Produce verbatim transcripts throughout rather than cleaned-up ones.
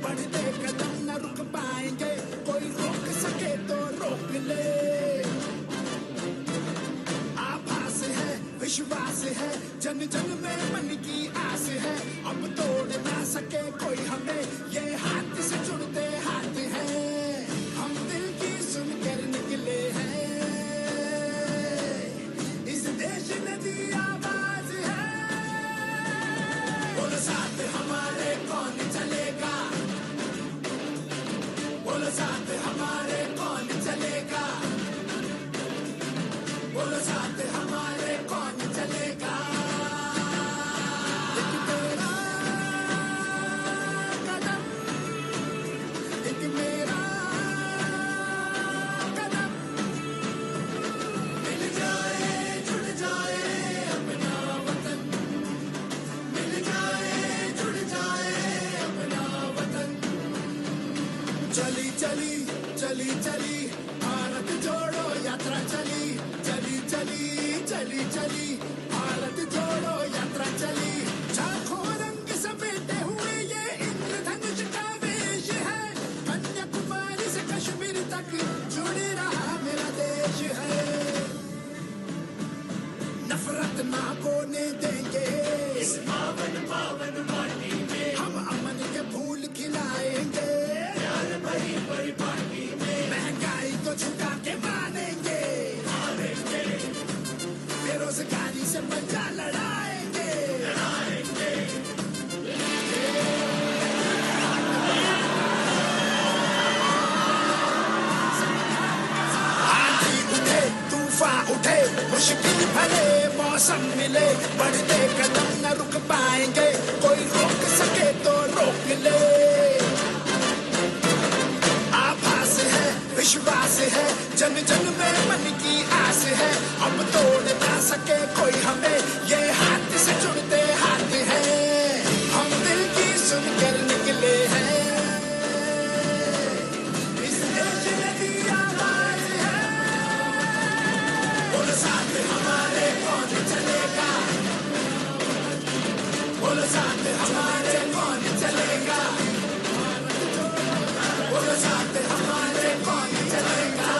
बढ़ते कदम न रुक पाएंगे, कोई रोक सके तो रोक ले। आभास है, विश्वास है, जन जन में मन की आस है। अब तोड़ ना सके कोई हमें, ये हाथ से जुड़ते हाथ हैं। हम दिल की सुनकर निकले हैं। इस देश ने दी आवाज है। बोलो साथ हमारे, कौन चलेगा? बोलो साथ हमारे, कौन चलेगा? बोलो साथ हमारे, कौन चलेगा? एक तेरा कदम, एक मेरा कदम, मिल जाए, जुड़ जाए अपना वतन, मिल जाए, जुड़ जाए अपना वतन। चली, चली, चली, चली, भारत जोड़ो यात्रा चली, चली, चली, चली, चली, भारत जोड़ो यात्रा चली। लाखों रंग समेटे हुए ये इंद्रधनुष का वेश है, कन्याकुमारी से कश्मीर तक जुड़े रहा मेरा देश है। नफरत ना बोने देंगे इस पावन पावन माटी में। हम अमन के फूल खिलाएंगे प्यार भरी परिपाटी में। महंगाई को झुका के मानेंगे, हारेंगे। बेरोजगारी से पंजा लड़ाएंगे, लड़ाएंगे। आंधी उठे, तूफान उठे, मुश्किल भरे मौसम मिले, बढ़ते कदम न रुक पाएंगे, कोई रोक सके तो रोक ले। आभास है, विश्वास है, जन जन में मन की आस है। अब तोड़ ना सके कोई हमें, ये हाथ से जुड़ते हाथ हैं। हम दिल की सुनकर निकले हैं। इस देश में भी आवाज है। बोलो साथ हमारे, कौन चलेगा? बोलो साथ हमारे, कौन चलेगा? बोलो साथ हमारे, कौन चलेगा?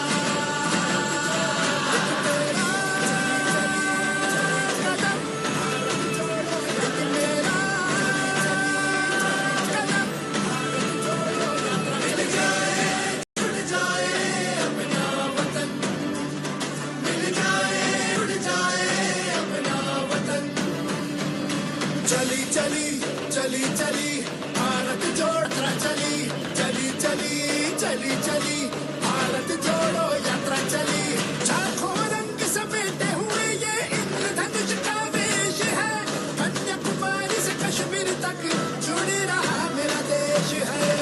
चली, चली, चली, चली, भारत जोड़ यात्रा चली। चली, चली, चली, चली, भारत जोड़ो यात्रा चली। लाखों रंग समेटे हुए ये इंद्रधनुष का वेश है। कन्याकुमारी से कश्मीर तक जुड़े रहा मेरा देश है।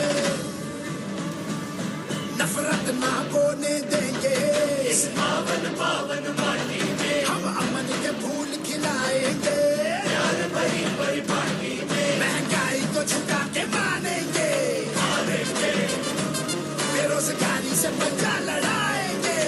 नफरत ना बोने देंगे इस पावन पावन माटी में। हम अमन के फूल खिलाएंगे प्यार भरी परिपाटी में। महंगाई को झुका के मानेंगे, हारेंगे। बेरोजगारी से पंजा लड़ाएंगे।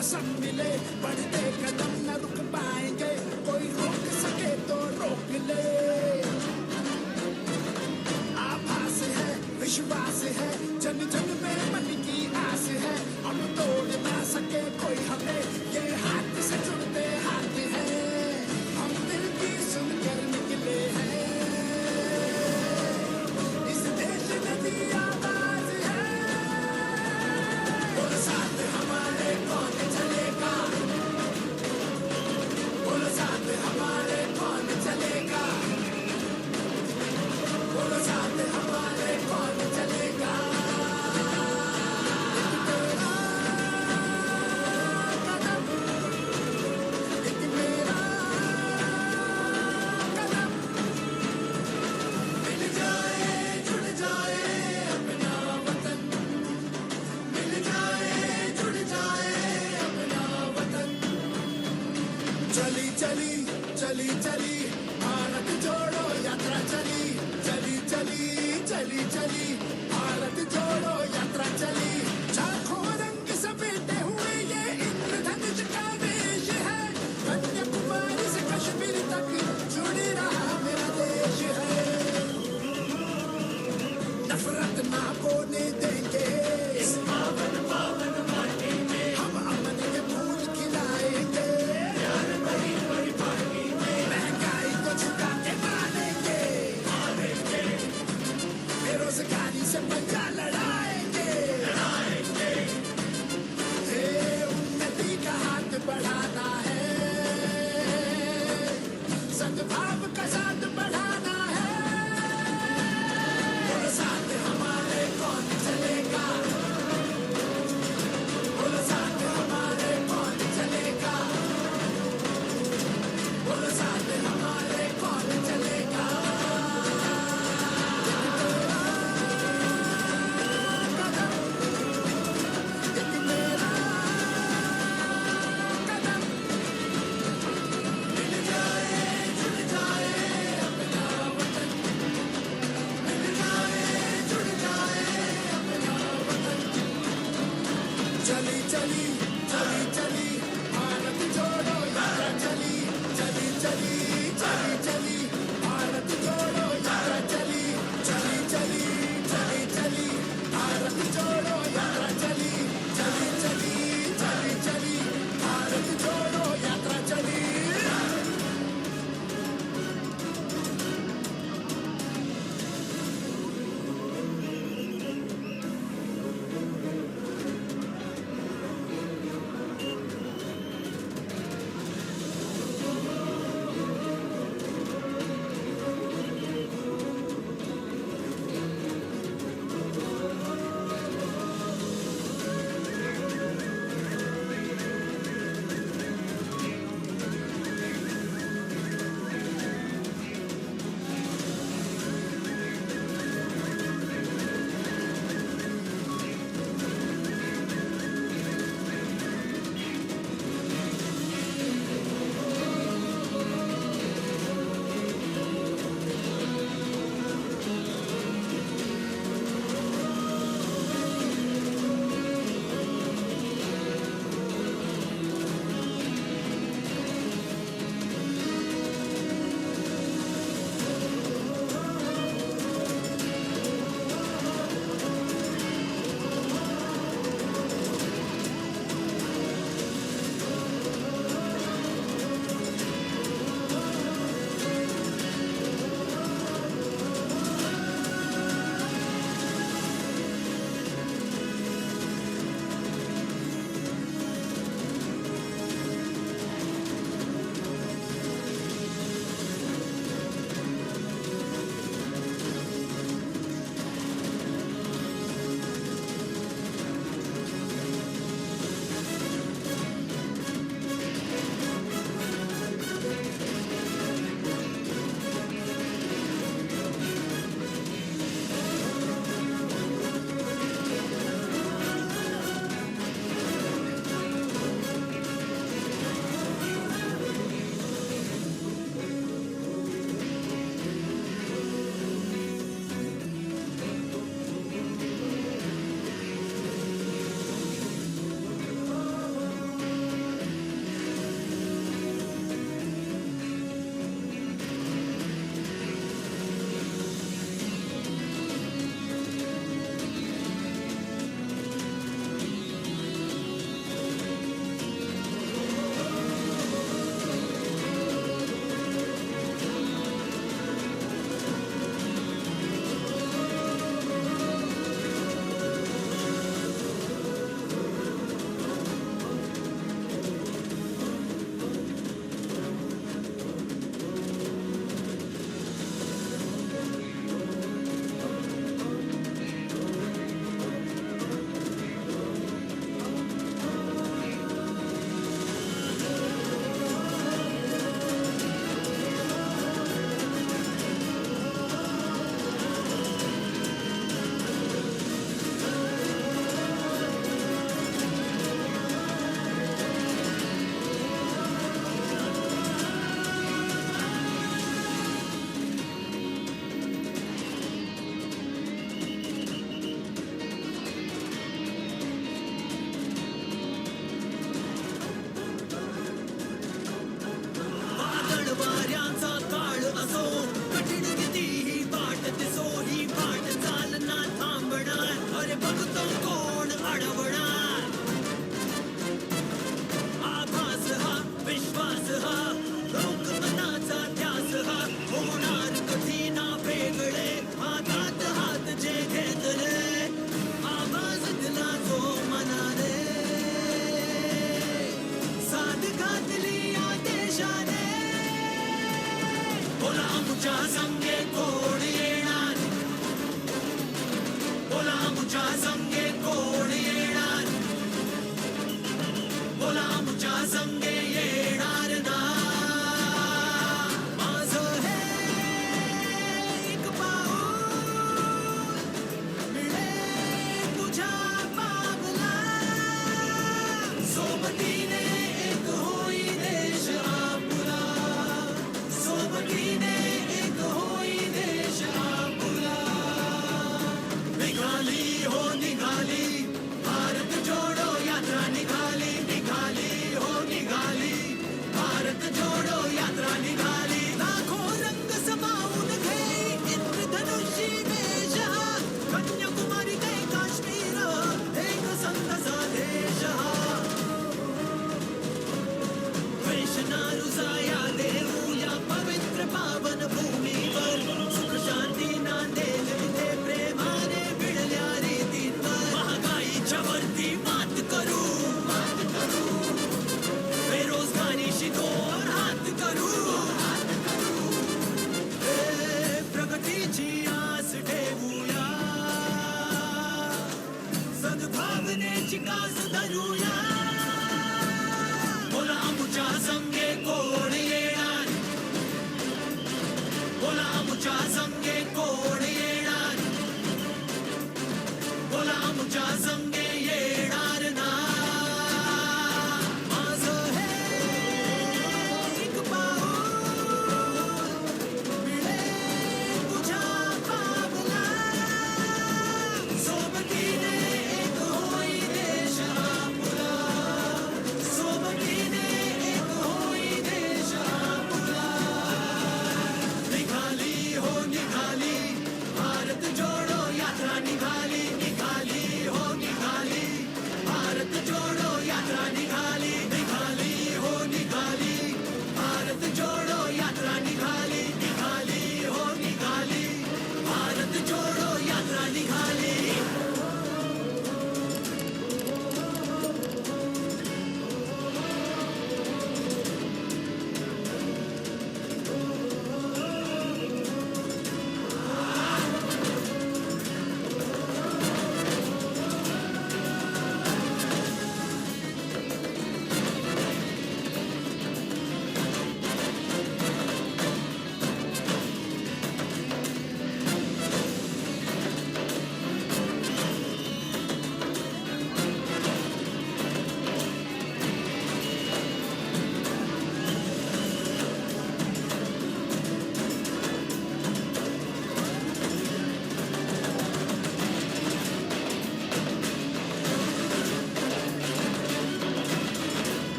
साथ मिले, बढ़ते कदम न रुक पाएंगे, कोई रोक सके तो रोक ले। आभास है, विश्वास है, जन जन में मन की आस है, हम तोड़ ना सके कोई हमें, ये हाथ से जुड़ते हाथ हैं, हम दिल की सुनकर निकले हैं। इस देश में भी आवाज है। बोलो साथ हमारे, कौन चलेगा? बोलो साथ हमारे, कौन चलेगा? बोलो साथ हमारे, कौन चलेगा? एक तेरा कदम, एक मेरा कदम, मिल जाए, जुड़ जाए अपना वतन। मिल जाए, जुड़ जाए अपना वतन। चली, चली, चली, चली, भारत जोड़ो यात्रा चली। चली, चली, चली, चली, भारत जोड़ो यात्रा चली। लाखों रंग समेटे हुए ये इंद्रधनुष का वेश है। कन्याकुमारी से कश्मीर तक जुड़ी रहा मेरा देश है। नफरत ना बोने देंगे इस पावन पावन माटी में। हम अमन के फूल खिलाएंगे। प्यार भरी भरी पानी में। महंगाई को झुका के मारेंगे। मारेंगे। बेरोजगारी से पंजा लड़ाएंगे। लड़ाएंगे। ये उन्नति का हाथ बढ़ाना है, सद्भाव का साथ बढ़ाना है। बोलो साथ हमारे कौन चलेगा? बोलो साथ हमारे कौन चलेगा? बोलो साथ हमारे कौन चलेगा? आमच्या संगे कोण येणार? बोला, आमच्या संगे कोण येणार? बोला, आमच्या संगे येणार ना? माझं हे एक पाऊल मिळेल तुझ्या पावला. सोबतीने एक होई देश आपला. सोबतीने एक होई देश आपला. निघाली हो निघाली, भारत जोडो यात्रा निघाली, निघाली हो निघाली, भारत जोडो यात्रा निघाली. लाखो रंग समावून घेई इंद्रधनुषी वेश हा. कन्याकुमारी ते काश्मीर, एक संत संदेश हा. द्वेष नारू जाया देऊया पवित्र पावन भूमीवर. सुख शांती नांदेल तिथे प्रेमाने भिडल्या रीतींवर. महागाईच्या वरती मात करू, मात करू. बेरोजगारीशी दोन हात करू, हात करू. हे प्रगतीची आस ठेवूया. सद्भावनेची कास धरूया. बोला आमच्या संगे कोण येणार? बोला आमच्या संगे कोण येणार? बोला आमच्या संगे येणार ना? माझं हे एक पाऊल मिळेल तुझ्या पावला. सोबतीने एक होई देश आपला. सोबतीने एक होई देश आपला. निघाली हो निघाली, भारत जोडो यात्रा निघाली, निघाली हो निघाली.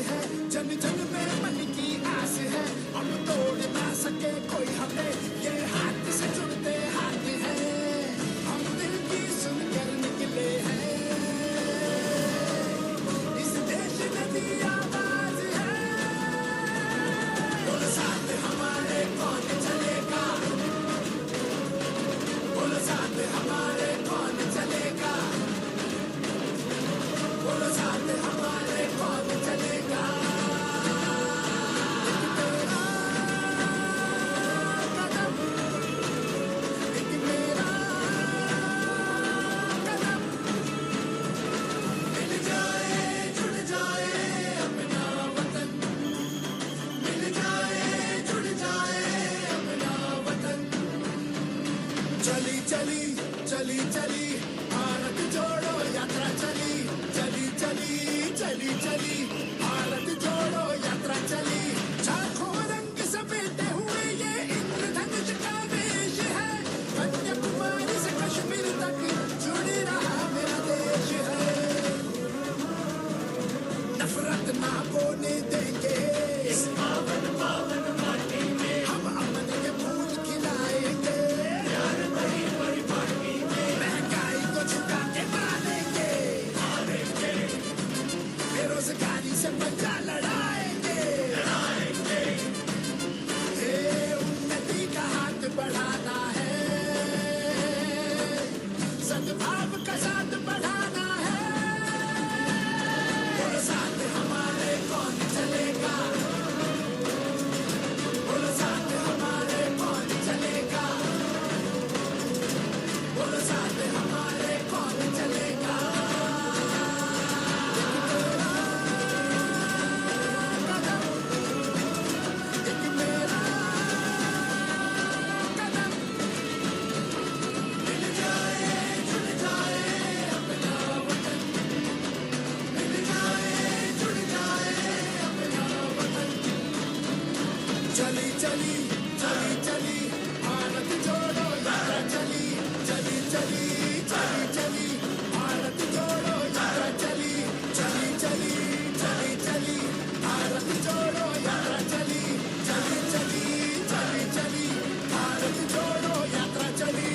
जन्म जन्म में मन की आस है, हम तोड़ ना सके कोई हमें, ये हाथ से जुड़ते हाथ हैं, हम दिल की सुनकर निकले हैं, इस देश में भी आवाज है। बोलो साथ हमारे, कौन चलेगा? बोलो साथ हमारे, कौन चलेगा? बोलो साथ हमारे, कौन चलेगा? एक तेरा कदम, एक मेरा कदम, मिल जाए, जुड़ जाए अपना वतन, मिल जाए, जुड़ जाए अपना वतन। चली, चली, चली, चली, भारत जोड़ो यात्रा चली, चली, चली, चली, चली, भारत जोड़ो यात्रा चली। लाखों रंग समेटे हुए ये इंद्रधनुष का वेश है, कन्याकुमारी से कश्मीर तक जुड़ रहा मेरा देश है। नफरत ना बोने देंगे इस पावन पावन माटी में। हम अमन के फूल खिलाएंगे। प्यार भरी परिपाटी में। महंगाई को झुका के मारेंगे। मारेंगे। बेरोजगारी से पंजा लड़ाएंगे। लड़ाएंगे। ये उन्नति का हाथ बढ़ाना है। सद्भाव का साथ बढ़ाना है। बोलो साथ हमारे कौन चलेगा? बोलो साथ हमारे कौन चलेगा? बोलो साथ हमारे कौन चलेगा? एक मेरा कदम। चली, चली, चली, चली, भारत जोड़ो यात्रा चली। चली, चली, चली, चली, भारत जोड़ो यात्रा चली। चली, चली, चली, चली, भारत जोड़ो यात्रा चली। चली, चली, चली, चली, भारत जोड़ो यात्रा चली।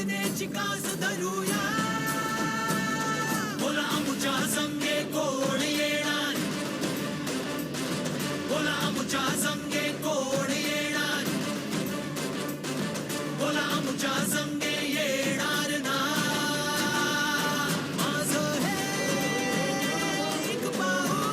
Nèka sè kaḍâ' dunya. Pola amoca sèngghâ koḍhâ yèḍâr. Pola amoca sèngghâ koḍhâ yèḍâr. Pola amoca sèngghâ yèḍâr na. Mazhâr ek paur.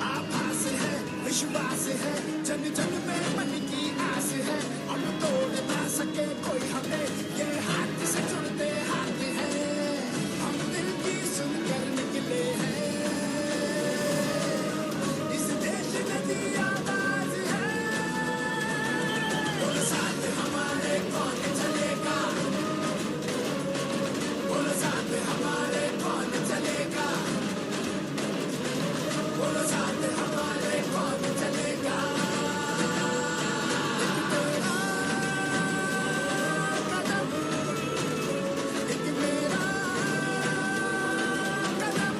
आभास है, विश्वास है, जन जन में मन की आस है। अब तोड़ ना सके कोई हमें, ये हाथ से जुड़ते हाथ हैं। हम दिल की सुनकर निकले हैं, इस देश में भी आवाज है। बोलो साथ हमारे कौन चलेगा, बोलो साथ हमारे कौन चलेगा, बोलो साथ हमारे कौन चलेगा। एक तेरा कदम, एक मेरा कदम,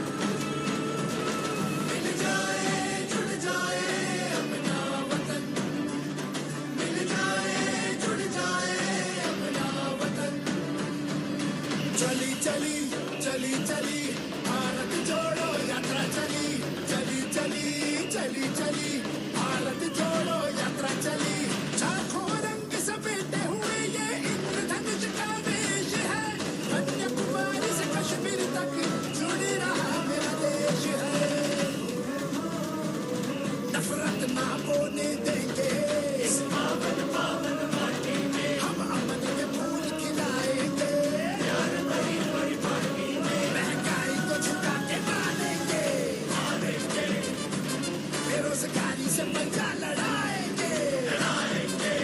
मिल जाए, जुड़ जाए अपना वतन। मिल जाए, जुड़ जाए अपना वतन। चली, चली, चली, चली, भारत जोड़ो यात्रा चली। चली, चली, चली, चली, भारत जोड़ो यात्रा चली। लाखों रंग समेटे हुए ये इंद्रधनुष का वेश है। कन्याकुमारी से कश्मीर तक जुड़ रहा मेरा देश है। नफरत ना बोने देंगे इस पावन पावन माटी में। हम अमन के फूल खिलाएंगे, प्यार भरी भरी पानी में। महंगाई को झुका के मानेंगे, हारेंगे। बेरोजगारी से पंजा लड़ाएंगे, लड़ाएंगे।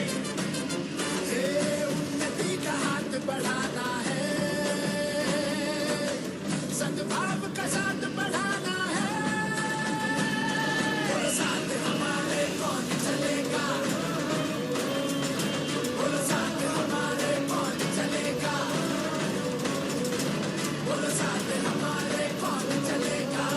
ये उन्नति का हाथ बढ़ाना है, सद्भाव का साथ बढ़ाना है। बोलो साथ हमारे कौन चलेगा? बोलो साथ हमारे कौन चलेगा? बोलो साथ हमारे कौन चलेगा?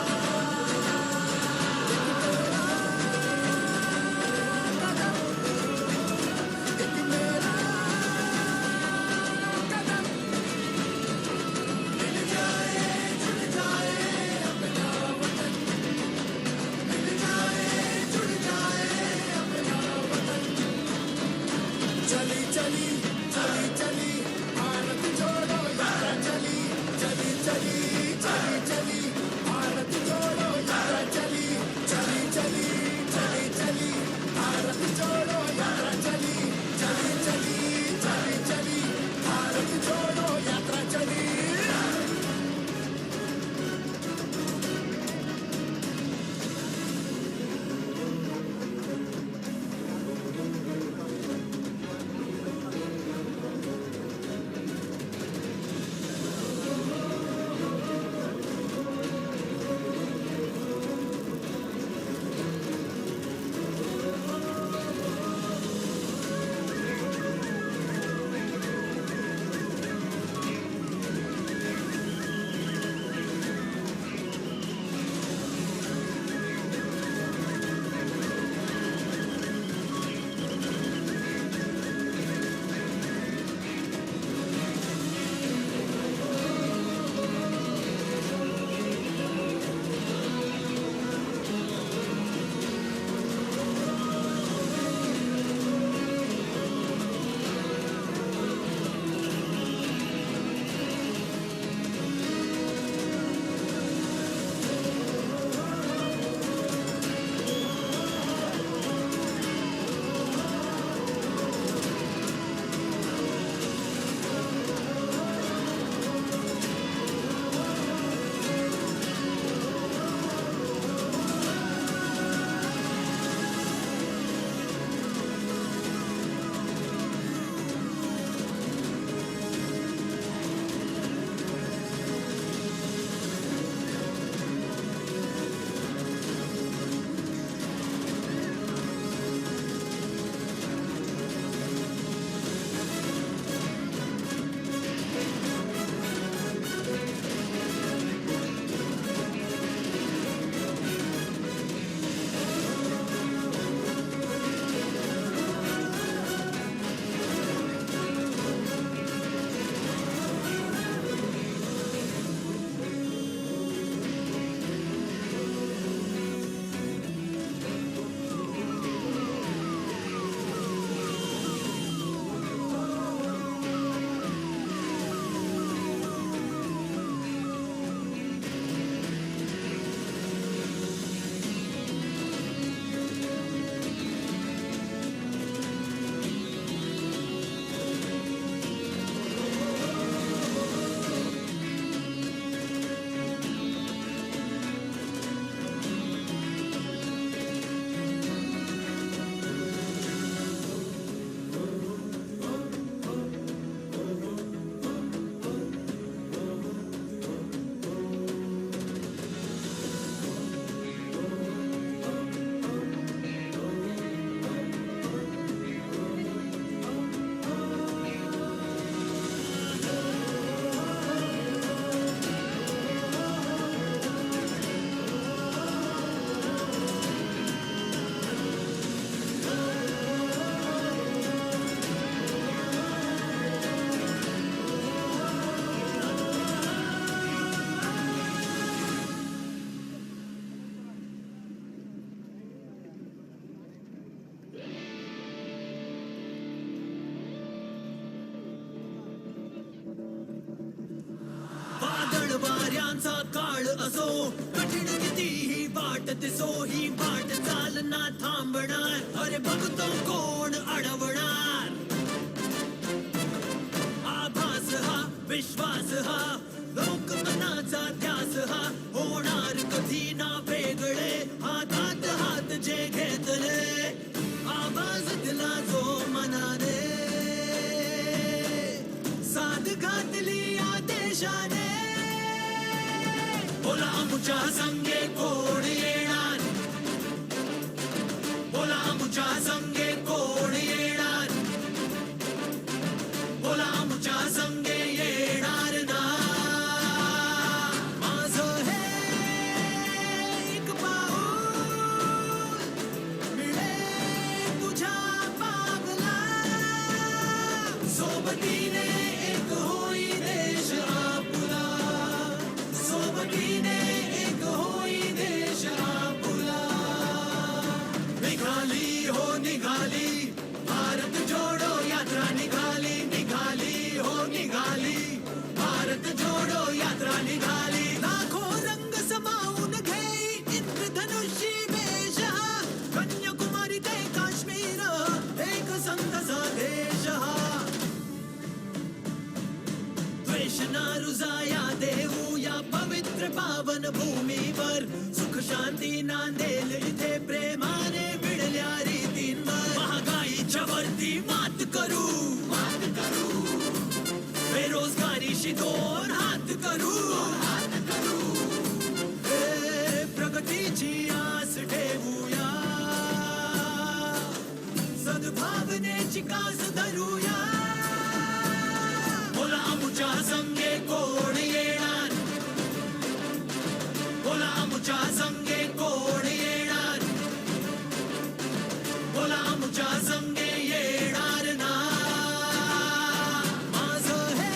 सो कठिण किती ही वाट, ते सो ही वाट चालना थांबणार. अरे भक्तो, कोण अडवणार? आभास हा, विश्वास हा, लोकमनाचा ध्यास हा, होणार कधी ना वेगळे. हातात हात जे घेतले, आवाज दिला जो मनाने, साथ घातली या देशाने. बोला, आमच्या संगे कोण येणार? बोला, आमच्या संगे कोण येणार? बोला, आमच्या संगे येणार ना? माझं हे एक पाऊल मिळे तुझ्या पावला. सोबतीने एक होई देश आपला. सोबतीने एक होई देश आपला. निघाली हो निघाली, भारत जोडो यात्रा निघाली, निघाली हो निघाली, भारत जोडो यात्रा निघाली. लाखो रंग समावून घेई इंद्रधनुषी वेश हा. कन्याकुमारी ते काश्मीर, एक संत संदेश हा. द्वेष ना रुजाया देऊ या पवित्र पावन भूमीवर. सुख शांती नांदेल इथे प्रेमाने विडल्या रीतींवर. महागाईच्या वरती मात करू, मात करू. बेरोजगारीशी दोन हात करू, हात करू. हे प्रगतीची आस ठेवूया, सद्भावनेची कास धरूया. बोला, आमच्या संगे कोण येणार? बोला, आमच्या संगे कोण येणार? बोला, आमच्या संगे येणार ना? माझं हे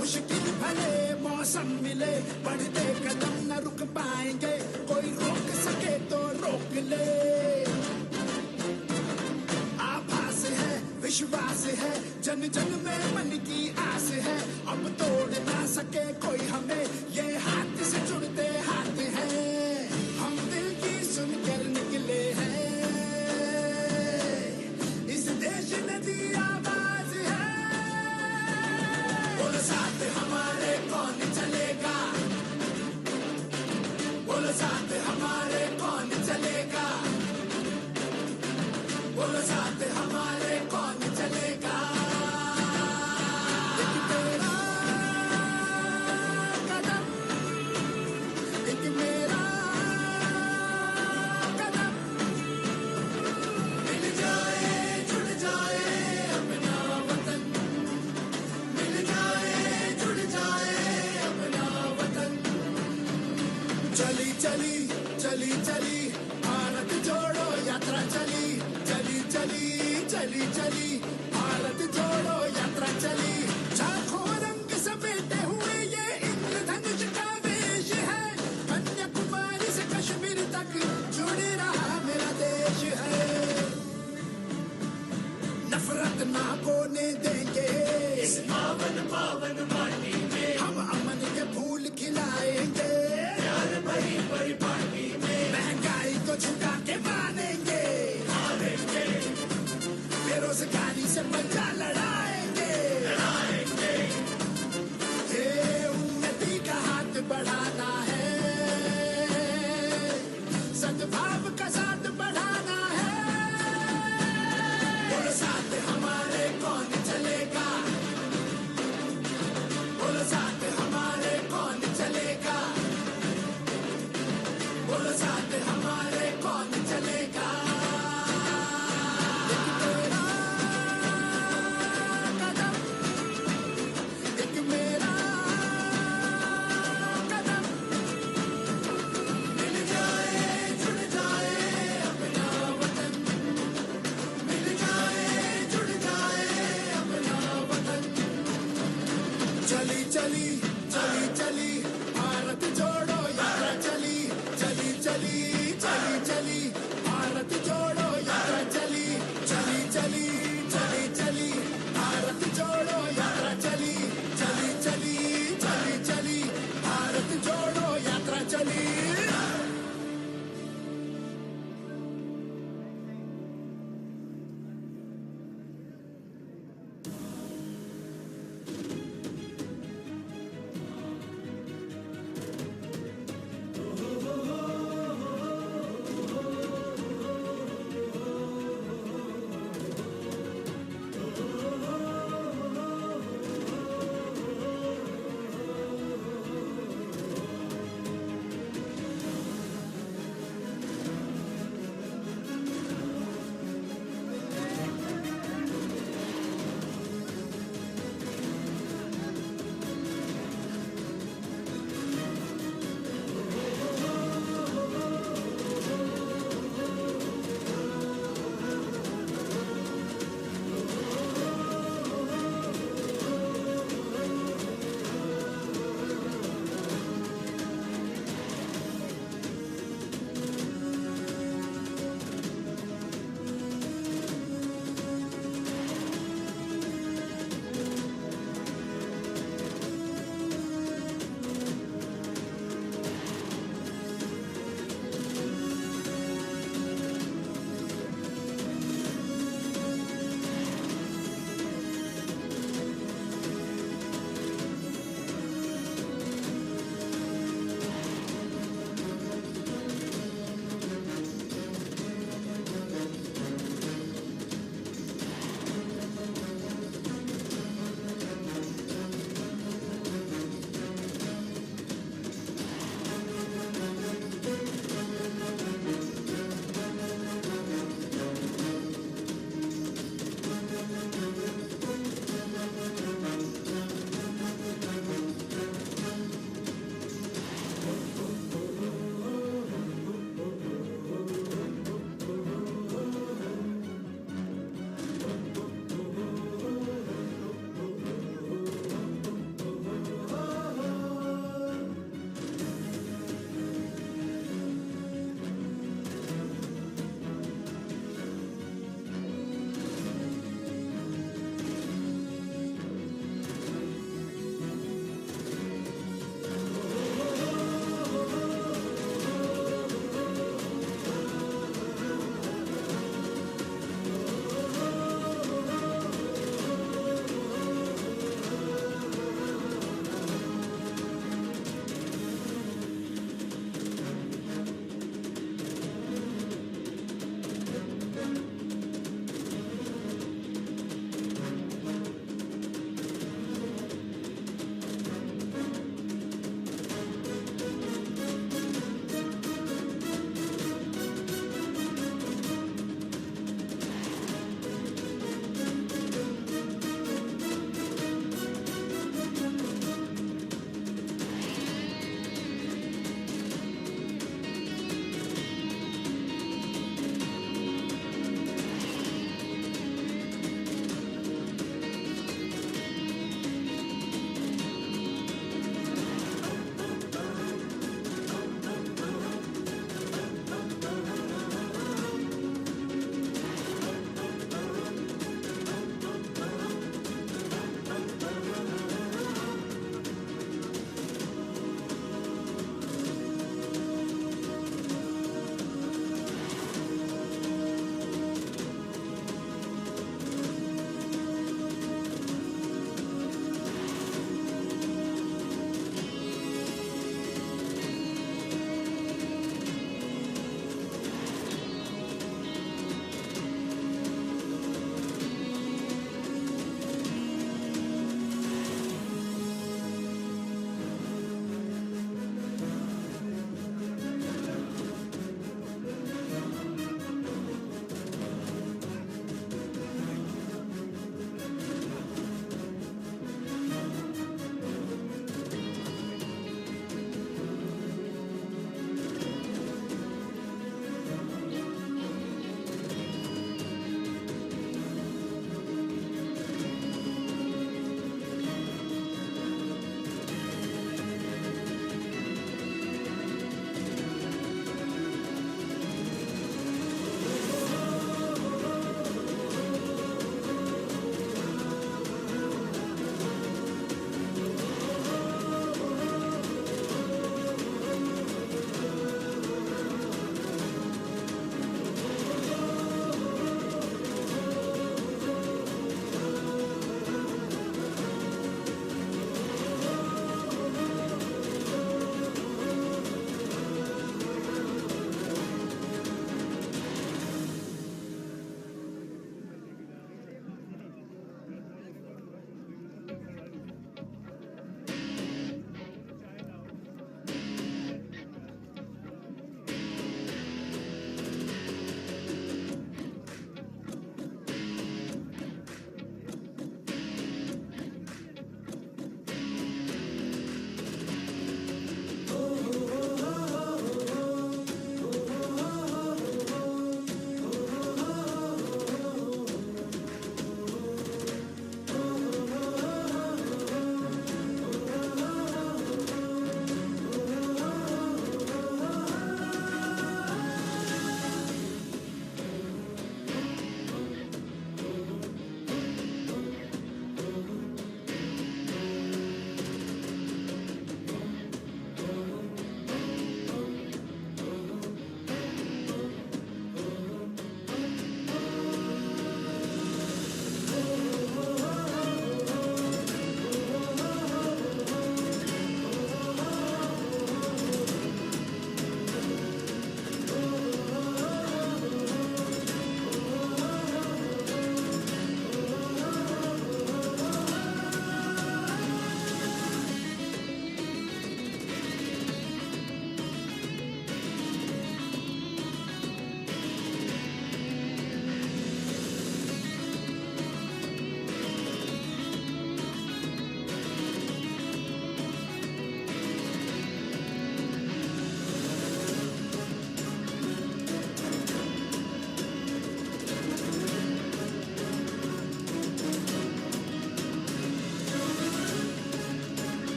मुश्किल भले मौसम मिले, बढ़ते कदम न रुक पाएंगे, कोई रोक सके तो रोक ले। आभास है, विश्वास है, जन जन में मन की आस है, अब तोड़ ना सके कोई हमें, ये हाथ से जुड़ते हाथ हैं, हम दिल की सुनकर निकले हैं। इस देश ने दी आवाज है। बोलो साथ हमारे कौन चलेगा? बोलो साथ हमारे कौन चलेगा? बोलो साथ हमारे कौन चलेगा? एक तेरा कदम, एक मेरा कदम, मिल जाए, जुड़ जाए अपना वतन, मिल जाए, जुड़ जाए अपना वतन। चली, चली, चली, चली, भारत जोड़ो यात्रा चली, चली, चली, चली, चली, भारत जोड़ो यात्रा चली। लाखों रंग समेटे हुए ये इंद्रधनुष का वेश है, कन्याकुमारी से कश्मीर तक जुड़ रहा मेरा देश है। नफरत ना होने देंगे इस पावन पावन माटी में, हम अमन के फूल खिलाएंगे प्यार भरी परिपाटी में, महंगाई को झुका के मानेंगे, हारेंगे बेरोजगारी से पंजा लड़ाएंगे, लड़ाएंगे। ये उन्नति का हाथ बढ़ाना है, सद्भाव का साथ बढ़ाना है। बोलो साथ हमारे कौन चले?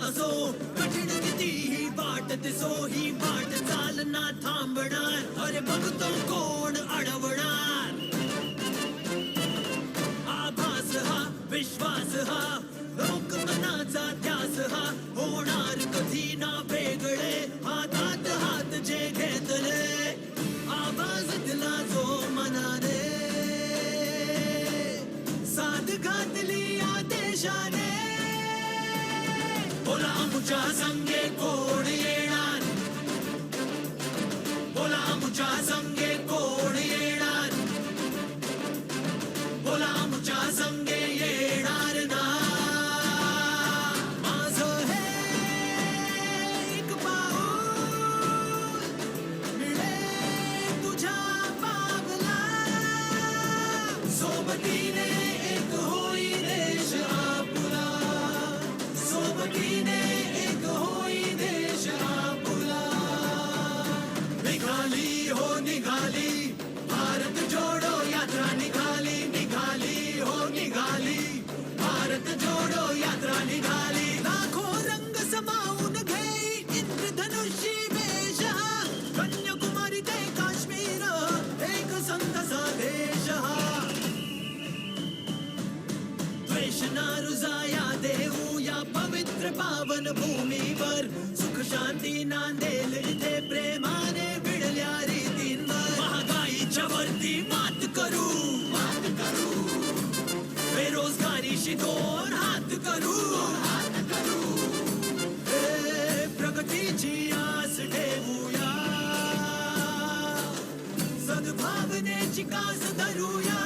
असो कठिण किती ही वाट दिसो ही वाट चालना थांबणार, अरे बघतो कोण अडवणार? आभास हा, विश्वास हा, लोक मनाचा ध्यास हा, होणार कधी ना वेगळे, हातात हात जे घेतले, आवाज दिला जो मनाने, साथ घातली या देशाने. बोला आमच्या संगे कोण येणार? बोला आमच्या संगे कोण येणार? बोला आमच्या संगे येणार ना? माझं हे एक पाऊल मिळे तुझ्या पावला. सोबतीने एक होई देश आपला. सोबतीने एक होई देश आपला. निघाली हो निघाली, भारत जोडो यात्रा निघाली, निघाली हो निघाली, भारत जोडो यात्रा निघाली. लाखो रंग समावून घेई इंद्रधनुषी वेश हा, कन्याकुमारी ते काश्मीर, एक संत संदेश हा. द्वेष ना रुजाया देऊ या पवित्र पावन भूमीवर, सुख शांती नांदेल इथे प्रेमाने भिडल्या रीतींवर. महागाईच्या वरती मात करू, मात करू, बेरोजगारीशी दोन हात करू, हात करू. हे प्रगतीची आस ठेवूया, सद्भावनेची कास धरूया.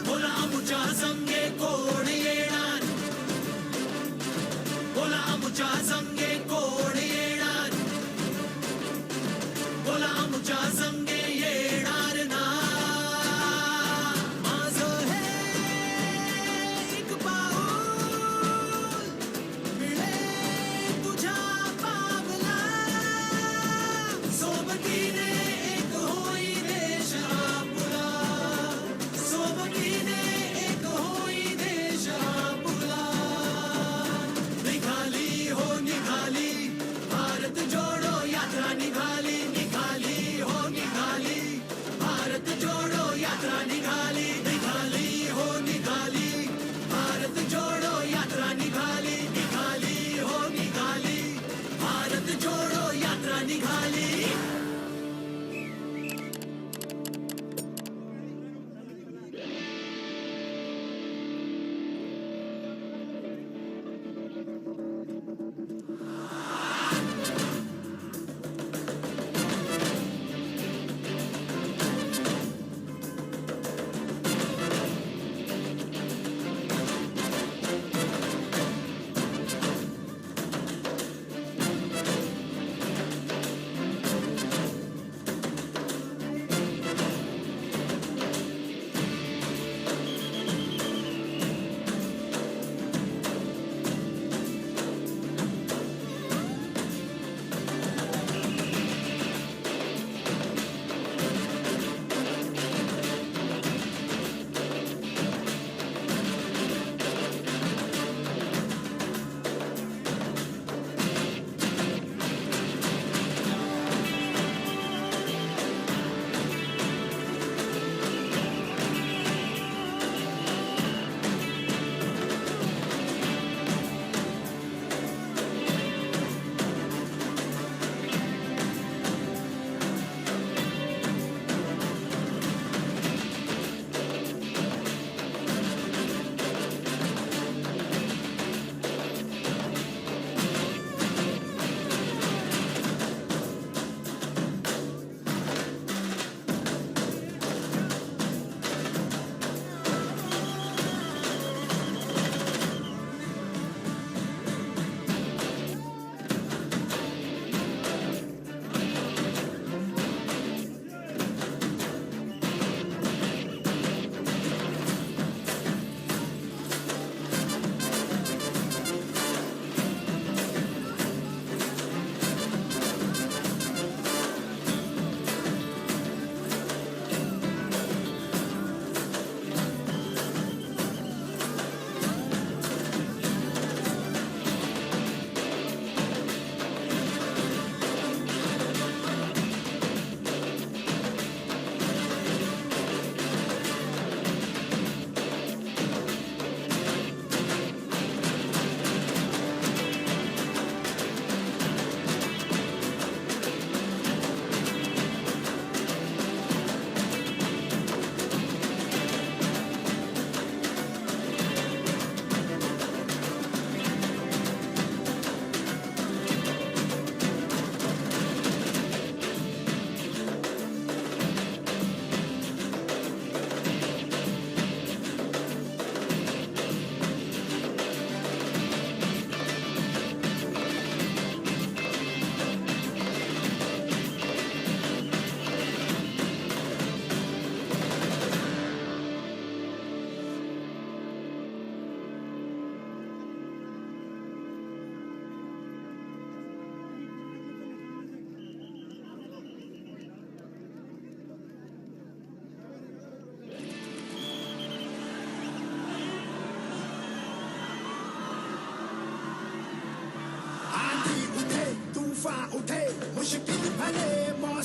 बोला आमच्या संगे कोण येणार? बोला आमच्या संगे कोण येणार? बोला आमच्या संगे येणार ना? माझं हे एक पाऊल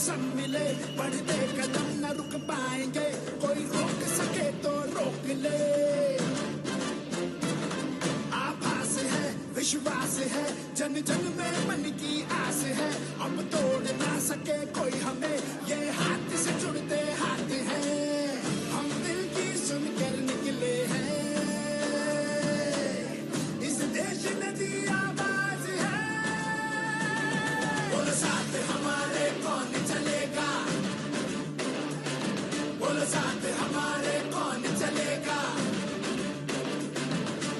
सब मिले बढ़ते कदम न रुक पाएंगे, कोई रोक सके तो रोक ले। आभास है, विश्वास है, जन जन में मन की आस है, अब तोड़ ना सके कोई हमें, ये हाथ से जुड़ते हाथ हैं, हम दिल की सुनकर निकले हैं। इस देश ने दी आवाज है। बोलो साथ हमारे कौन चलेगा? बोलो साथ हमारे कौन चलेगा?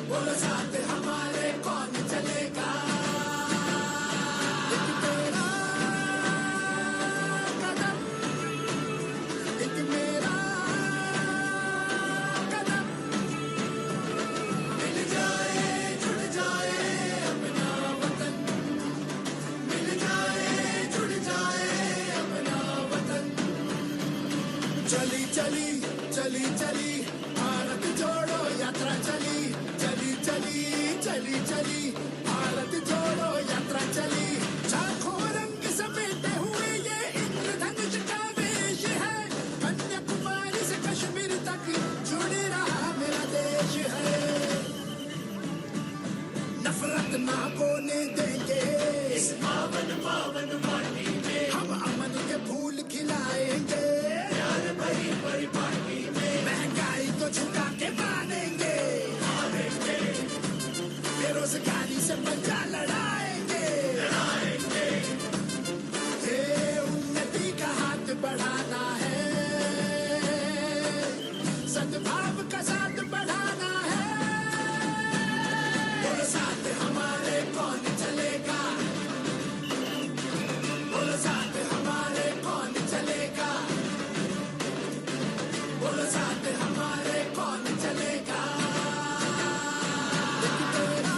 बोलो साथ हमारे कौन चलेगा? एक तेरा कदम, एक मेरा कदम, मिल जाए, जुड़ जाए अपना वतन। मिल जाए, जुड़ जाए अपना वतन। चली, चली, चली, चली, भारत जोड़ो यात्रा चली। चली, चली, चली, चली, भारत जोड़ो यात्रा चली। लाखों रंग समेटे हुए ये इंद्रधनुष का वेश है। कन्याकुमारी से कश्मीर तक जुड़ रहा मेरा देश है। नफरत ना बोने देंगे इस पावन, पावन माटी में। हम अमन के फूल खिलाएंगे प्यार भरी परिपाटी में। महंगाई को झुका के मानेंगे, हारेंगे। बेरोजगारी से पंजा लड़ाएंगे, लड़ाएंगे। ये उन्नति का हाथ बढ़ाना है, सद्भाव का साथ बढ़ाना है। बोलो साथ हमारे कौन चलेगा? बोलो साथ हमारे कौन चलेगा? बोलो साथ हमारे कौन चलेगा? एक तेरा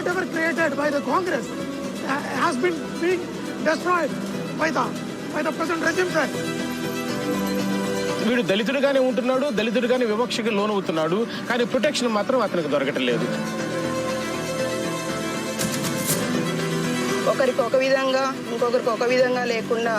Whatever created by the Congress, uh, has been being destroyed by the, by the present regime, sir. వీడు దళితుడుగానే ఉంటున్నాడు, దళితుడుగానే వివక్షకి లోనవుతున్నాడు, కానీ ప్రొటెక్షన్ మాత్రం అతనికి దొరకటం లేదు. ఒకరికి ఒక విధంగా, ఇంకొకరికి ఒక విధంగా లేకుండా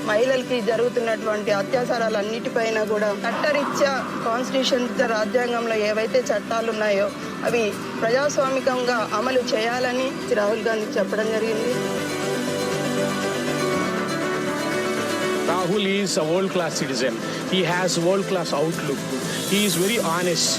మహిళలకి జరుగుతున్నటువంటి అత్యాచారాలన్నిటిపైన కూడా చట్టరీత్యా, కాన్స్టిట్యూషన్, రాజ్యాంగంలో ఏవైతే చట్టాలు ఉన్నాయో అవి ప్రజాస్వామికంగా అమలు చేయాలని రాహుల్ గాంధీ చెప్పడం జరిగింది. Rahul is a world class citizen. He has world class outlook. He is very honest.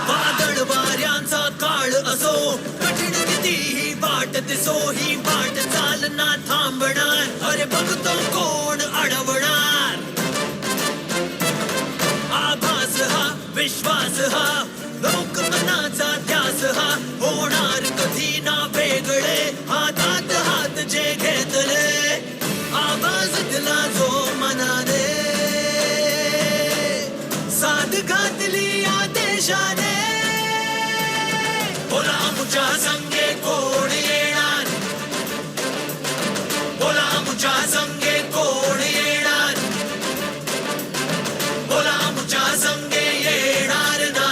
वादळ वाऱ्यांचा काळ असो, कठीण कितीही वाट दिसो, ही वाट चालना थांबणार. अरे बघतो कोण अडवणार? आभास हा, विश्वास हा, लोकमनाचा ध्यास हा, होणार कधी ना वेगळे, हातात हात जे घेतले. आवाज दिला जो मनाने, साथ घातली या देशाने. बोला आमच्या संगे कोण येणार? बोला आमच्या संगे कोण येणार? बोला आमच्या संगे येणार ना?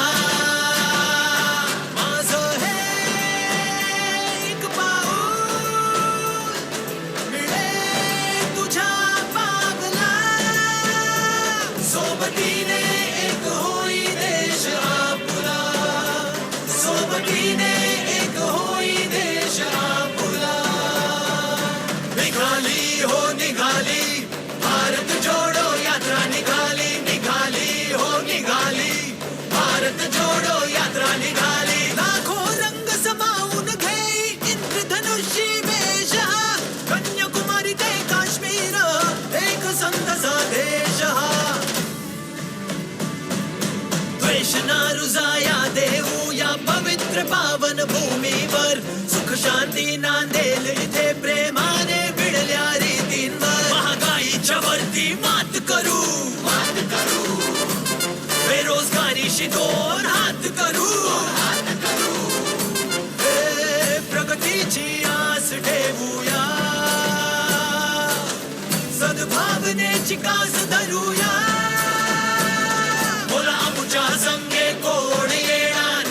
माझं हे एक पाऊल मिळे तुझ्या पावला. सोबतीने एक होई देश आपला. सोबतीने एक होई देश आपला. निघाली हो निघाली, भारत जोडो यात्रा निघाली. निघाली हो निघाली, भारत जोडो यात्रा निघाली. लाखो रंग समावून घेई इंद्रधनुषी वेश हा. कन्याकुमारी ते काश्मीर, एक संत संदेश हा. द्वेष ना रुजाया देऊ या पवित्र पावन भूमीवर. सुख शांती नांदेल इथे प्रेमाने भिडल्या रीतींवर. महागाईच्या वरती मात करू, मात करू. बेरोजगारीशी दोन हात करू, हात करू. हे प्रगतीची आस ठेवूया. सद्भावनेची कास धरूया. बोला आमच्या संगे कोण येणार?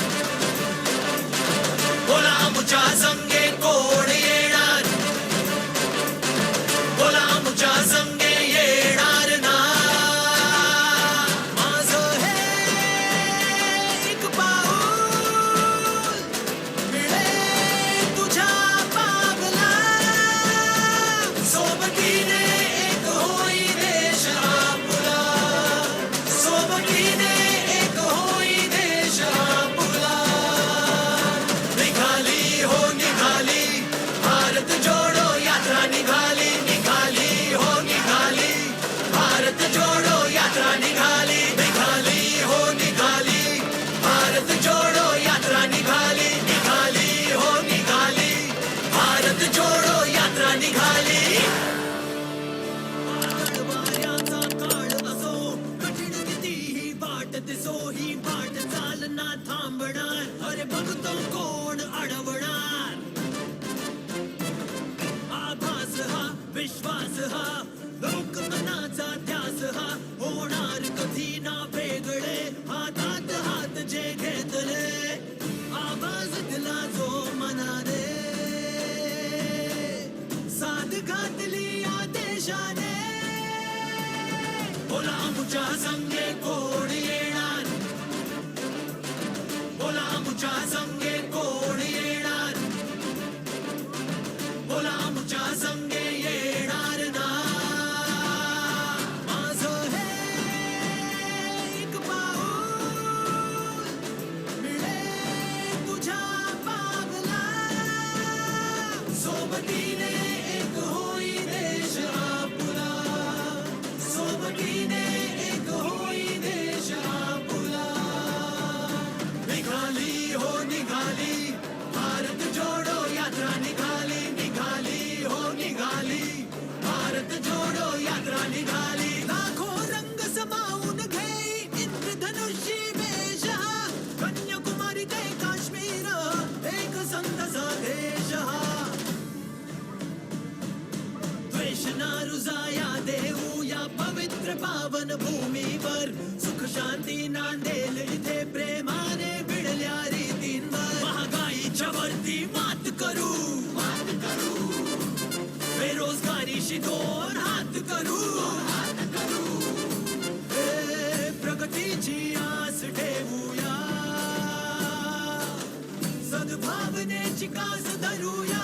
बोला आमच्या संगे कोण येणार? बोला आमच्या संगे येणार ना? माझं हे एक पाऊल मिळे तुझ्या पावला. सोही वाट चालना थांबणार, अरे बघतो कोण अडवणार. आभास हा, विश्वास हा, लोकमनाचा ध्यास हा, होणार कधी ना वेगळे, हातात हात जे घेतले, आवाज दिला जो मनाने. साथ घातली या देशाने. बोला आमच्या संगे कोण येणार? बोला आमच्या संगे कोण येणार? बोला आमच्या संगे येणार ना? माझं हे एक पाऊल मिळे तुझ्या पावला. सोबतीने एक होई देश आपला. सोबतीने एक होई देश आपला. निघाली हो निघाली, भारत जोडो यात्रा निघाली, निघाली हो निघाली, भारत जोडो यात्रा निघाली. लाखो रंग समावून घेई इंद्रधनुषी वेश हा, कन्याकुमारी ते काश्मीर एक संत संदेश हा. द्वेष ना रुजाया देऊ या पवित्र पावन भूमीवर, सुख शांती नांदेल इथे प्रेमाने भिडल्या रीतींवर. महागाईच्या वरती मात करू, मात करू, बेरोजगारीशी दोन हात करू, हात करू. हे प्रगतीची आस ठेवूया, सद्भावनेची कास धरूया.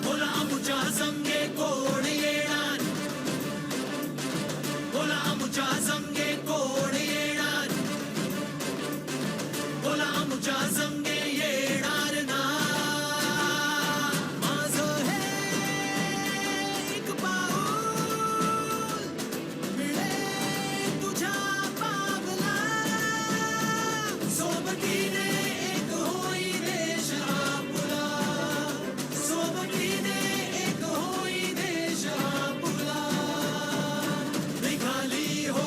बोला आमच्या संगे कोण येणार? बोला आमच्या संगे कोण येणार? बोला आमच्या संगे येणार ना? माझं हे एक पाऊल मिळे तुझ्या पावला. सोबतीने एक होई देश आपला. सोबतीने एक होई देश आपला. निघाली हो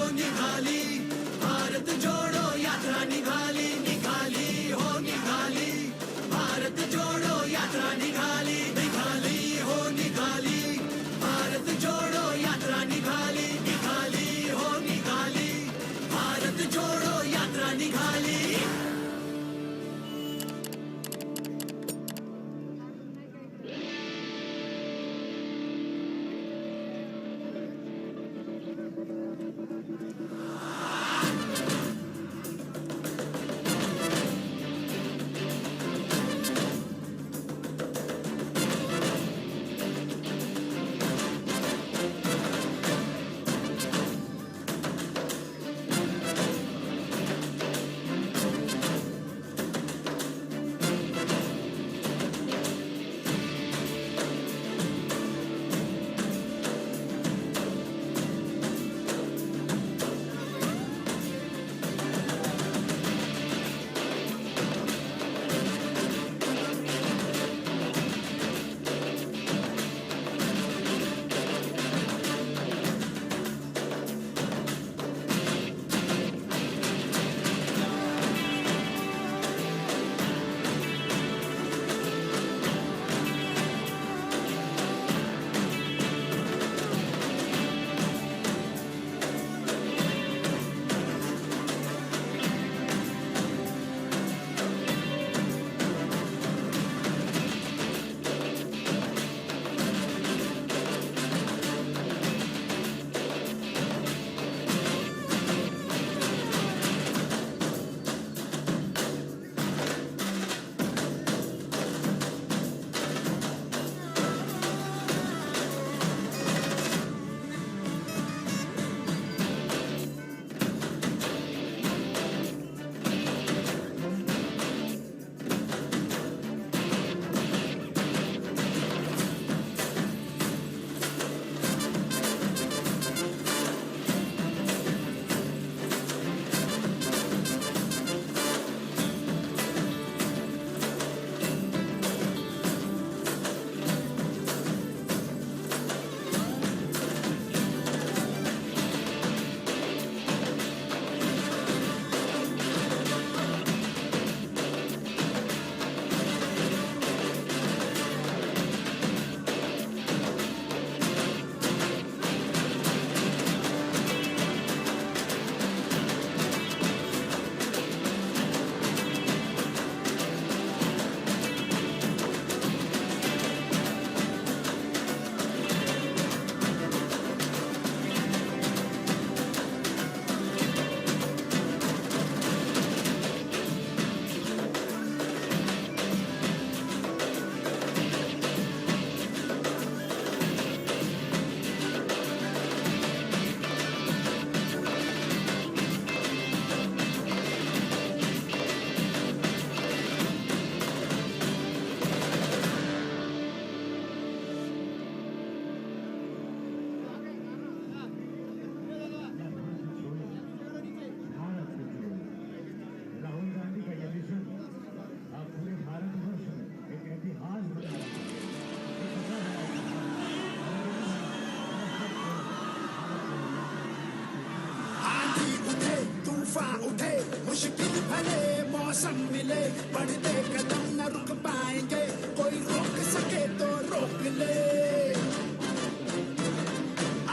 उठे, मुश्किल भले मौसम मिले, बढ़ते कदम न रुक पाएंगे, कोई रोक सके तो रोक ले।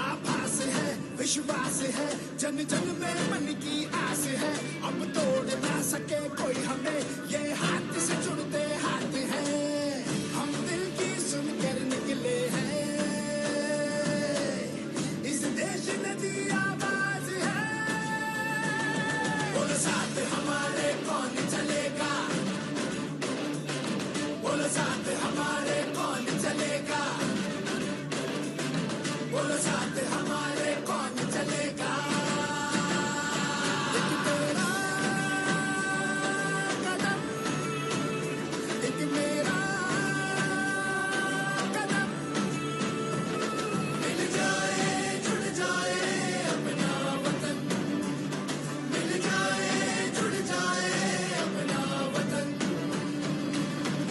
आभास है, विश्वास है, जन जन में मन की आस है, अब तोड़ ना सके कोई हमें, ये हाथ से जुड़ते हाथ हैं, हम दिल की सुनकर निकले हैं। इस देश में भी आवाज है। बोलो साथ हमारे कौन चलेगा? बोलो साथ हमारे कौन चलेगा? बोलो साथ हमारे कौन चलेगा? एक तेरा कदम, एक मेरा कदम, मिल जाए, जुड़ जाए अपना वतन, मिल जाए, जुड़ जाए अपना वतन।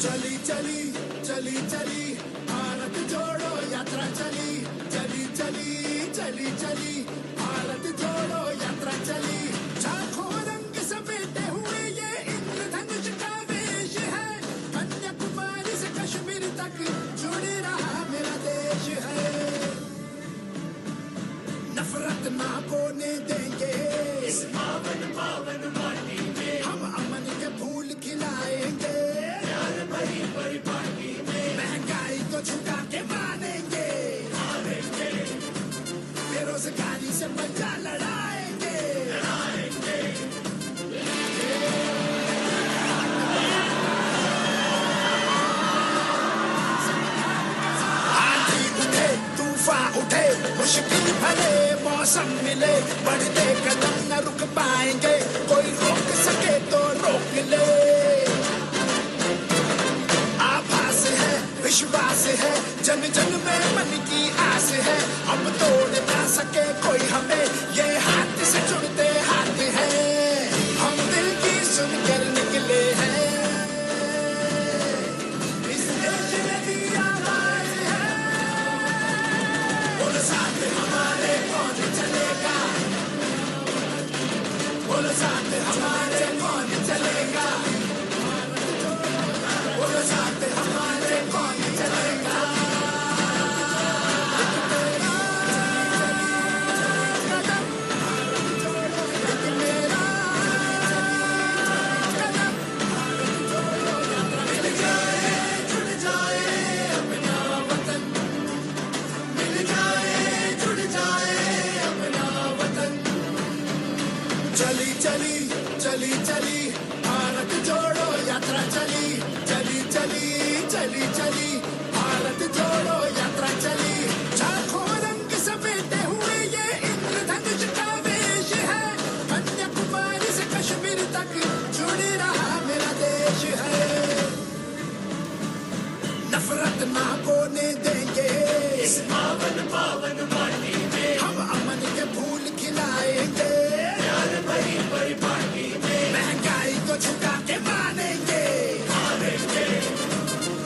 चली, चली, चली, चली, भारत जोड़ो यात्रा चली, चली, चली, चली, चली, भारत जोड़ो यात्रा चली। लाखों रंग समेटे हुए ये इंद्रधनुष का वेश है, कन्याकुमारी से कश्मीर तक जुड़ रहा मेरा देश है। नफरत ना बोने देंगे इस पावन पावन माटी में, हम अमन के फूल खिलाएंगे प्यार भरी परिपाटी में, महंगाई को झुका के मानेंगे, हारेंगे, बेरोजगारी से पंजा लड़ाएंगे, लड़ाएंगे। आंधी उठे, तूफान उठे, मुश्किल भले मौसम मिले, बढ़ते कदम न रुक पाएंगे, कोई रोक सके तो रोक ले। आभास है, विश्वास है, जन जन में मन की आस है, अब तोड़ ना सके कोई हमें, ये हाथ से जुड़ते हाथ हैं, हम दिल की सुनकर निकले हैं। इस देश में भी आवाज है। बोलो साथ हमारे कौन चलेगा? बोलो साथ हमारे कौन चलेगा? बोलो साथ हमारे कौन चलेगा? चली, चली, चली, चली, भारत जोड़ो यात्रा चली, चली, चली, चली, चली, भारत जोड़ो यात्रा चली। लाखों रंग समेटे हुए ये इंद्रधनुष का वेश है, कन्याकुमारी से कश्मीर तक जुड़ रहा मेरा देश है। नफरत ना बोने देंगे इस पावन पावन माटी में, हम अमन के फूल खिलाएंगे प्यार भरी परिपाटी में, महंगाई को झुका के मानेंगे, हारेंगे,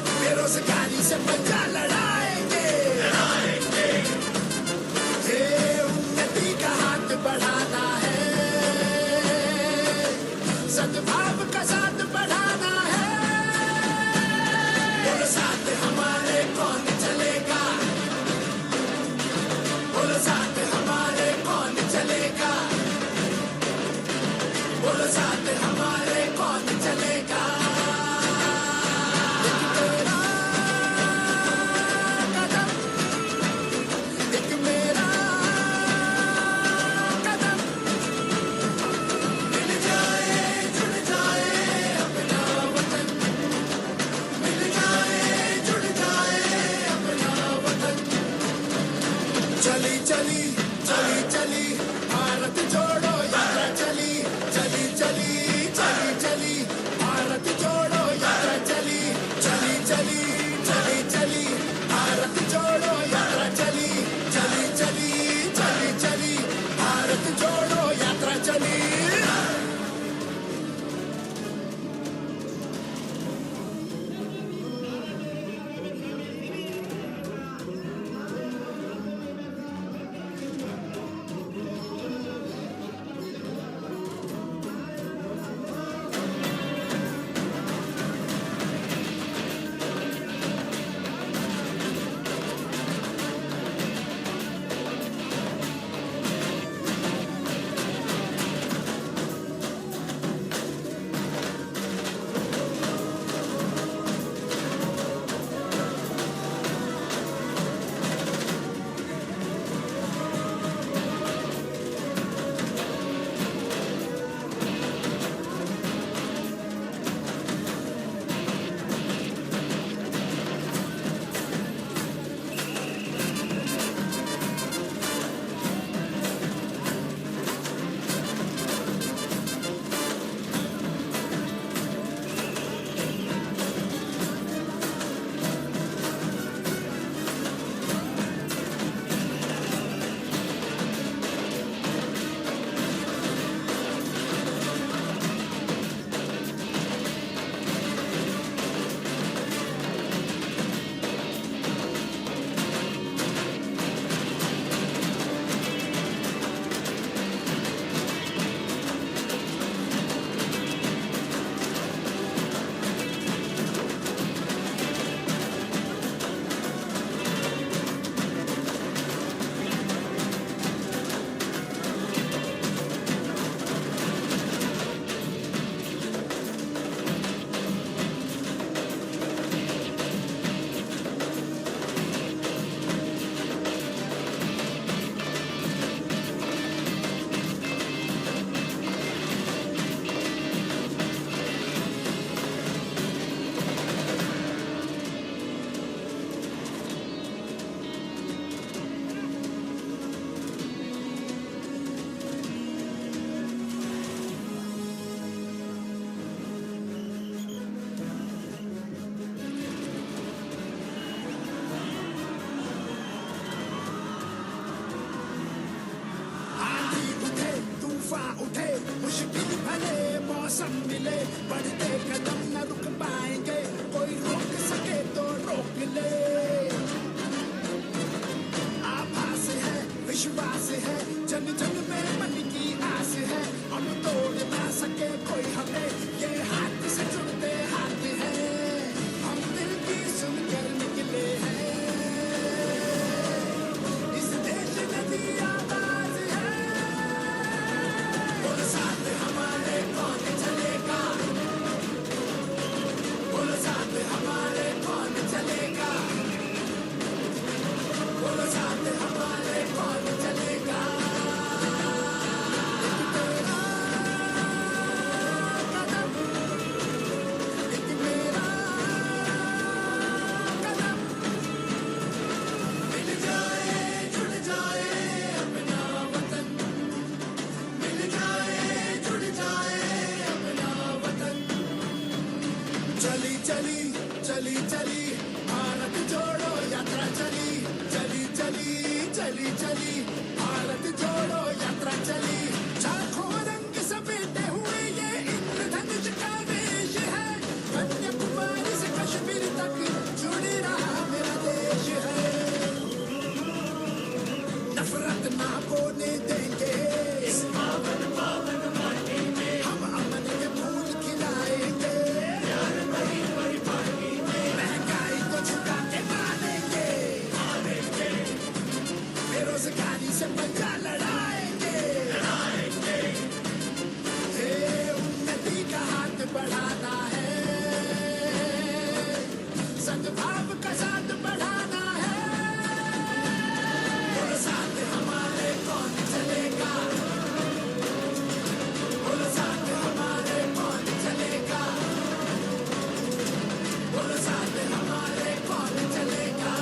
बेरोजगारी से पंजा लड़ाएंगे, लड़ाएंगे। ये उन्नति का हाथ बढ़ाना है, सद्भाव का साथ बढ़ाना है। बोलो साथ हमारे कौन चलेगा? बोलो साथ हमारे कौन चलेगा? बोलो साथ हमारे कौन चलेगा? एक तेरा कदम, एक मेरा कदम, मिल जाए, जुड़ जाए अपना वतन, मिल जाए, जुड़ जाए अपना वतन। चली, चली, चली, चली, भारत जोड़ो यात्रा चली, चली, चली, चली, चली, भारत जोड़ो यात्रा चली, चली, चली, चली, चली, भारत जोड़ो यात्रा चली, चली, चली, चली, चली, भारत जोड़ो यात्रा चली। बढ़ते कदम न रुक पाएंगे, कोई रोक सके तो रोक ले। आभास है, विश्वास है, जन जन में मन की आस है, अब तोड़ ना सके कोई हमें, ये हाथ से जुड़ते हाथ हैं, हम दिल की सुनकर निकले हैं। इस देश में भी आवाज है। बोलो साथ हमारे, कौन चलेगा? बोलो साथ हमारे, कौन चलेगा? बोलो साथ हमारे, कौन चलेगा? एक तेरा कदम, एक मेरा कदम, मिल जाए, जुड़ जाए अपना वतन। मिल जाए, जुड़ जाए अपना वतन। चली, चली, चली, चली, भारत जोड़ो यात्रा चली। चली, चली, चली, चली, भारत जोड़ो यात्रा चली। लाखों रंग समेटे हुए ये इंद्रधनुष का वेश है। कन्याकुमारी से कश्मीर तक जुड़ी रहा मेरा देश है। नफरत ना बोने देंगे। इस पावन, पावन माटी में हम अमन के फूल खिलाएंगे। प्यार भरी, भरी पानी में महंगाई को झुका के मानेंगे। मानेंगे। बेरोजगारी से पंजा लड़ाएंगे। लड़ाएंगे। ये उन्नति का हाथ बढ़ाना है, सद्भाव का साथ बढ़ाना है। बोलो साथ हमारे कौन चलेगा? बोलो साथ हमारे कौन चलेगा? बोलो साथ हमारे कौन चलेगा?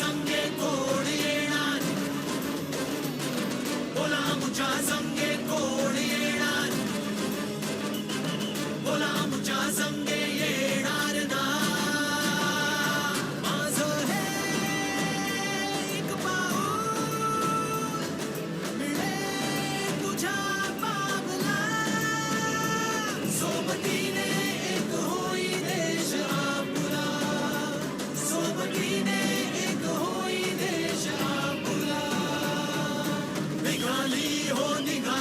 संगे कोण येणार? बोला आमच्या संगे कोण येणार? बोला आमच्या संगे येणार ना? माझं हे एक पाऊल मिळे तुझ्या पावला. सोबतीने एक होई देश आपला. सोबतीने एक होई देश आपला. निघाली हो निघा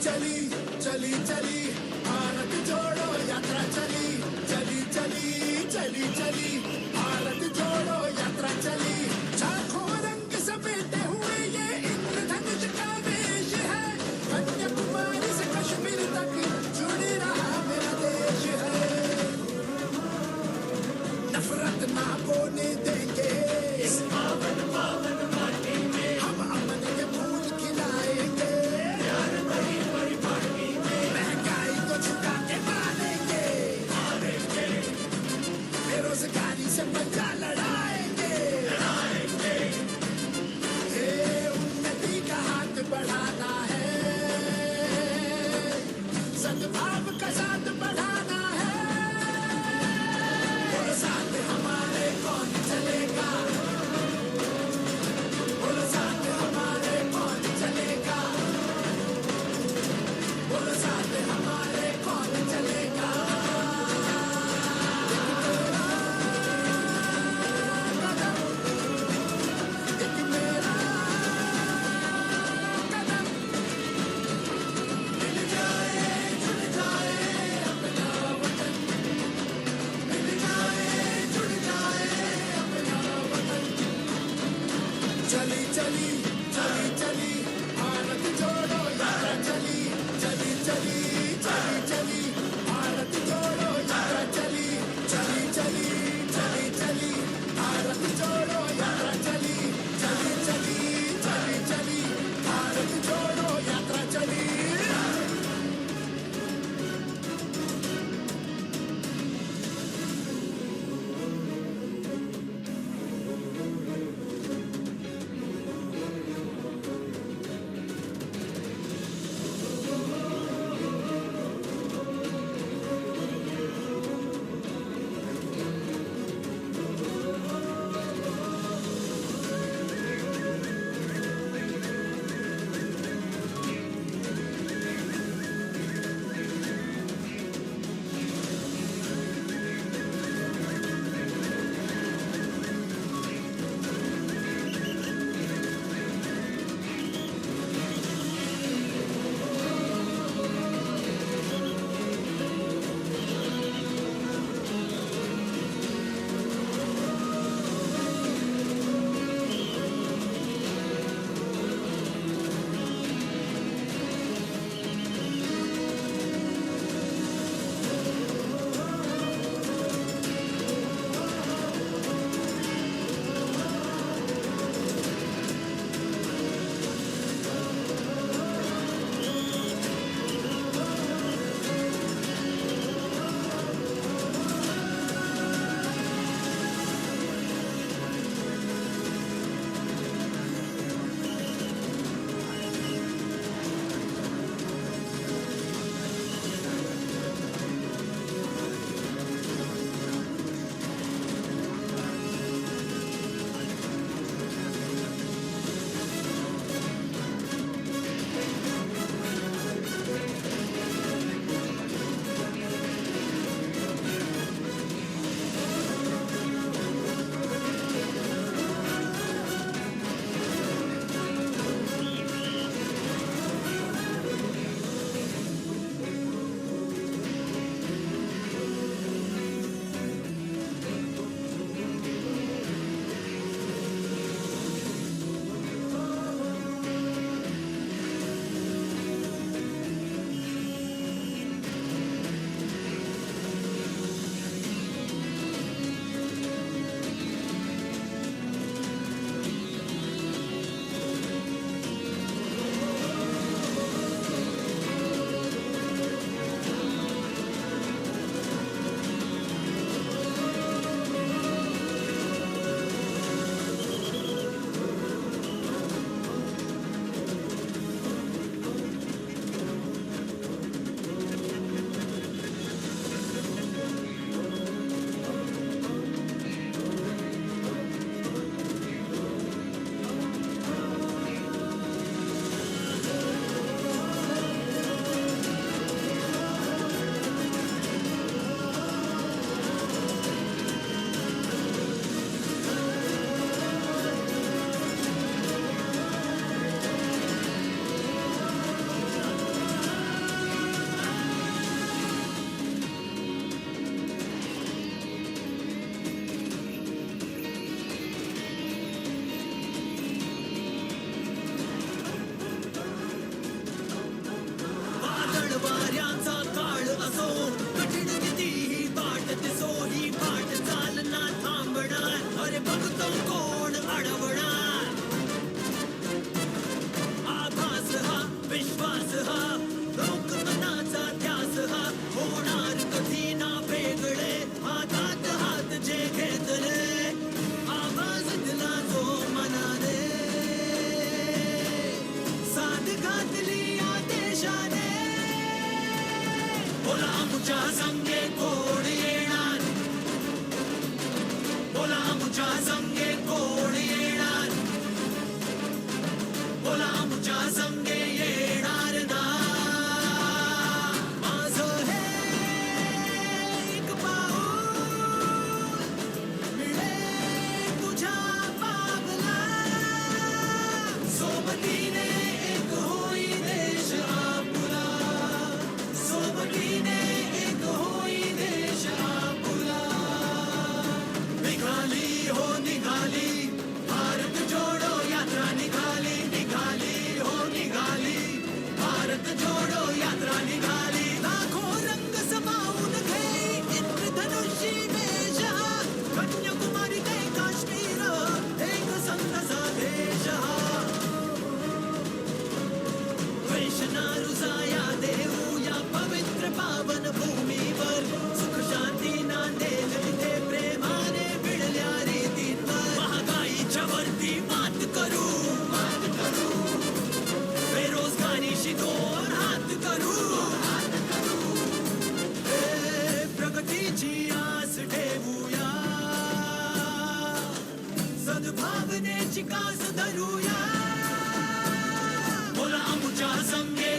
चली, चली, चली, भारत जोड़ो यात्रा चली। चली, चली, चली, चली, भारत जोड़ो यात्रा चली। चारों रंग समेटे हुए ये इंद्रधनुष का वेश है। कन्याकुमारी से कश्मीर तक जुड़ रहा मेरा देश है। नफरत ना बोने देंगे। इस पावन, पावन माटी में हम अमन के फूल खिलाएंगे। प्यार भरी, भरी पार्टी में महंगाई को झुका के मारेंगे। मारेंगे। बेरोजगारी से बोला आमच्या संगे कोण येणार? बोला आमच्या संगे कोण येणार? बोला आमच्या संगे येणार ना? माझं हे एक पाऊल मिळे तुझ्या पावला. सोबतीने एक होई देश आपला. सोबतीने एक होई देश आपला. निघाली हो निघाली, भारत जोडो यात्रा निघाली, निघाली हो निघाली, भारत जोडो यात्रा निघाली. लाखो रंग समावून घेई इंद्रधनुषी वेश हा. कन्याकुमारी ते काश्मीर, एक संत संदेश हा. द्वेष ना रुजाया देऊया पवित्र पावन भूमीवर. सुख शांती नांदेल तिथे प्रेमाने भिडल्या रीतींवर. महागाईच्या वरती मात करू, मात करू. बेरोजगारीशी दोन हात करू, हात करू. हे प्रगतीची आस ठेवूया. सद्भावनेची कास धरूया. बोला आमच्या संगे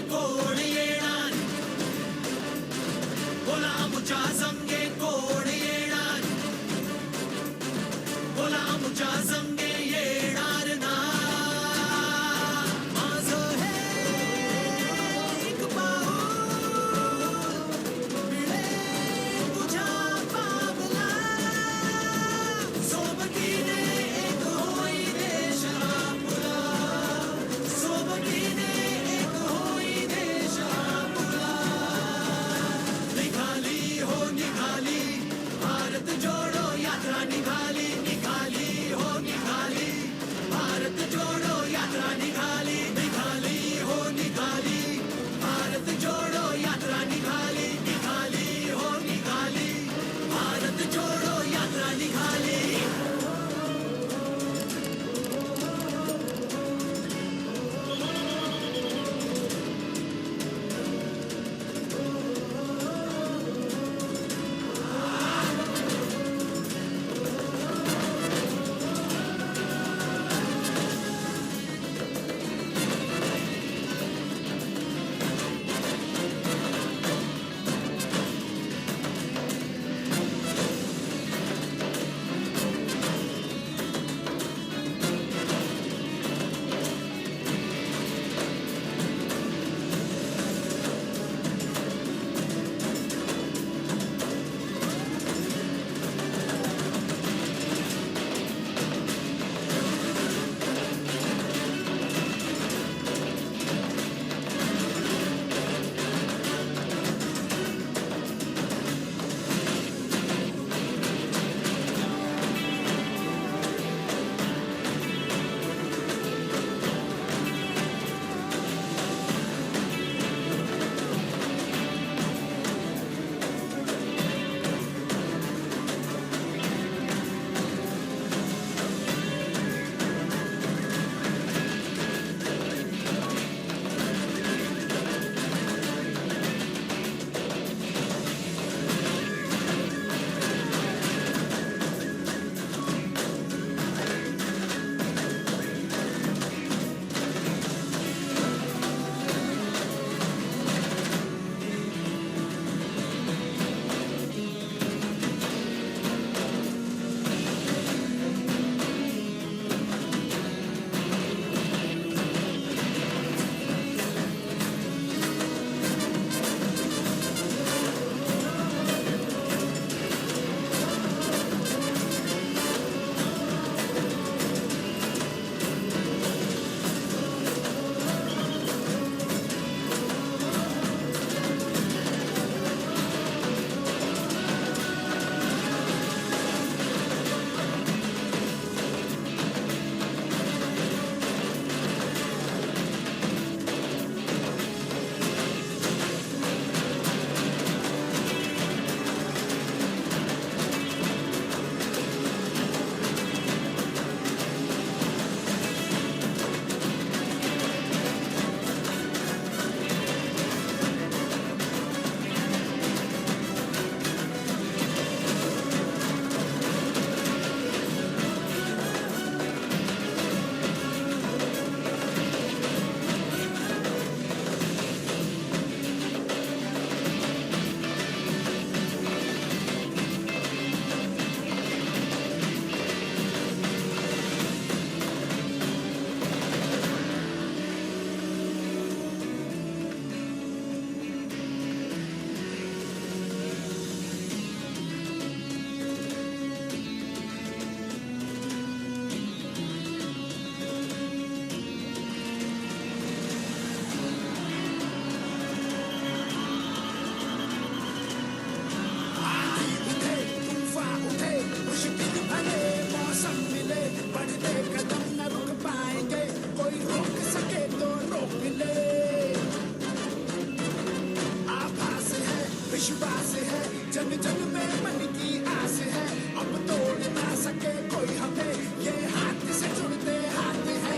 विश्वास है, जन जन में मन की आस है। अब तोड़ना सके कोई हमें, ये हाथ से जुड़ते हाथ हैं।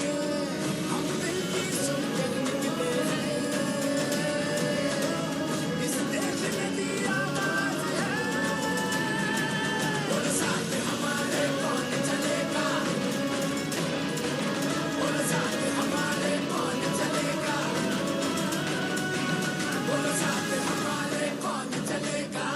हम दिल की सुनकर निकले हैं, इस देश में दी आवाज है। बोलो साथ हमारे कौन चलेगा, बोलो साथ हमारे कौन चलेगा, बोलो साथ हमारे कौन चलेगा।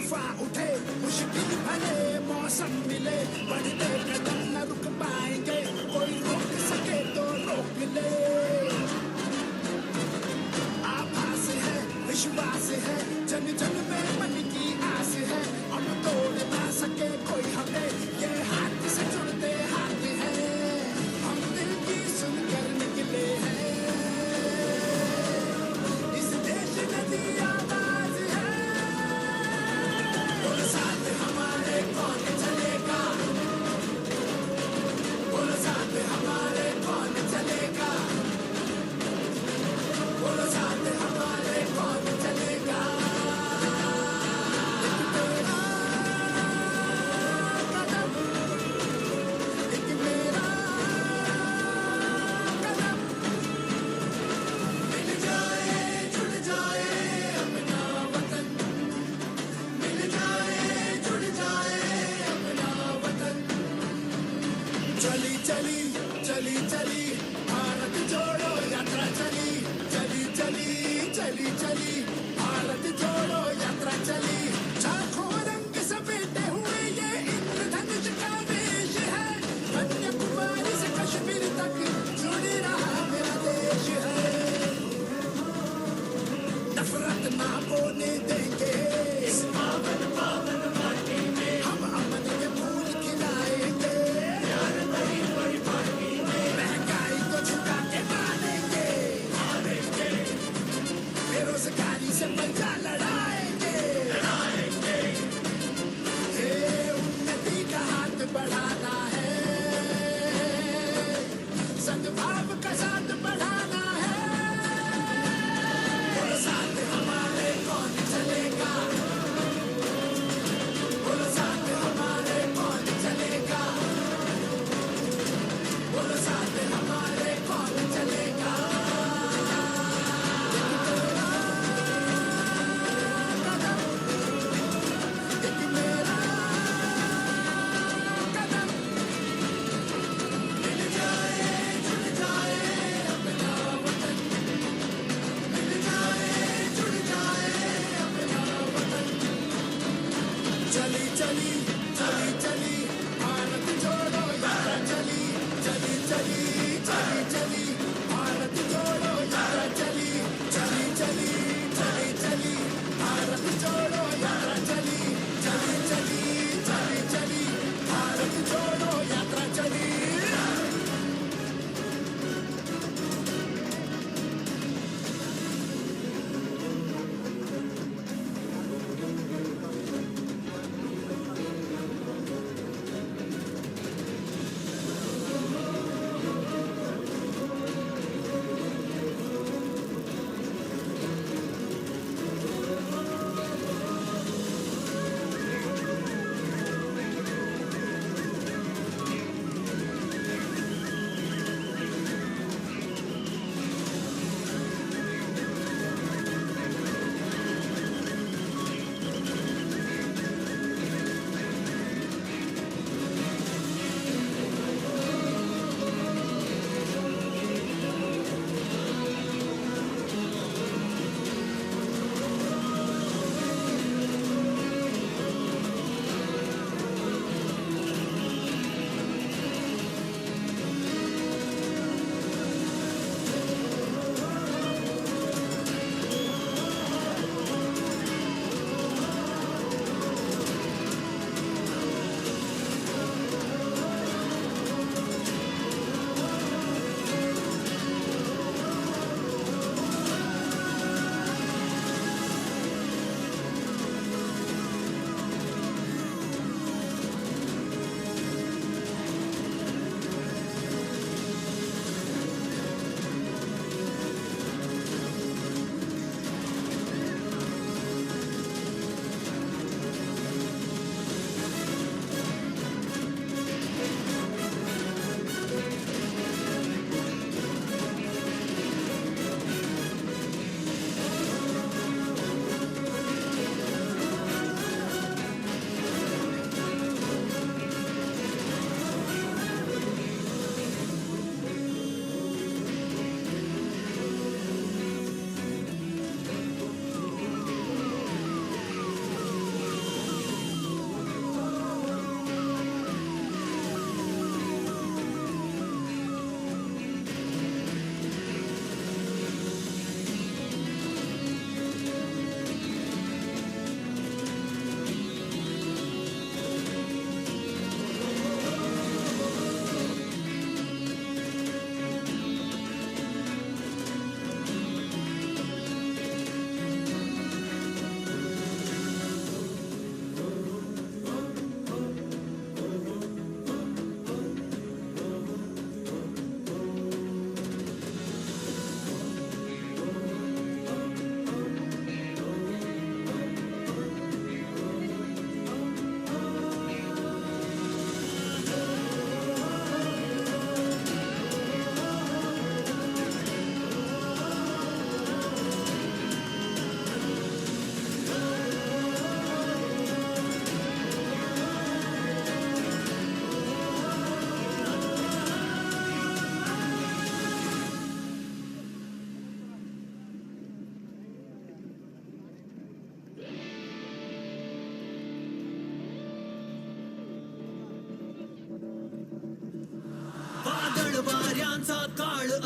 तूफान उठे, मुश्किल भले मौसम मिले, बढ़ते कदम न रुक पाएंगे, कोई रोक सके तो रोक ले। आभास है, विश्वास है, जन जन में मन की आस है, अब तोड़ ना सके कोई हमें, ये हाथ से जुड़ते हाथ हैं, हम दिल की सुनकर निकले हैं। इस देश में भी आवाज है। बोलो साथ हमारे कौन चलेगा? बोलो साथ हमारे कौन चलेगा? बोलो साथ हमारे कौन चलेगा? एक तेरा कदम, एक मेरा कदम, मिल जाए, जुड़ जाए अपना वतन। मिल जाए, जुड़ जाए अपना वतन। चली, चली, चली, चली, भारत जोड़ो यात्रा चली। चली, चली, चली, चली, भारत जोड़ो यात्रा चली। लाखों रंग समेटे हुए ये इंद्रधनुष का वेश है। कन्याकुमारी से कश्मीर तक जुड़ रहा मेरा देश है। नफरत ना बोने देंगे इस पावन पावन माटी में। हम अमन के फूल खिलाएंगे प्यार भरी बड़ी पार्टी में। महंगाई को झुका के मानेंगे, हारेंगे। बेरोजगारी से पंजा लड़ाएंगे, लड़ाएंगे। ये उन्नति का हाथ बढ़ाना है। सद्भाव का साथ बढ़ाना है। बोलो साथ हमारे कौन चलेगा?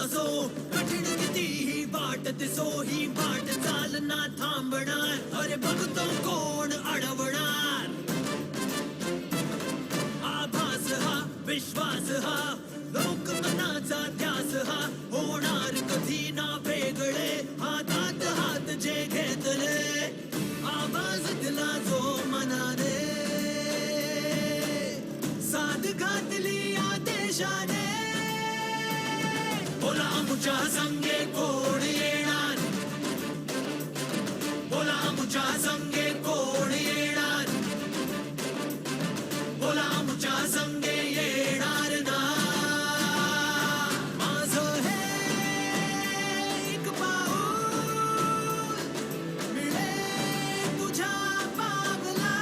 सो कठिण किती ही वाट, दिसो ही वाट चालना थांबणार, अरे भक्तो कोण अडवणार? आभास हा, विश्वास हा, लोकमनाचा ध्यास हा, होणार कधी ना वेगळे, हातात हात जे घेतले. आवाज दिला जो मनाने, साथ घातली या देशाने. बोला आमच्या संगे कोण येणार? बोला आमच्या संगे कोण येणार? बोला आमच्या संगे येणार ना? माझं हे एक पाऊल मिळे तुझ्या पावला.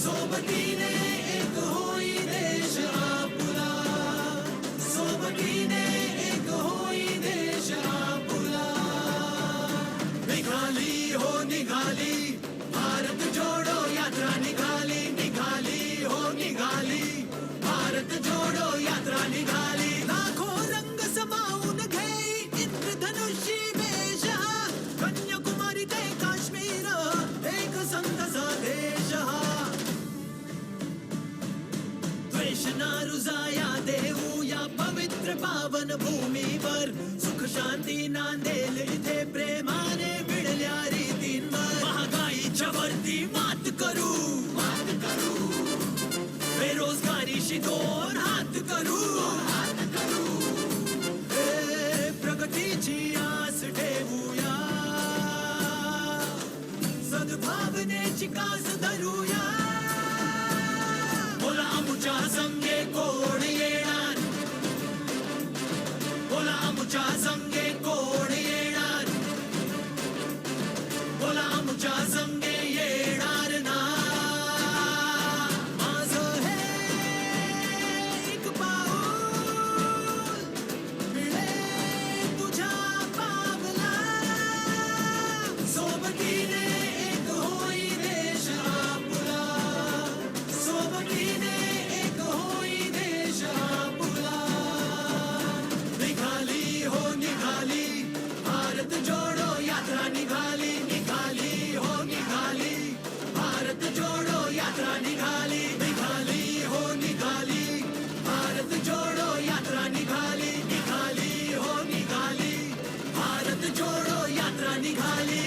सोबतीने एक होई देश आपला. सोबतीने एक होई देश आपला. निघाली हो निघाली, भारत जोडो यात्रा निघाली, निघाली हो निघाली. भारत जोडो यात्रा निघाली. लाखो रंग समावून घेई इंद्रधनुषी वेश हा. कन्याकुमारी ते काश्मीर, एक संत संदेश हा. द्वेष ना रुजाया देऊया पवित्र पावन भूमीवर. सुख शांती नांदेल इथे प्रेमाने मिळल्या रीतींवर. महागाईच्या वरती मात करू, मात करू. बेरोजगारीशी दोन हात करू, हात करू. ए, प्रगतीची आस ठेवूया. सद्भावनेची कास धरूया. बोला आमच्या संगे कोण येणार? बोला आमच्या संगे कोण येणार? बोला आमच्या संगे येणार ना? माझं हे एक पाऊल मिळे तुझ्या पावला. सोबतीने एक होई देश आपला. सोबतीने एक होई देश आपला. निघाली हो निघाली, भारत जोडो यात्रा निघाली, निघाली हो निघाली. भारत जोडो यात्रा निघाली, निघाली हो निघाली. भारत जोडो यात्रा निघाली, निघाली हो निघाली. भारत जोडो यात्रा निघाली.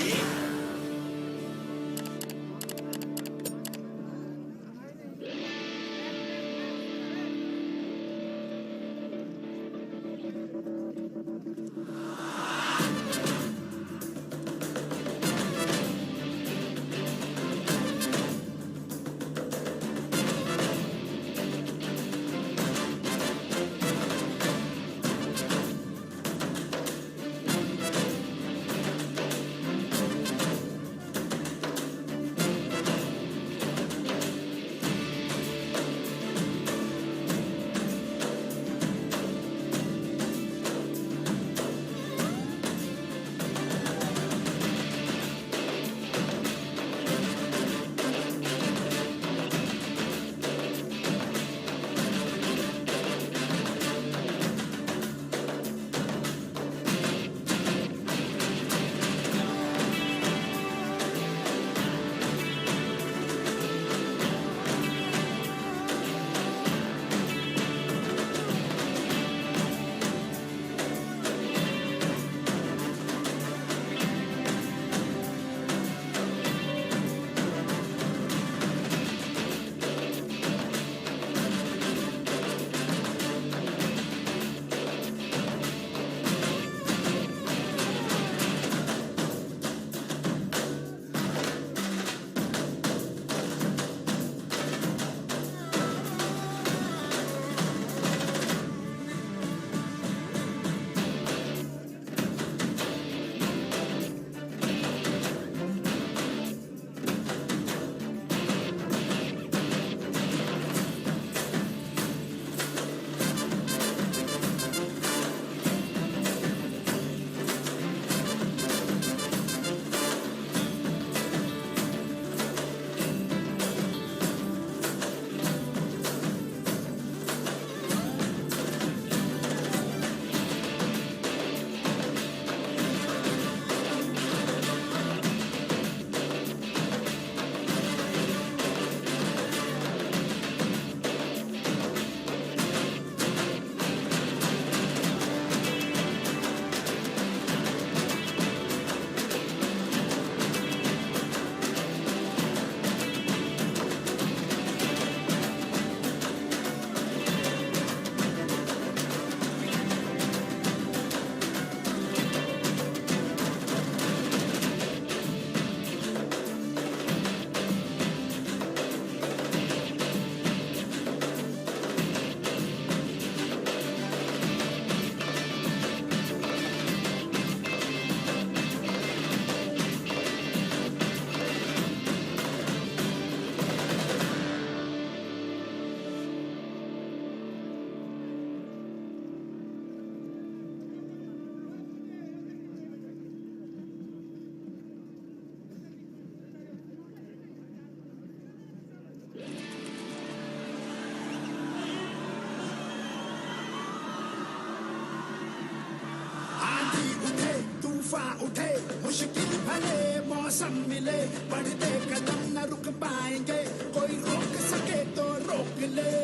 तूफान उठे, मुश्किल भले मौसम मिले, बढ़ते कदम न रुक पाएंगे, कोई रोक सके तो रोक ले।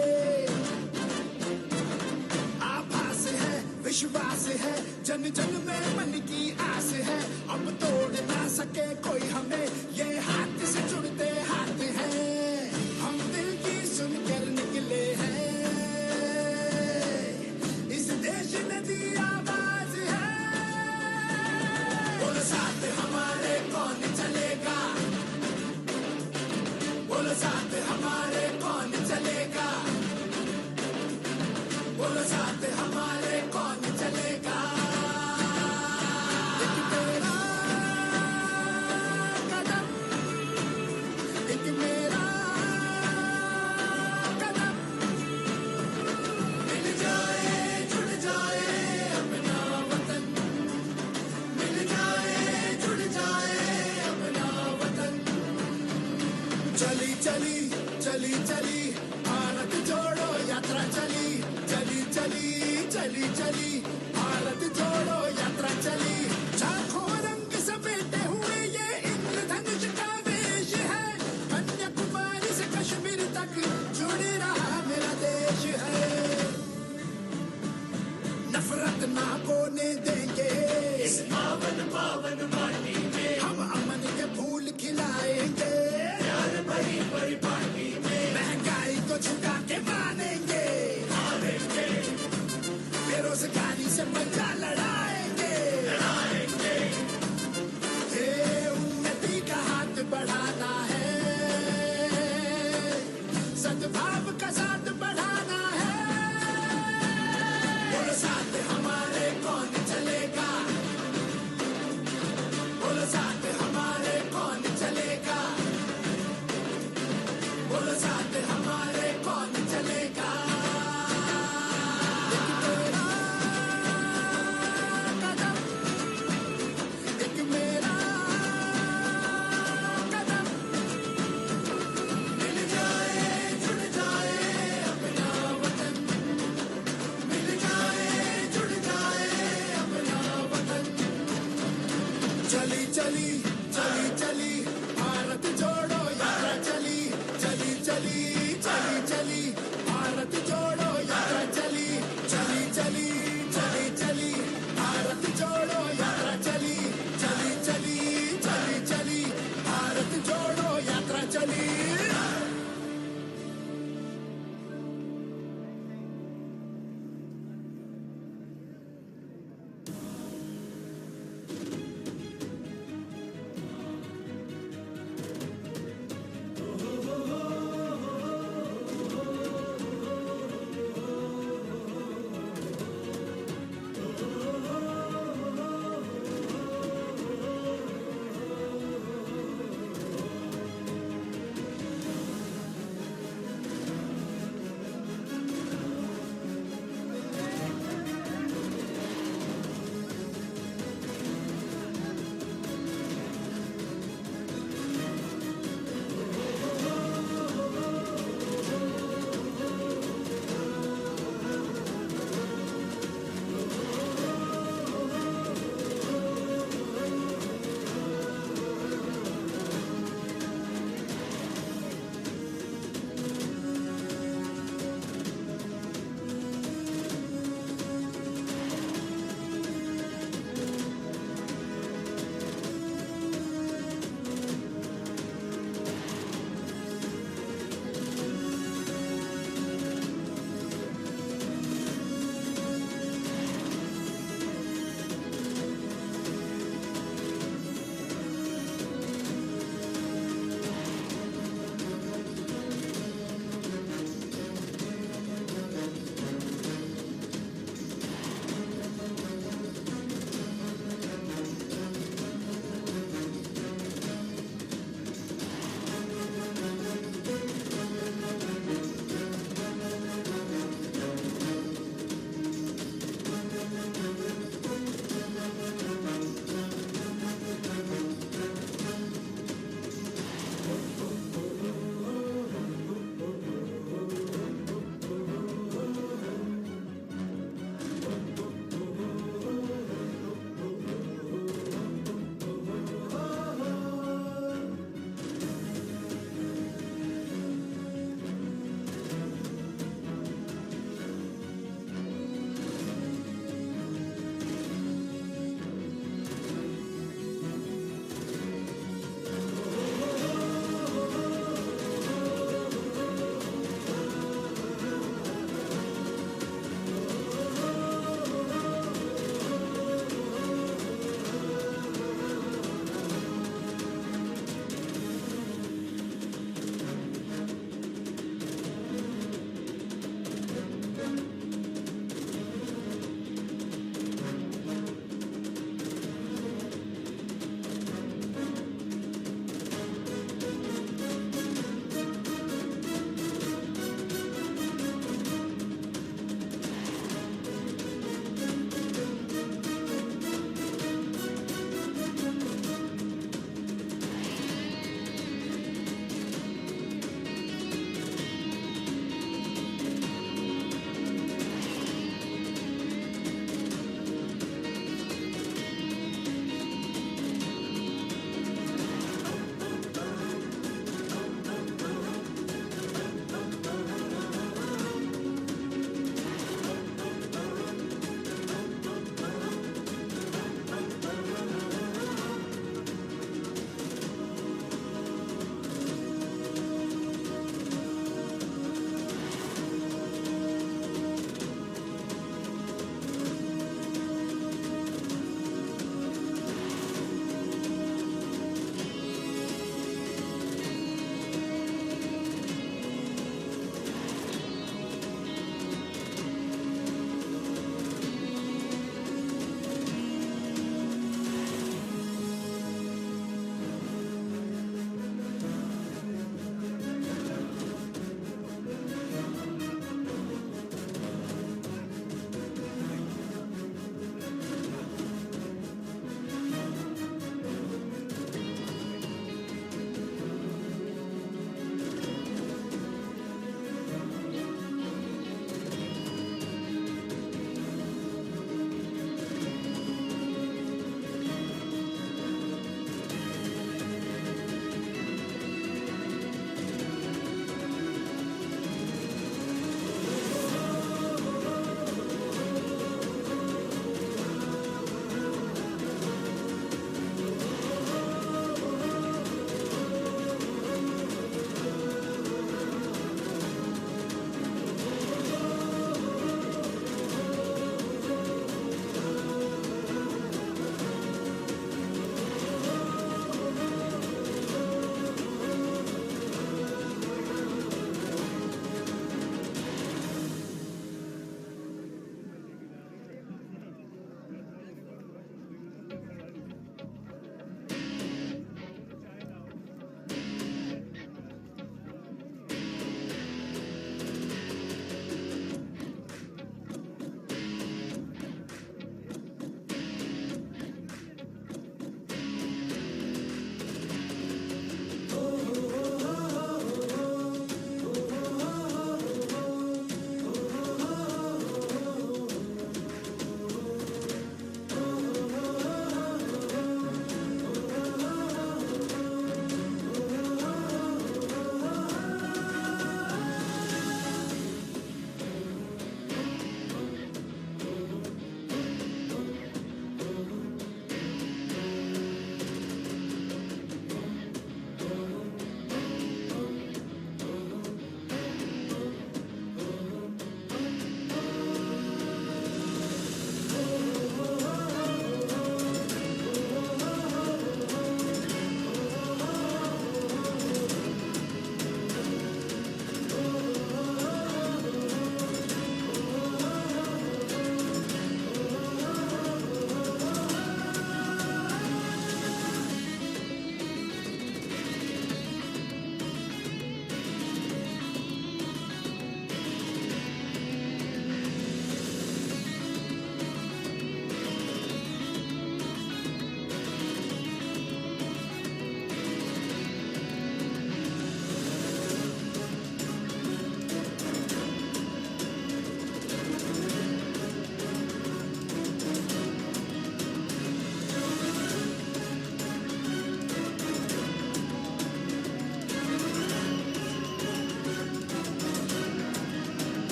आभास है, विश्वास है, जन जन में मन की आस है, अब तोड़ ना सके कोई हमें, ये हाथ से जुड़ते हाथ हैं, हम दिल की सुनकर निकले हैं। इस देश ने दी आवाज है। बोलो साथ हमारे कौन चलेगा? बोलो साथ हमारे कौन चलेगा? बोलो साथ हमारे कौन चलेगा? एक तेरा कदम, एक मेरा कदम, मिल जाए, जुड़ जाए अपना वतन, मिल जाए, जुड़ जाए अपना वतन। चली, चली, चली, चली, भारत जोड़ो यात्रा चली, चली, चली, चली, चली, भारत जोड़ो यात्रा चली। लाखों रंग समेटे हुए ये इंद्रधनुष का वेश है, कन्याकुमारी से कश्मीर तक जुड़ रहा मेरा देश है। नफरत ना बोने देंगे इस पावन पावन माटी में, हम अमन के फूल खिलाएंगे प्यार भरी भरी पार्टी में, महंगाई को झुका के मानेंगे, हारेंगे, बेरोजगारी से पंजा लड़ाएंगे, लड़ाएंगे। ये उन्नति का हाथ बढ़ाना है, सद्भाव का साथ बढ़ाना है। बोलो साथ हमारे कौन चलेगा? बोलो साथ हमारे कौन चलेगा? बोलो साथ हमारे कौन चलेगा? एक तेरा कदम, एक मेरा कदम, मिल जाए, जुड़ जाए अपना वतन, मिल जाए, जुड़ जाए अपना वतन। चली, चली, चली, चली, भारत जोड़ो यात्रा चली, चली, चली, चली, चली, भारत जोड़ो यात्रा चली, चली, चली, चली, चली, भारत जोड़ो यात्रा चली, चली, चली, चली, चली, भारत जोड़ो यात्रा चली।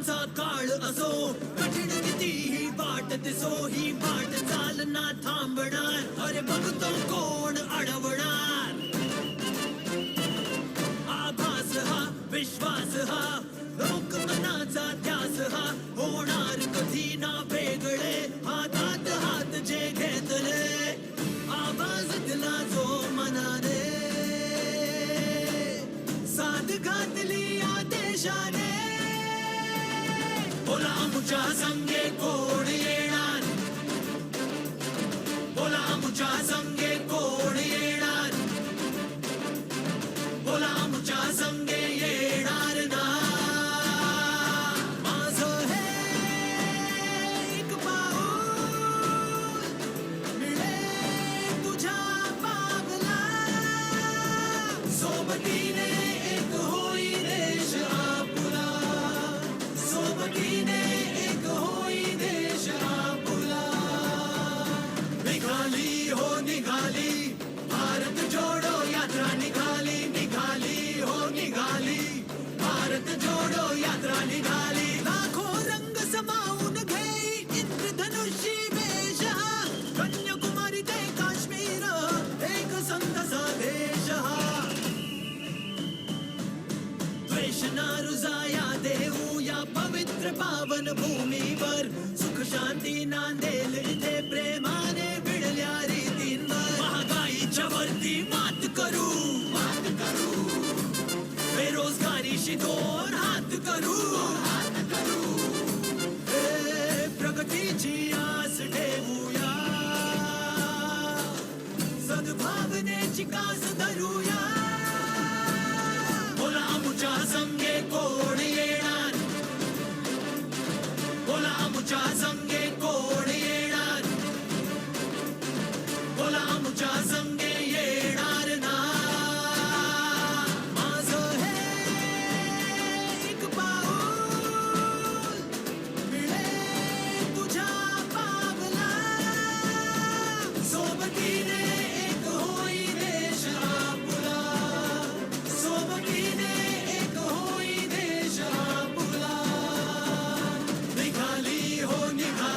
चा काळ असो, कठीण किती ही वाट दिसो, ही वाट चालना थांबणार, अरे बघतो कोण अडवणार? आभास हा, विश्वास हा, लोकमनाचा ध्यास हा, होणार कधी ना वेगळे, हातात हात जे घेतले. आवाज दिला जो मनाने, साथ घातली या देशाने. बोला आमच्या संगे कोण येणार? बोला आमच्या संगे कोण येणार? बोला आमच्या संगे येणार ना? माझं हे एक पाऊल मिळे तुझ्या पावला. सोबतीने एक होई देश आपला. सोबतीने एक होई देश आपला. निघाली हो निघाली, भारत जोडो यात्रा निघाली, निघाली हो निघाली, भारत जोडो यात्रा निघाली. लाखो रंग समावून घेई इंद्रधनुषी वेश हा, कन्याकुमारी ते काश्मीर, एक संत संदेश हा. द्वेष ना रुजाया देऊया पवित्र पावन भूमीवर, सुख शांती नांदेल इथे प्रेमाने भिडल्या रीतींवर. महागाईच्या वरती मात करू, मात करू, बेरोजगारीशी दोन हात करू, हात करू. हे प्रगतीची आस ठेवूया, सद्भावनेची कास धरूया. बोला आमच्या संगे कोण येणार? बोला आमच्या संगे कोण येणार? बोला आमच्या संगे येणार ना? माझं हे एक पाऊल मिळे तुझ्या पावला. सोबतीने एक होई देश आपला. सोबतीने एक होई देश आपला. निघाली हो निघाली.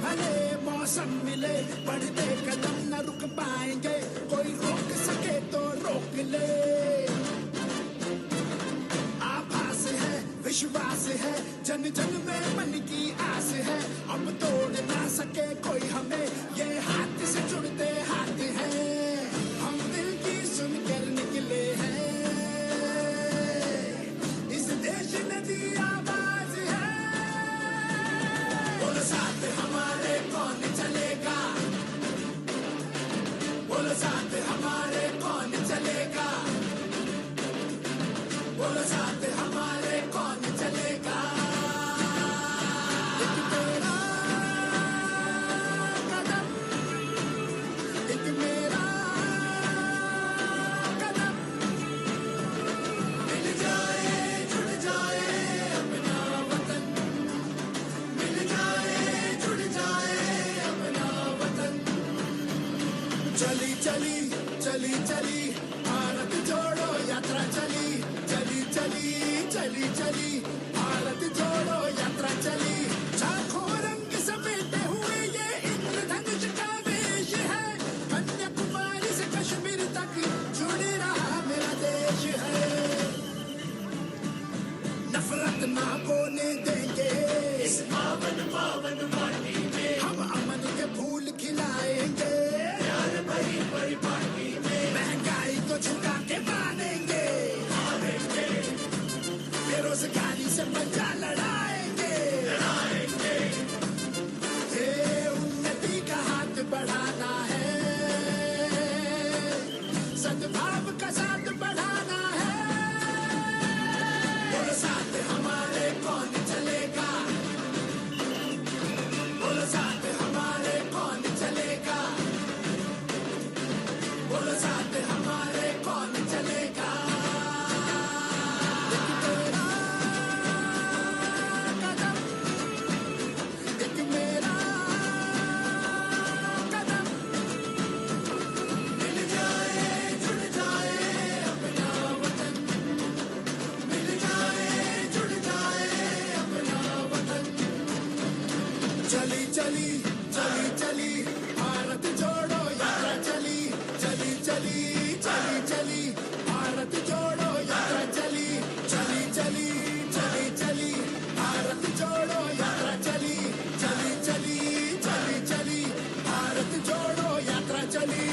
भले मौसम मिले, बढ़ते कदम न रुक पाएंगे, कोई रोक सके तो रोक ले। आभास है, विश्वास है, जन जन में मन की आस है, अब तोड़ ना सके कोई हमें, ये हाथ से जुड़ते हाथ हैं, हम दिल की सुनकर निकले हैं। इस देश में भी आवाज है। बोलो साथ हमारे कौन चलेगा? बोलो साथ हमारे कौन चलेगा? बोलो साथ हमारे कौन चलेगा? एक तेरा कदम, एक मेरा कदम, मिल जाए, जुड़ जाए अपना वतन, मिल जाए, जुड़ जाए अपना वतन। चली, चली, चली, चली, भारत जोड़ो यात्रा चली, चली, चली, चली, चली, भारत जोड़ो यात्रा चली। लाखों रंग समेटे हुए ये इंद्रधनुष का वेश है, कन्याकुमारी से कश्मीर तक जुड़े रहा मेरा देश है। नफरत ना बोने देंगे इस पावन पावन माटी में, हम अमन के फूल खिलाएंगे प्यार भरी परिपाटी में, महंगाई को झुका के मानेंगे, हारेंगे बेरोजगारी से पंजा लड़ाएंगे, लड़ाएंगे। ये उन्नति का हाथ बढ़ाना है, सद्भाव का साथ बढ़ाना है। बोलो साथ हमारे कौन चलेगा? बोलो साथ हमारे कौन चलेगा? बोलो साथ हमारे कौन चलेगा? एक तेरा कदम, एक मेरा कदम, मिल जाए, जुड़ जाए अपना वतन, मिल जाए, जुड़ जाए अपना वतन। चली, चली, चली, चली, भारत जोड़ो यात्रा चली, चली, चली, चली, चली, भारत जोड़ो यात्रा चली, चली, चली, चली, चली, भारत जोड़ो यात्रा चली, चली, चली, चली, चली, भारत जोड़ो यात्रा चली।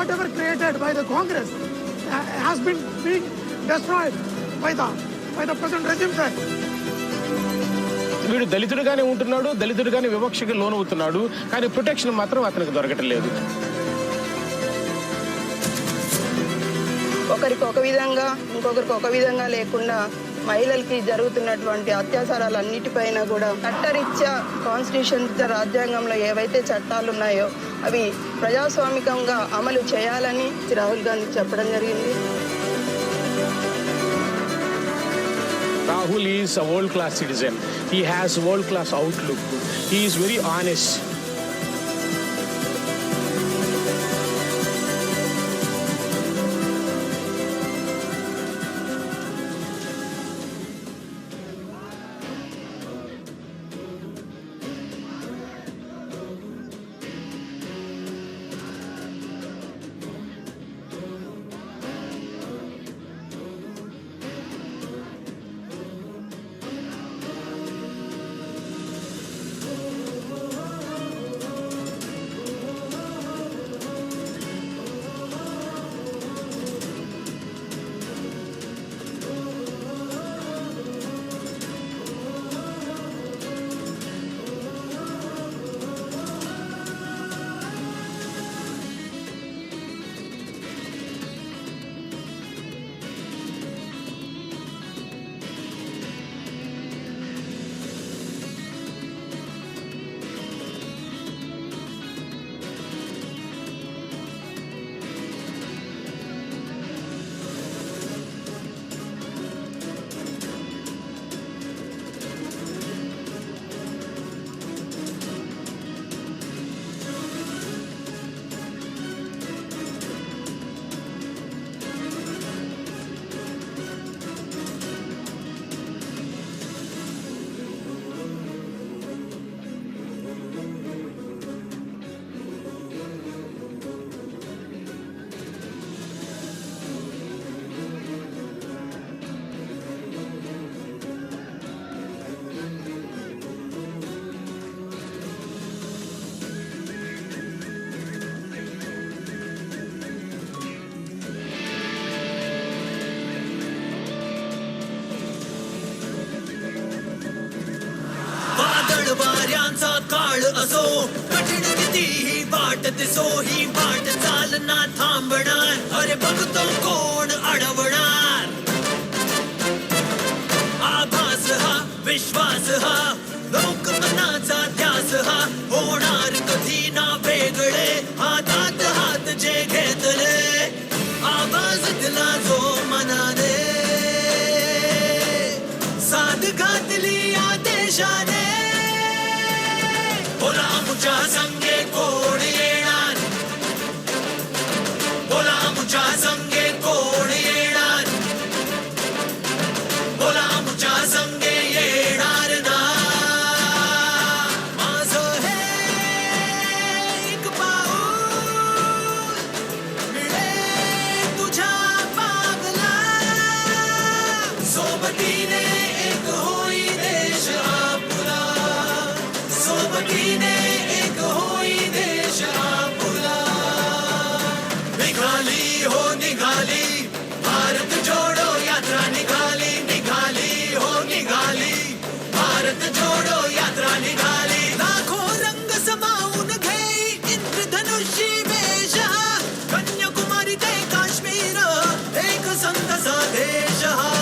Whatever created by the Congress, uh, has been being destroyed by the, by the present regime, sir. వీడు దళితుడుగానే ఉంటున్నాడు, దళితుడుగానే వివక్షకి లోనవుతున్నాడు, కానీ ప్రొటెక్షన్ మాత్రం అతనికి దొరకటం లేదు. ఒకరికి ఒక విధంగా, ఇంకొకరికి ఒక విధంగా లేకుండా మహిళలకి జరుగుతున్నటువంటి అత్యాచారాలన్నిటిపైన కూడా చట్టరీత్యా, కాన్స్టిట్యూషన్, రాజ్యాంగంలో ఏవైతే చట్టాలు ఉన్నాయో అవి ప్రజాస్వామికంగా అమలు చేయాలని రాహుల్ గాంధీ చెప్పడం జరిగింది. Rahul is a world class citizen. He has world class outlook. He is very honest. वादळ वाऱ्यांचा काळ असो, कठीण कितीही वाट दिसो, ही वाट चालना थांबणार, अरे बघतो कोण अडवणार. आभास हा, विश्वास हा, लोकमनाचा ध्यास हा, होणार कधी ना वेगळे, हातात हात जे घेतले. आवाज दिला जो मनाने, साथ घातली या देशाने. बोला आमच्या संगे कोण येणार? बोला आमच्या संगे कोण येणार? बोला आमच्या संगे येणार ना? माझं हे एक पाऊल मिळे तुझ्या पावला. सोबतीने एक होई देश आपला. सोबतीने एक होई देश आपला. निघाली हो निघाली, भारत जोडो यात्रा निघाली. निघाली हो निघाली, भारत जोडो यात्रा निघाली. लाखो रंग समावून घेई इंद्रधनुषी वेश हा. कन्याकुमारी ते काश्मीर, एक संत संदेश हा.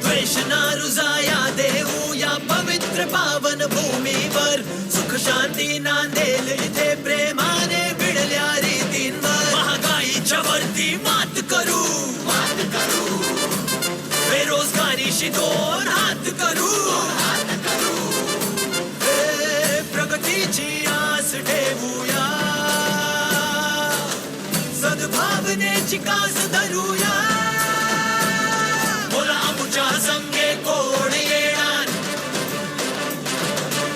द्वेष ना रुजाया देऊ या पवित्र पावन भूमीवर. सुख शांती नांदेल इथे प्रेमाने विडल्या रीतींवर. महागाईच्या वरती मात करू, मात करू. बेरोजगारीशी दोन हात करू, हात करू. हे प्रगतीची आस ठेवूया, सद्भावनेची कास धरूया. बोला आमच्या संगे कोण येणार?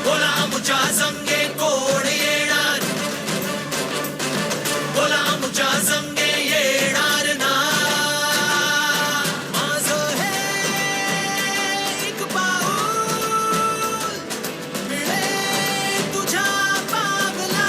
बोला आमच्या संगे कोण येणार? बोला आमच्या संगे येणार ना? माझं हे एक पाऊल मिळे तुझ्या पावला.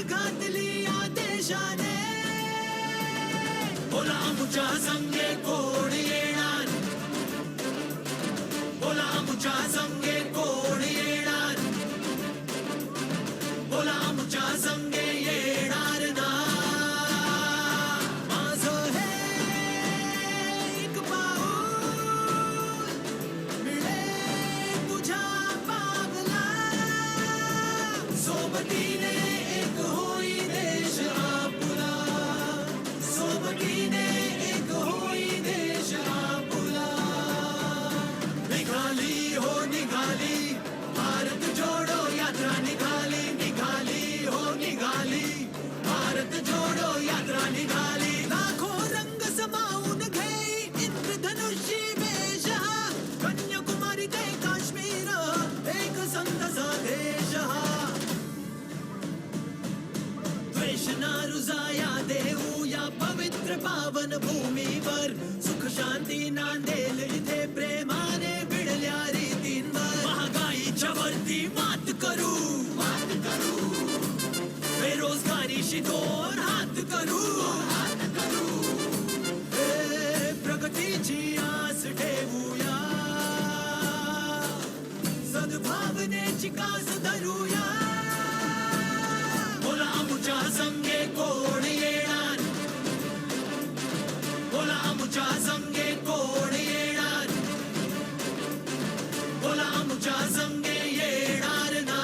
घातली आदेशाने. बोला आमच्या संगे कोण येणार? बोला आमच्या संगे कोण येणार? बोला आमच्या संगे येणार ना? माझं हे एक पाऊल मिळे तुझ्या पावला. सोबतीने एक होई देश आपला. सोबतीने एक होई देश आपला. निघाली हो निघाली, भारत जोडो यात्रा निघाली. निघाली हो निघाली, भारत जोडो यात्रा निघाली. लाखो रंग समावून घेई इंद्रधनुषी वेश हा. कन्याकुमारी ते काश्मीर, एक संत संदेश हा. द्वेष ना रुजाया देऊ या पवित्र पावन भूमीवर. सुख शांती नांदेल इथे प्रेमाने भिडल्या रीतींवर. महागाईच्या वरती मात करू, मात करू. बेरोजगारीशी दोन हात करू, हात करू. हे प्रगतीची आस ठेवूया. सद्भावनेची कास धरूया. बोला आमच्या संगे कोण येणार? बोला आमच्या संगे कोण येणार? बोला आमच्या संगे येणार ना?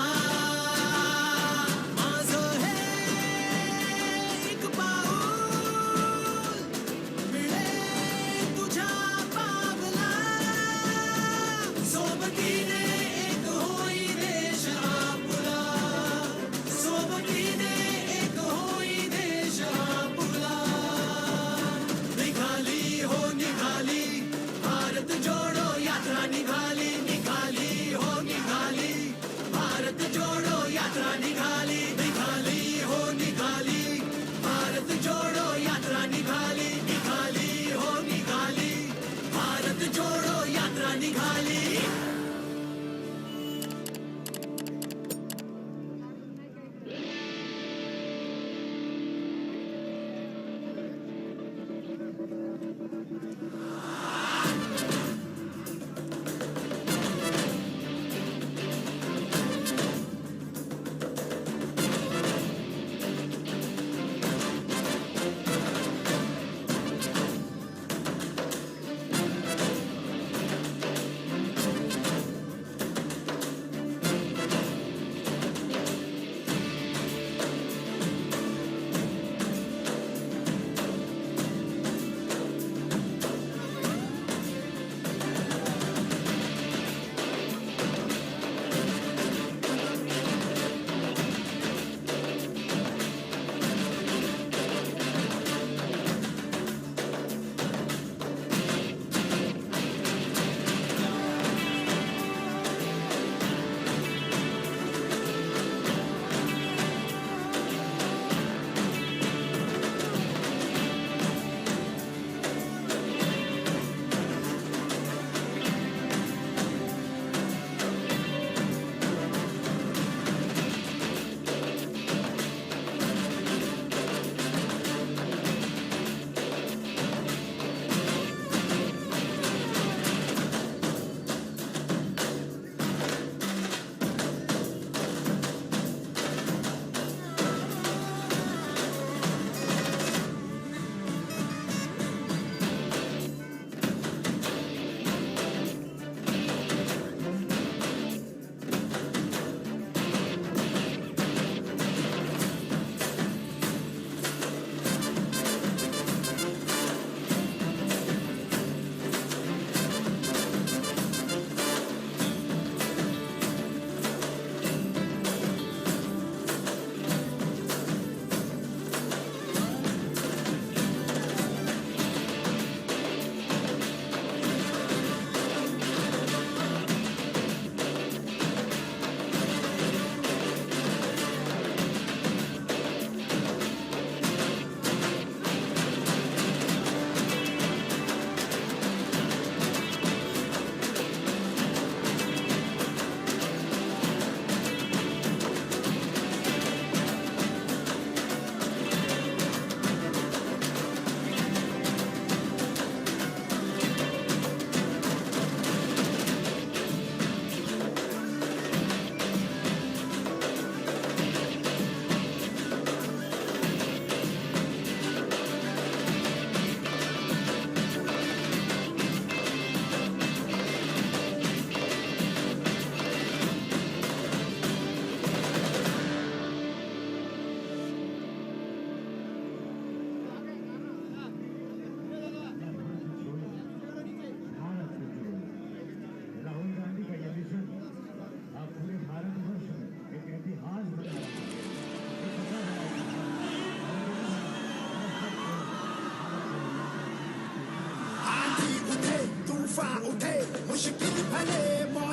माझं हे एक पाऊल मिळे तुझ्या पावला. सोबतीने एक होई देश आपला. सोबतीने एक होई देश आपला. निघाली हो निघाली, भारत जोडो यात्रा निघाली. निघाली हो निघाली.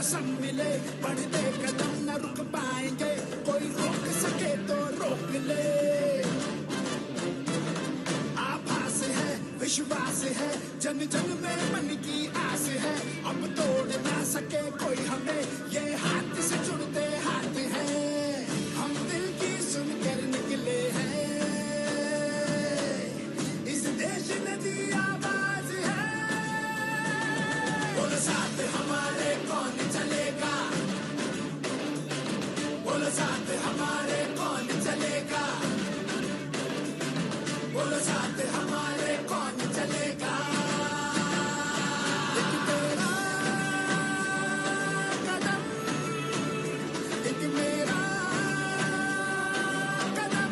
मौसम मिले, बढ़ते कदम न रुक पाएंगे, कोई रोक सके तो रोक ले। आभास है, विश्वास है, जन जन में मन की आस है, अब तोड़ ना सके कोई हमें, ये हाथ से जुड़ते हाथ हैं, हम दिल की सुनकर निकले हैं। इस देश नदी आवाज है। बोलो साथ हमारे कौन चलेगा? बोलो साथ हमारे कौन चलेगा? बोलो साथ हमारे कौन चलेगा? एक तेरा कदम, एक मेरा कदम।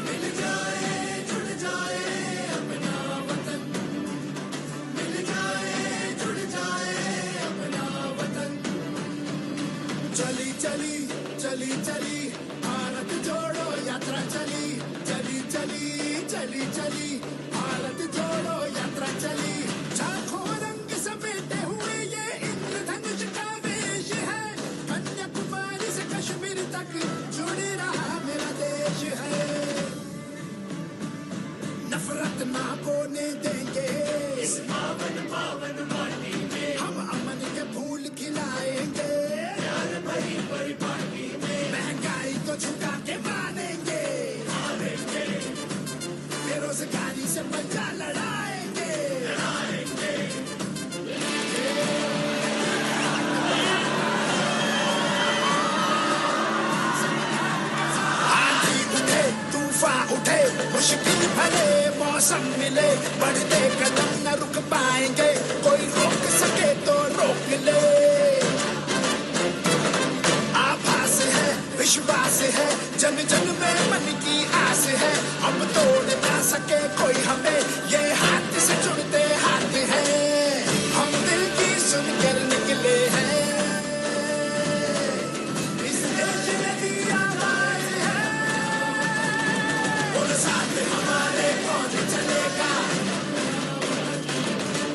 मिल जाए, जुड़ जाए अपना वतन। मिल जाए, जुड़ जाए अपना वतन। चली, चली, चली, चली, भारत जोड़ो यात्रा चली। चली, चली, चली, चली, भारत जोड़ो यात्रा चली। लाखों रंग समेटे हुए ये इंद्रधनुष का वेश है। कन्याकुमारी से कश्मीर तक जुड़ रहा मेरा देश है। नफरत ना बोने देंगे इस पावन, पावन माटी में। हम अमन के फूल खिलाएंगे प्यार भरी परिपाटी में। महंगाई को झुका के मानेंगे, हारेंगे। बेरोजगारी से पंजा लड़ाएंगे, लड़ाएंगे। आंधी उठे, तूफान उठे, मुश्किल भले मौसम मिले, बढ़ते कदम न रुक पाएंगे, कोई रोक सके तो रोक ले। आभास है, विश्वास है, जन जन में मन की आस है, अब तोड़ ना सके कोई हमें, ये हाथ से जुड़ते हाथ हैं, हम दिल की सुनकर निकले हैं। इस देश में भी आवाज है। बोलो साथ हमारे कौन चलेगा?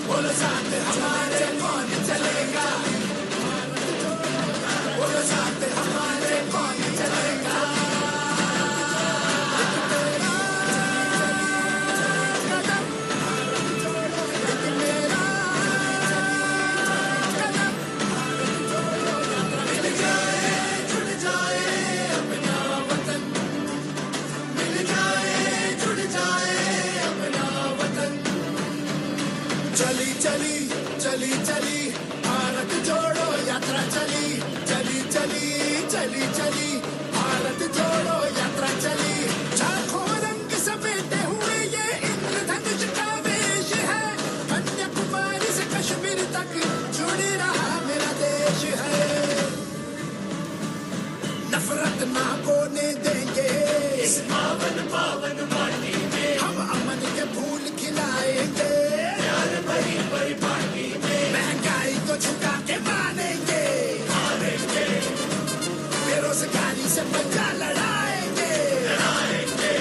बोलो साथ हमारे कौन चलेगा? बोलो साथ हमारे कौन चलेगा? चली, चली, चली, चली, भारत जोड़ो यात्रा चली। चली, चली, चली, चली, भारत जोड़ो यात्रा चली। लाखों रंग समेटे हुए ये इंद्रधनुष का वेश है। कन्याकुमारी से कश्मीर तक जुड़ रहा मेरा देश है। नफरत ना बोने देंगे इस पावन, पावन माटी में। हम अमन के फूल खिलाएंगे प्यार भरी परिपाटी में। महंगाई को झुका के मानेंगे, हारेंगे। बेरोजगारी से पंजा लड़ाएंगे, लड़ाएंगे।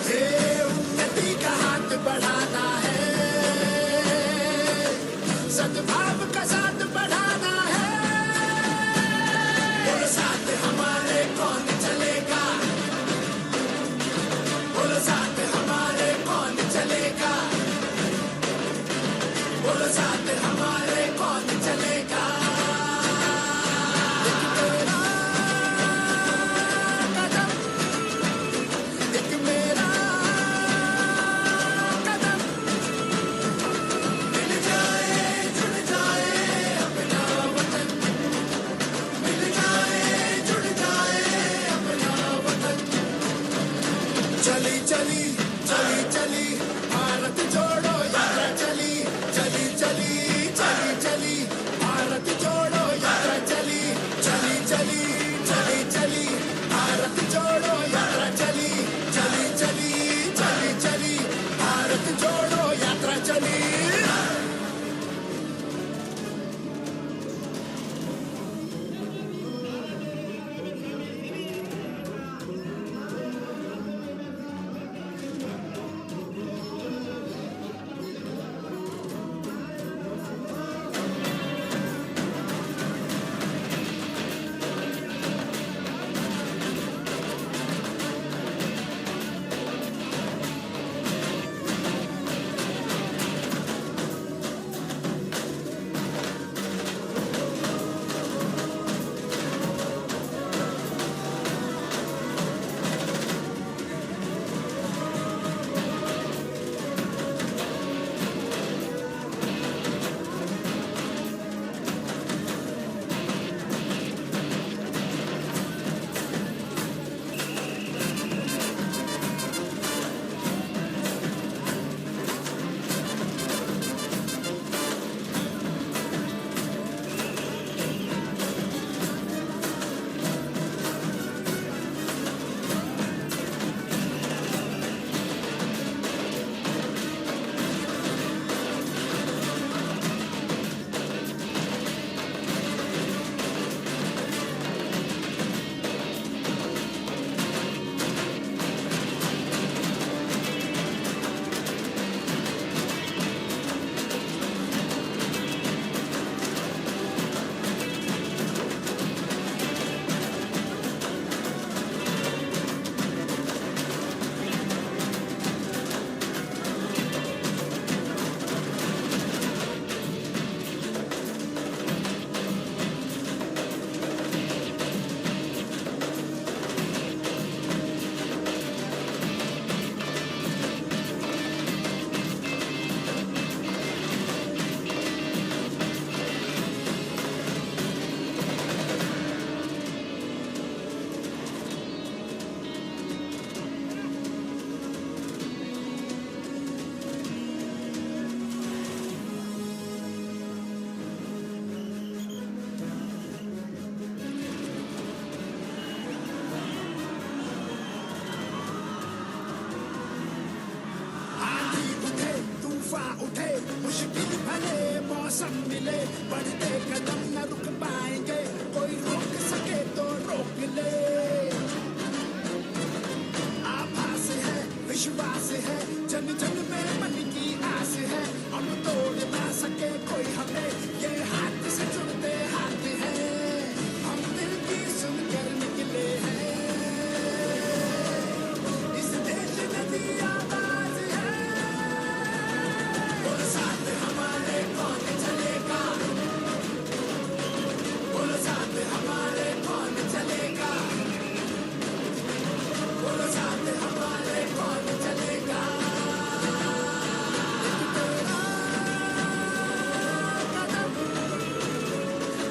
ये उन्नति का हाथ बढ़ाना है, सद्भाव का साथ बढ़ाना है। बोलो साथ हमारे कौन चलेगा? बोलो साथ हमारे कौन चलेगा? बढ़ते कदम न रुक पाएंगे, कोई रोक सके तो रोक ले। आभास है, विश्वास है, जन जन में मन की आस है, अब तोड़ ना सके कोई हमें, ये हाथ से जुड़ते हाथ हैं, हम दिल की सुनकर निकले हैं। इस देश में भी आवाज है। बोलो साथ हमारे कौन चलेगा? बोलो साथ हमारे कौन चलेगा? बोलो साथ हमारे कौन चलेगा? एक तेरा कदम,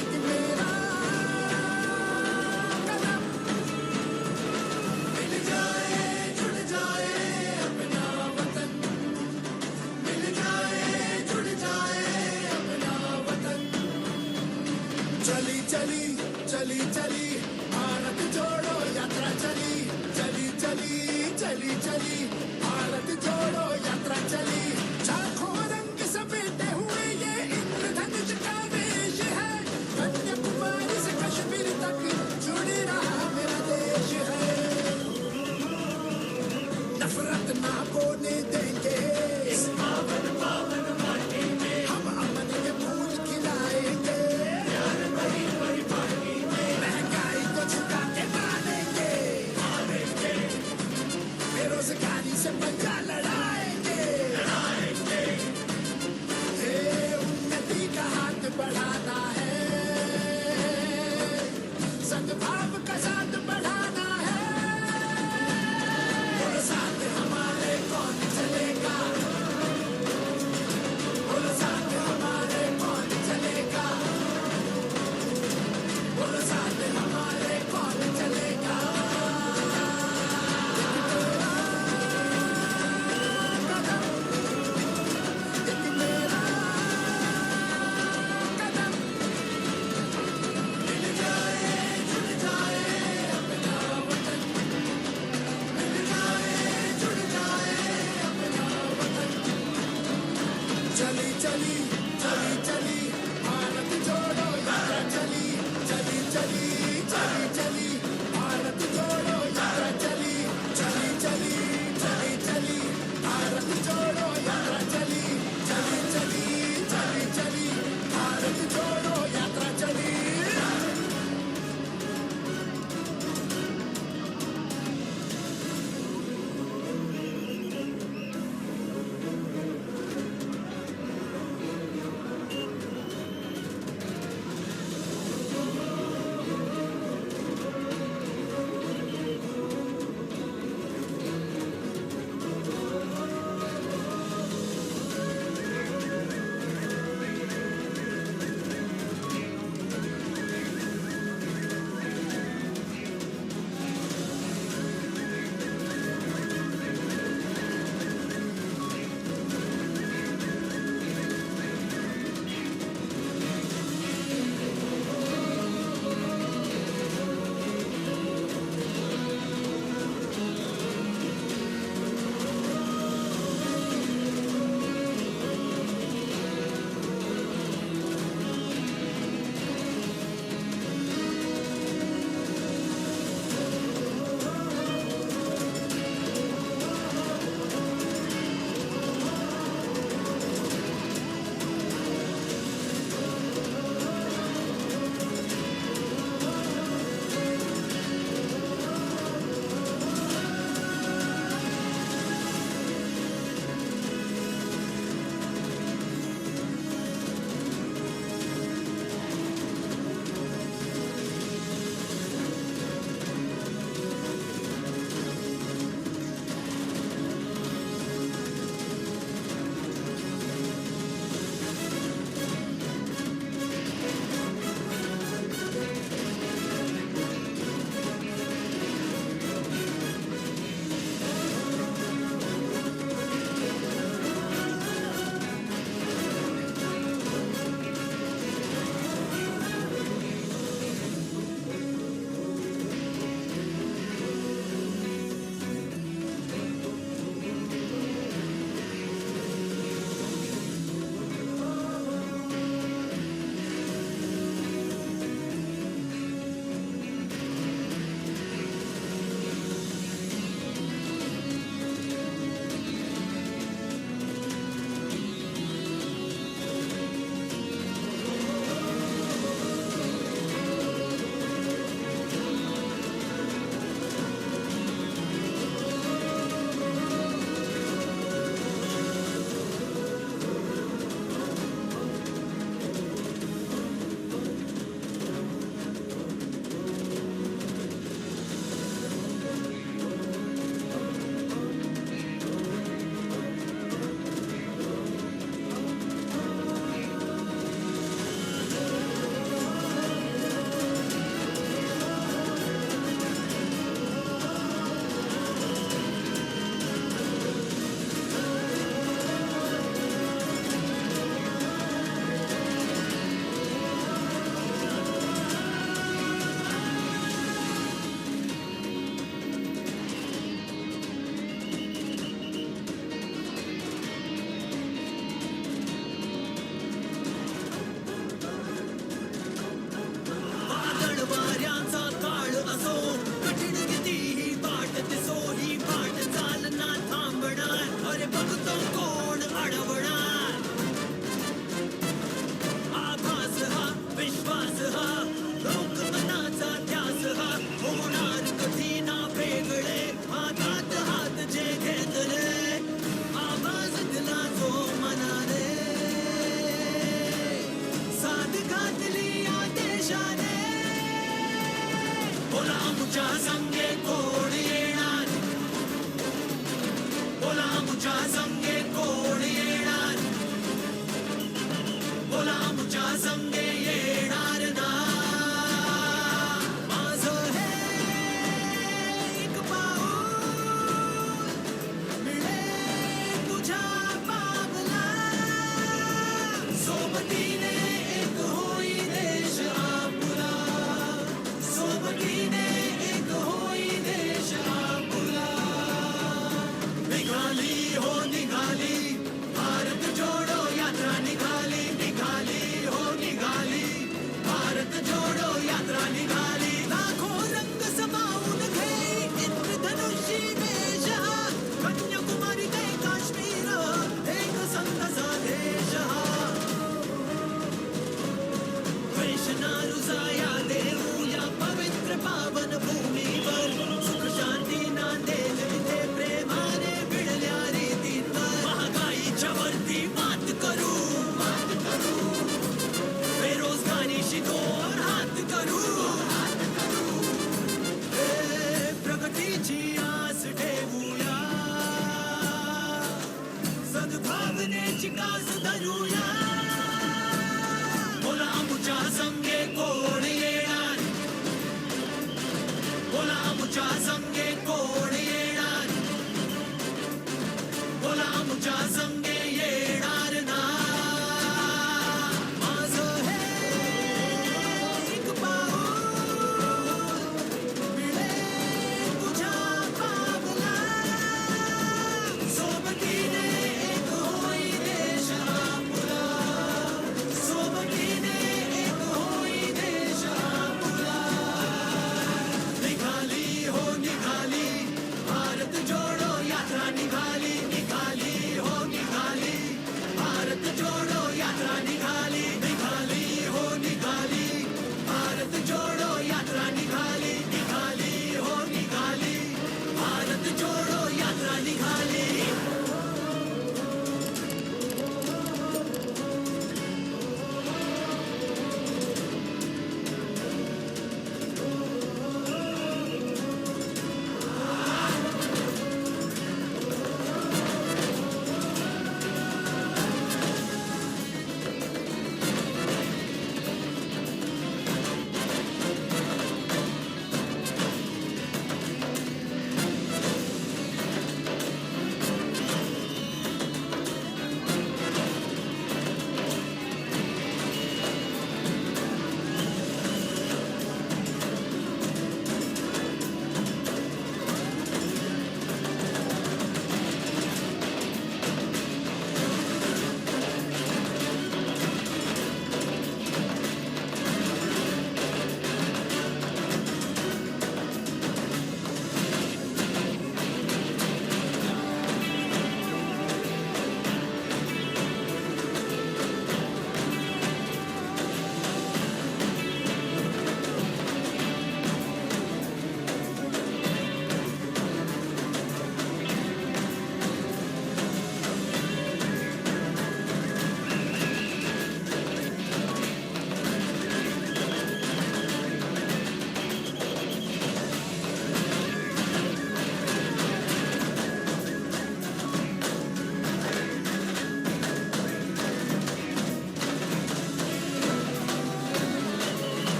एक मेरा कदम, मिल जाए, जुड़ जाए अपना वतन। मिल जाए, जुड़ जाए अपना वतन। चली, चली, चली, चली, भारत जोड़ो यात्रा चली। चली, चली, चली, चली, भारत जोड़ो यात्रा चली। लाखों रंग समेटे हुए ये इंद्रधनुष का वेश है। कन्याकुमारी से कश्मीर तक जुड़ी रहा मेरा देश है। नफरत ना बोने देंगे। इस पावन, पावन माटी में हम अमन के फूल खिलाएंगे। प्यार भरी, भरी पानी में महंगाई को झुका के मारेंगे। मारेंगे। बेरोजगारी से पंजा लड़ाएंगे। लड़ाएंगे। हे, उन्नति का हाथ बढ़ाना है। सद्भाव का साथ बढ़ाना है। बोलो साथ हमारे कौन चलेगा? बोलो साथ हमारे कौन चलेगा? बोलो साथ हमारे कौन चलेगा? संगे कोण येणार? बोला आमच्या संगे कोण येणार? बोला आमच्या संगे येणार ना? माझं हे एक पाऊल मिळेल तुझ्या पावला. सोबतीने एक होई देश आपला. सोबतीने एक होई देश आपला. निघाली हो निघाली, भारत जोडो यात्रा निघाली, निघाली हो निघाली.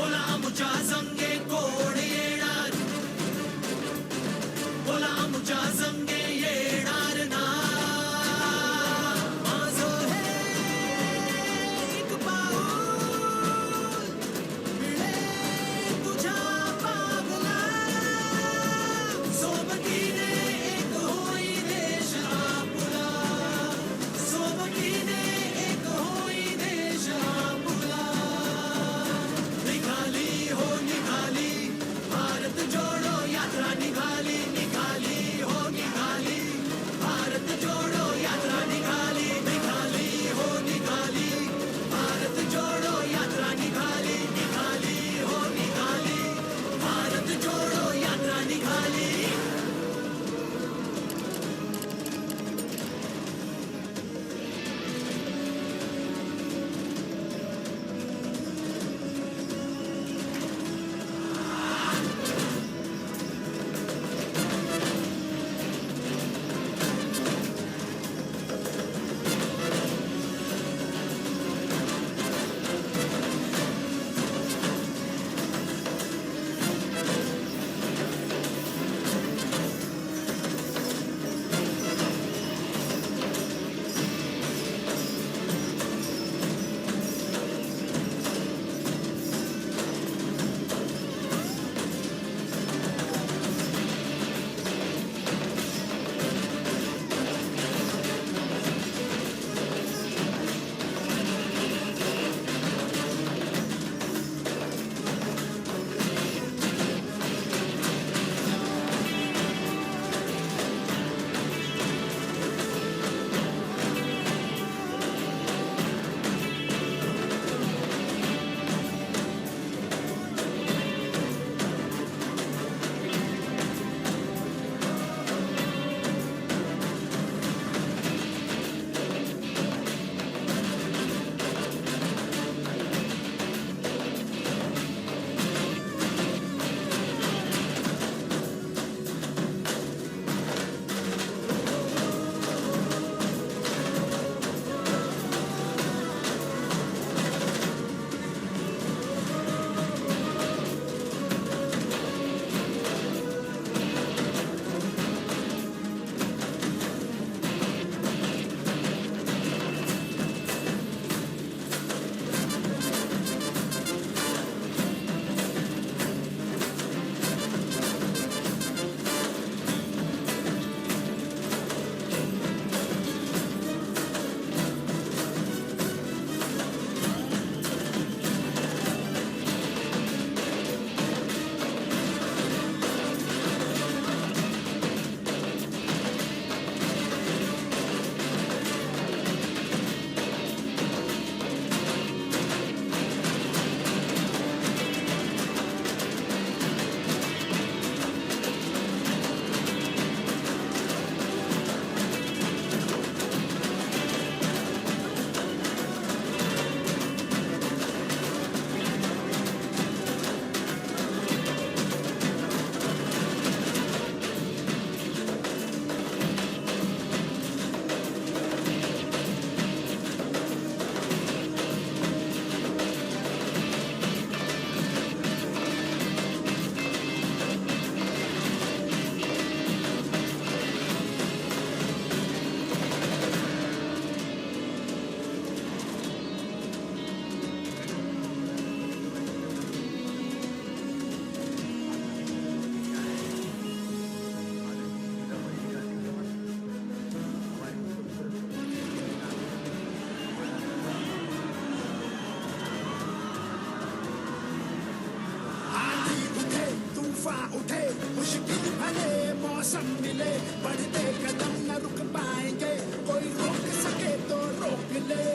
Pola amoca sèngghâ kodhâ ènar. Pola amoca sèngghâ ènar na. Maso' hè kapaul. Bhilâ tuja pabhâlâ. Sobâ' kènè' èkahoi desa apola. Sobâ' kènè' èkahoi desa apola. Nighâli ho nighâli, Bharat Jodo Yatra nighâli, nighâli ho nighâli, Bharat Jodo Yatra nighâli, nighâli ho nighâli, Bharat Jodo Yatra nighâli, nighâli ho nighâli, Bharat Jodo Yatra nighâli. आंधी उठे, तूफान उठे, मुश्किल भले मौसम मिले, बढ़ते कदम न रुक पाएंगे, कोई रोक सके तो रोक ले।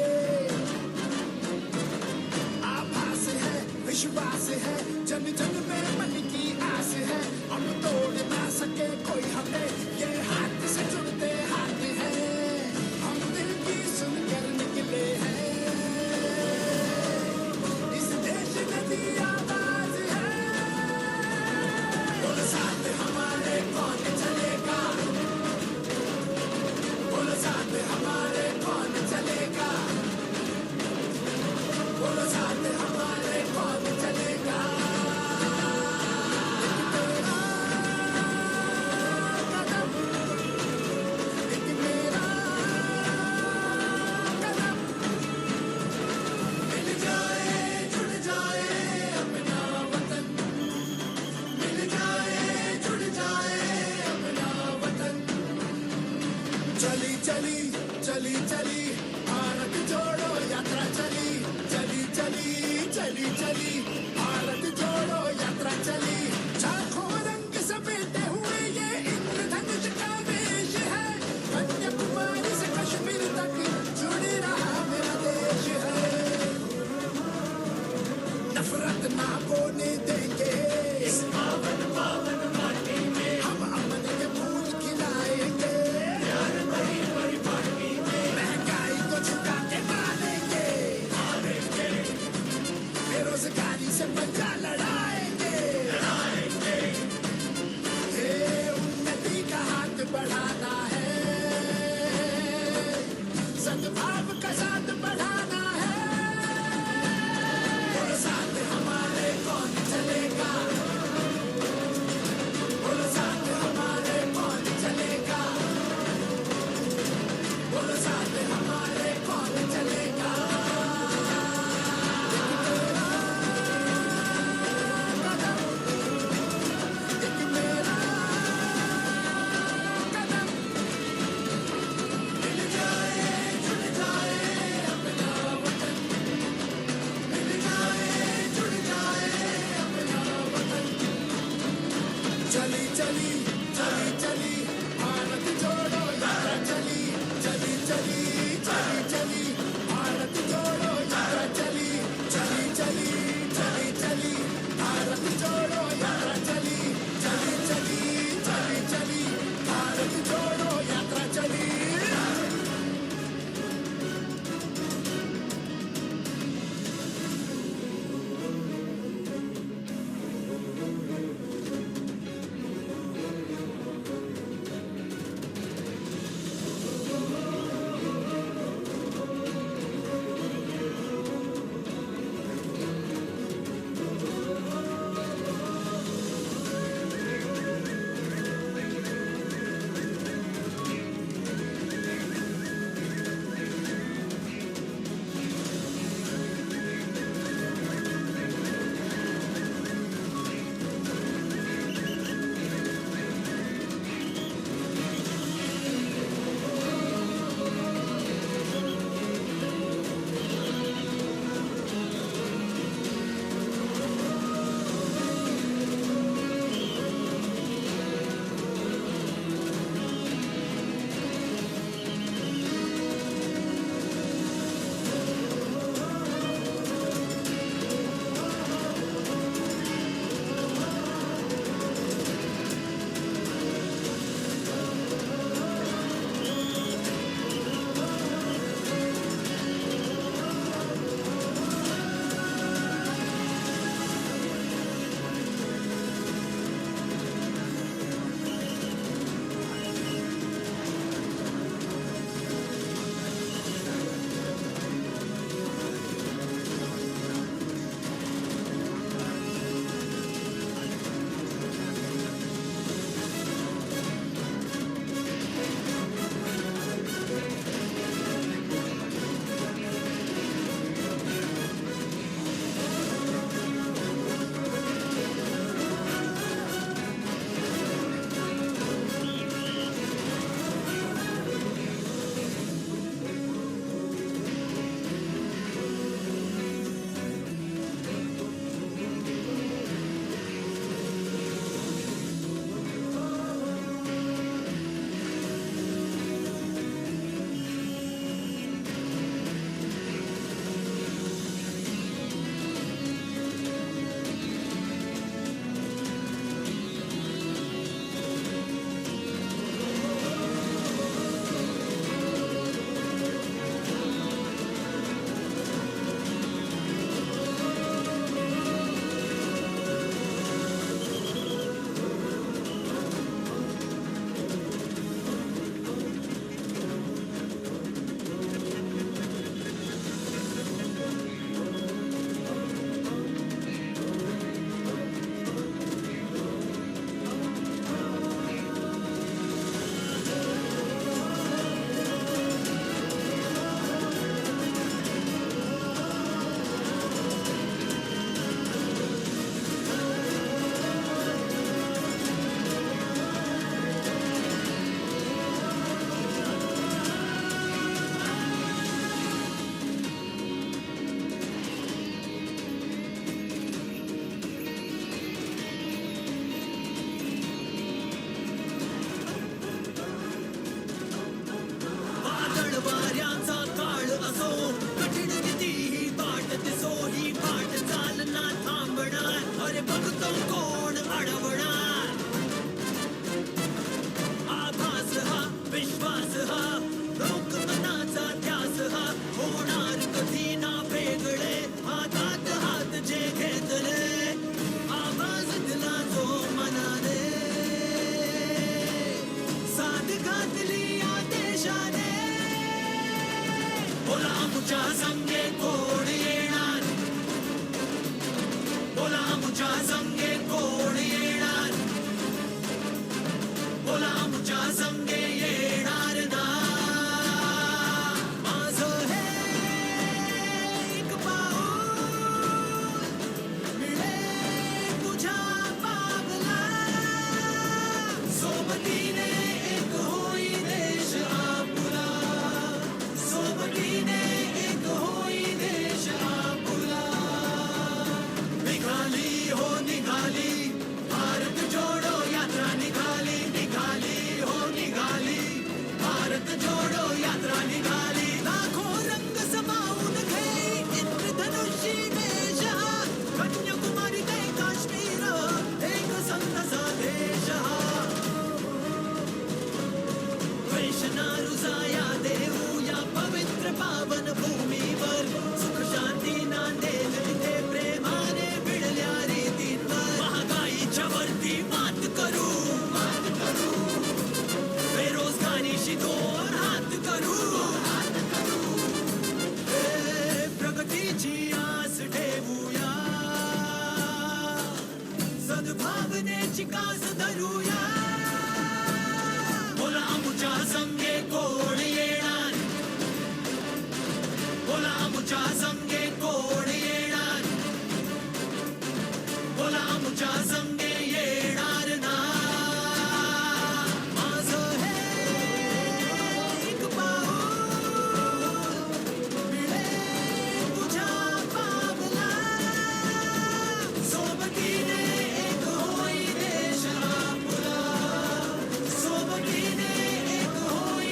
आभास है, विश्वास है, जन जन में मन की आस है, हम तोड़ ना सके कोई हमें, ये हाथ से जुड़ते हाथ हैं, हम दिल की सुनकर निकले हैं। इस देश में भी आवाज है। बोलो साथ हमारे, कौन चलेगा? बोलो साथ हमारे, कौन चलेगा? बोलो साथ हमारे, कौन चलेगा? नफरत ना होने देंगे। इस पावन, पावन माटी में हम अमन के फूल खिलाएंगे। प्यार भरी, भरी पानी में महंगाई को झुका के मारेंगे। मारेंगे। बेरोजगारी से पंजा लड़ाएंगे। लड़ाएंगे। ये उन्नति का हाथ बढ़ाना है। सद्भाव का साथ बढ़ाना है। बोलो साथ हमारे कौन चलेगा? बोलो साथ हमारे कौन चलेगा? बोलो साथ हमारे कौन चलेगा? एक मेरा कदम, एक मेरा कदम। भावनेची कास धरूया. बोला आमच्या संगे कोण येणार? बोला आमच्या संगे कोण येणार? बोला आमच्या संगे येणार ना? माझं हे एक पाऊल मिळेल तुझ्या पावला. सोबतीने एक होई देश आपला. सोबतीने एक होई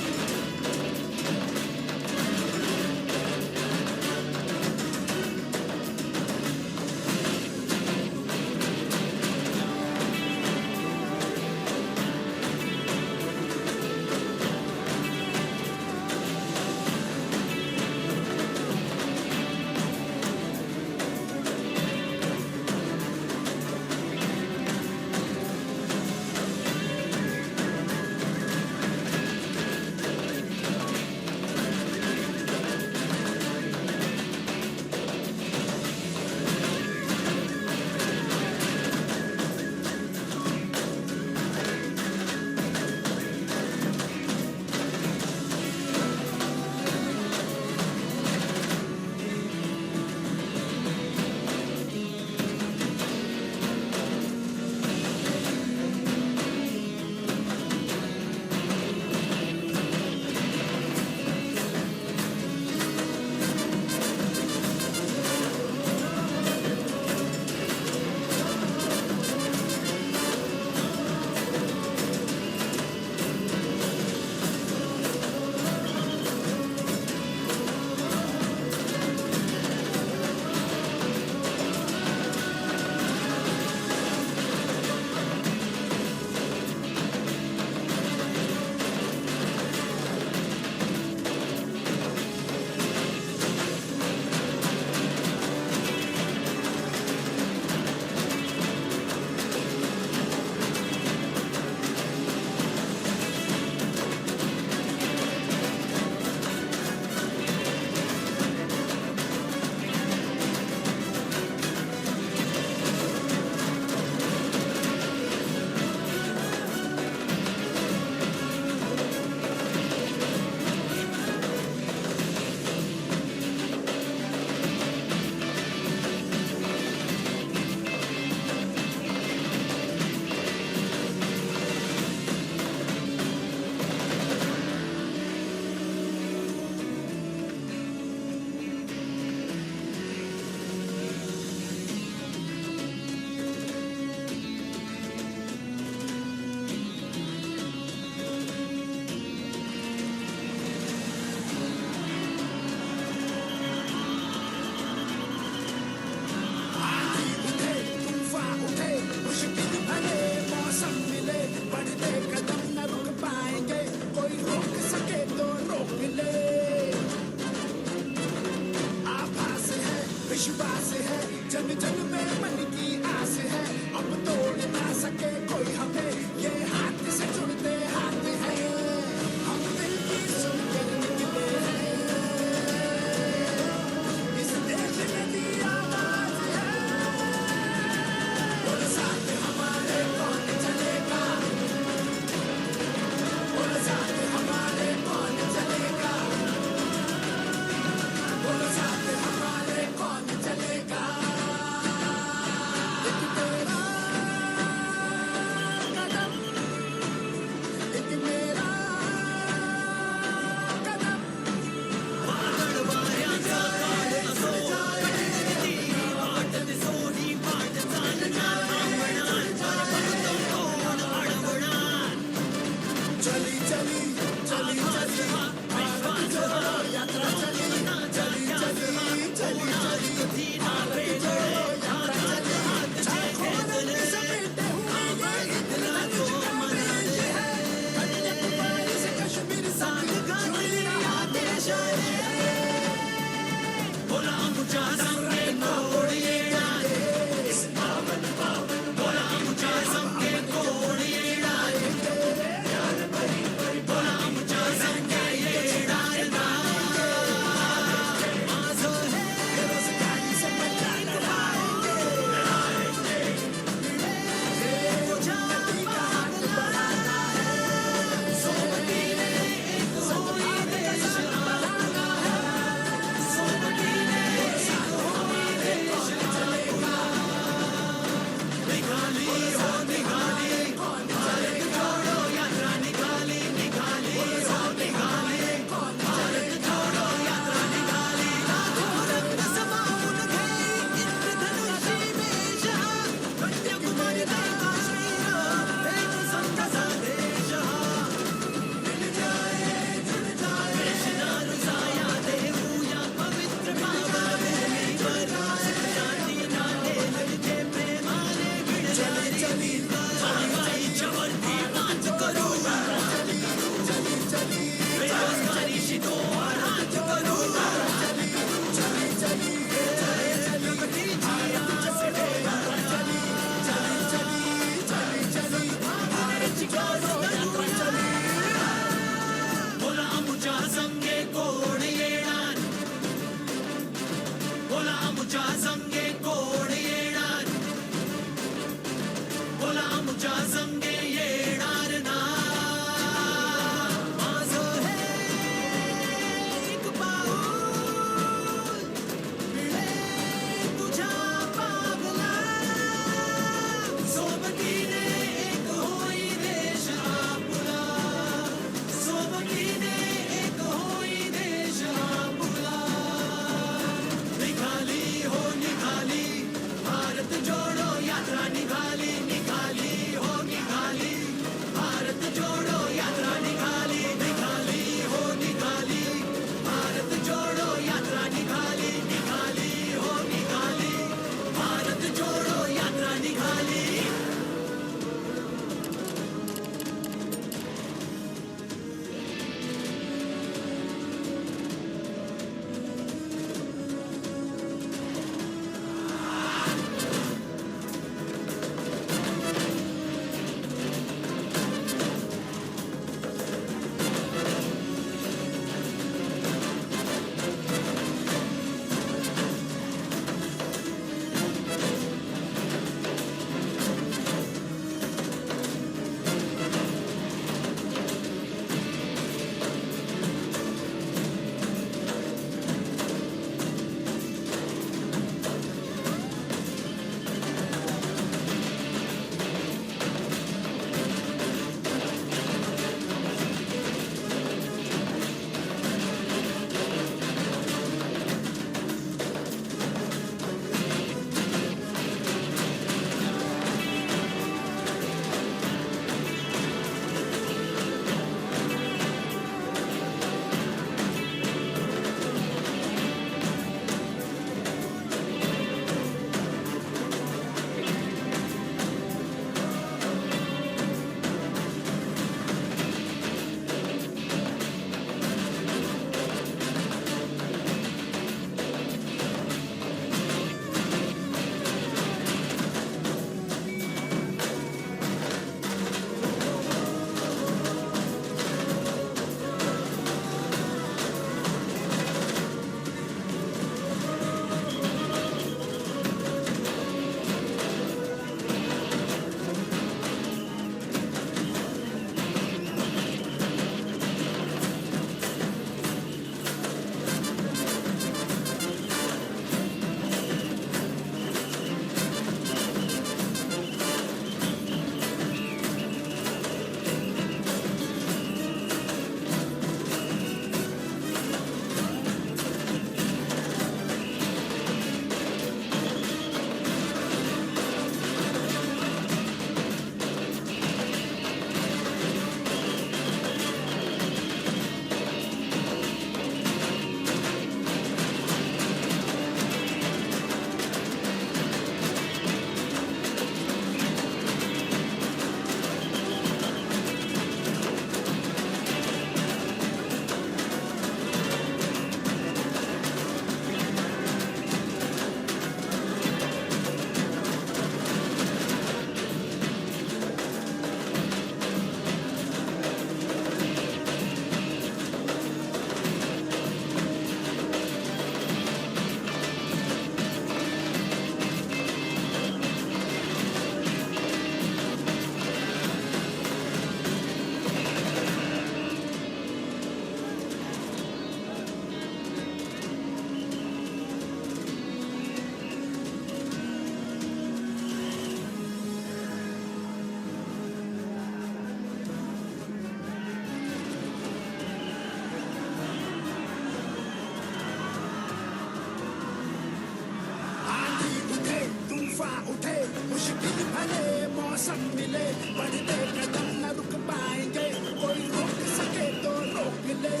बढ़ते कदम न रुक पाएंगे, कोई रोक सके तो रोक ले।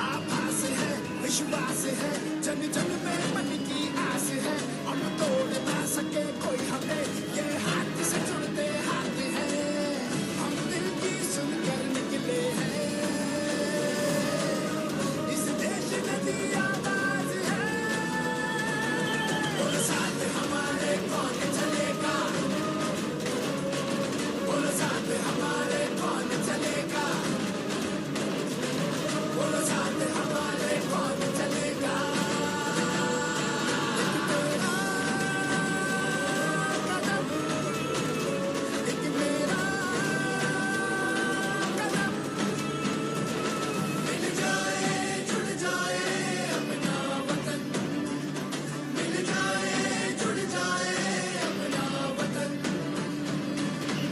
आभास है, विश्वास है, जन जन में मन की आस है। अब तोड़ ना सके कोई हमें, ये हाथ से जुड़ते हाथ हैं। हम दिल की सुनकर निकले हैं, इस देश में भी आवाज है। बोलो साथ हमारे कौन चलेगा, बोलो साथ हमारे कौन चलेगा, बोलो साथ हमारे कौन चलेगा। एक तेरा कदम, एक मेरा कदम, मिल जाए, जुड़ जाए अपना वतन। मिल जाए, जुड़ जाए अपना वतन।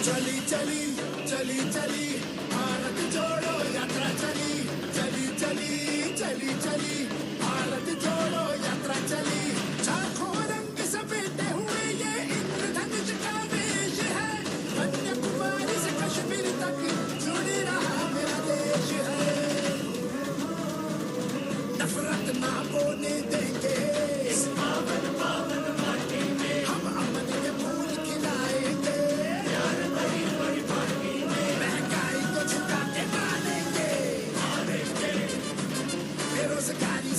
चली, चली, चली, चली, भारत जोड़ो यात्रा चली। चली, चली, चली, चली, भारत जोड़ो यात्रा चली। लाखों रंग समेटे हुए ये इंद्रधनुष का वेश है। कन्याकुमारी से कश्मीर तक जुड़ी रहा मेरा देश है। नफरत ना बोने देंगे इस पावन, पावन माटी में। हम अमन के फूल खिलाएंगे। प्यार भरी, भरी पानी में। महंगाई को झुका के मानेंगे। मानेंगे। बेरोजगारी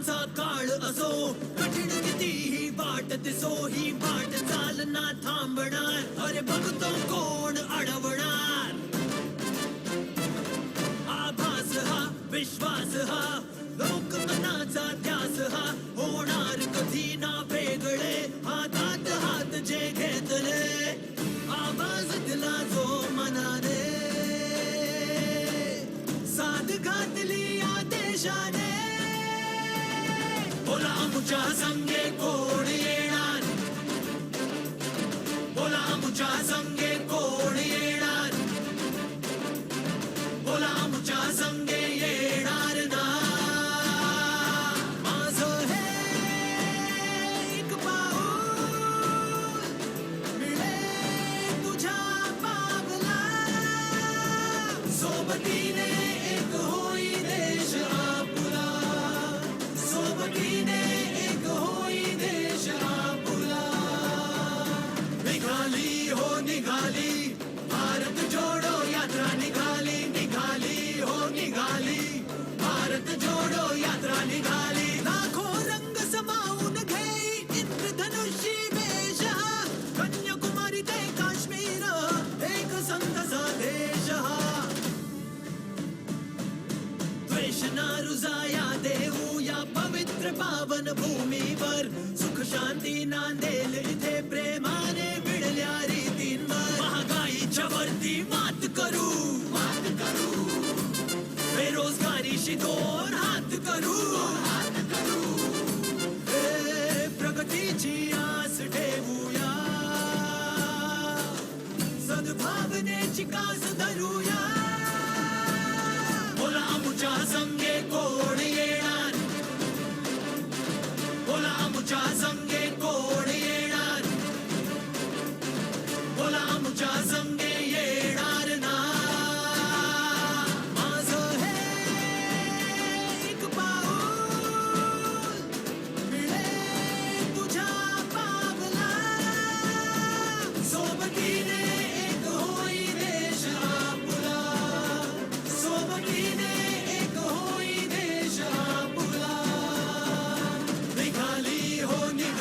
काळ असो, कठीण किती ही वाट दिसो, ही वाट चालना थांबणार, अरे भक्तो कोण अडवणार? आभास हा, विश्वास हा, लोकमनाचा ध्यास हा, होणार कधी ना वेगळे, हातात हात जे घेतले. आवाज दिला जो मनाने, साथ घातली या देशाने. बोला आमच्या संगे कोण येणार? बोला आमच्या संगे कोण येणार? बोला आमच्या संगे येणार ना? माझं हे एक पाऊल मिळे तुझ्या पावला. सोबतीने एक होई देश आपला. सोबतीने एक होई देश आपला. निघाली हो निघाली, भारत जोडो यात्रा निघाली, निघाली हो निघाली, भारत जोडो यात्रा निघाली. लाखो रंग समावून घेई इंद्रधनुषी वेश हा, कन्याकुमारी ते काश्मीर, एक संत संदेश हा. द्वेष ना रुजाया देऊया पवित्र पावन भूमीवर, सुख शांती नांदेल इथे प्रेमाने भिडल्या रीतींवर. महागाईच्या वरती मात करू, मात करू, बेरोजगारीशी दोन हात करू, हात करू. ए, प्रगतीची आस ठेवूया, सद्भावनेची कास धरूया. बोला आमच्या संगे कोण येणार? बोला आमच्या संगे कोण येणार? बोला आमच्या संगे येणार ना? माझं हे एक पाऊल मिळे तुझ्या पावला. सोबतीने एक होई देश आपला. सोबतीने एक होई देश आपला. निघाली हो निघाली.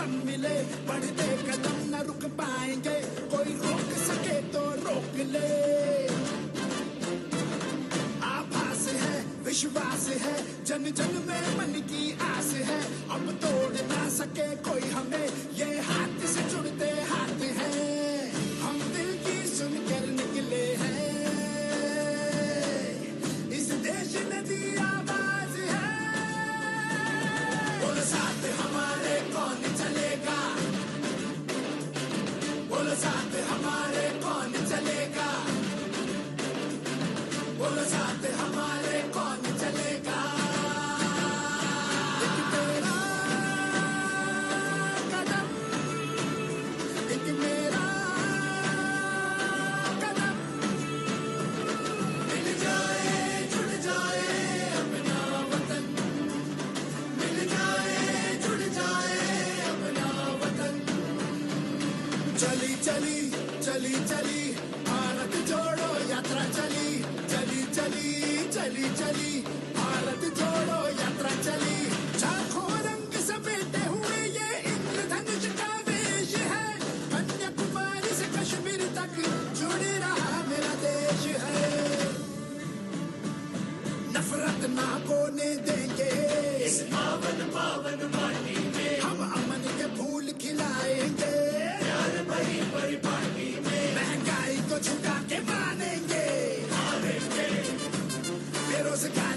मिले, बढ़ते कदम न रुक पाएंगे, कोई रोक सके तो रोक ले। आभास है, विश्वास है, जन जन में मन की आस है, अब तोड़ ना सके कोई हमें, ये हाथ से जुड़ते हाथ हैं, हम दिल की सुनकर निकले हैं। इस देश ने दी आवाज है। बोलो साथ हमारे कौन चलेगा? बोलो साथ हमारे कौन चलेगा? बोलो साथ हमारे कौन चलेगा? एक तेरा कदम, एक मेरा कदम, मिल जाए, जुड़ जाए अपना वतन, मिल जाए, जुड़ जाए अपना वतन। चली, चली, चली, चली, भारत जोड़ो यात्रा चली, चली, चली, चली, चली, भारत जोड़ो यात्रा चली। लाखों रंग समेटे हुए ये इंद्रधनुष का वेश है, कन्याकुमारी से कश्मीर तक जुड़ रहा मेरा देश है। नफरत ना होने देंगे इस पावन पावन माटी में। हम अमन के फूल खिलाएंगे प्यार भरी परिपाटी में। महंगाई को झुका के मानेंगे, हारेंगे। बेरोजगारी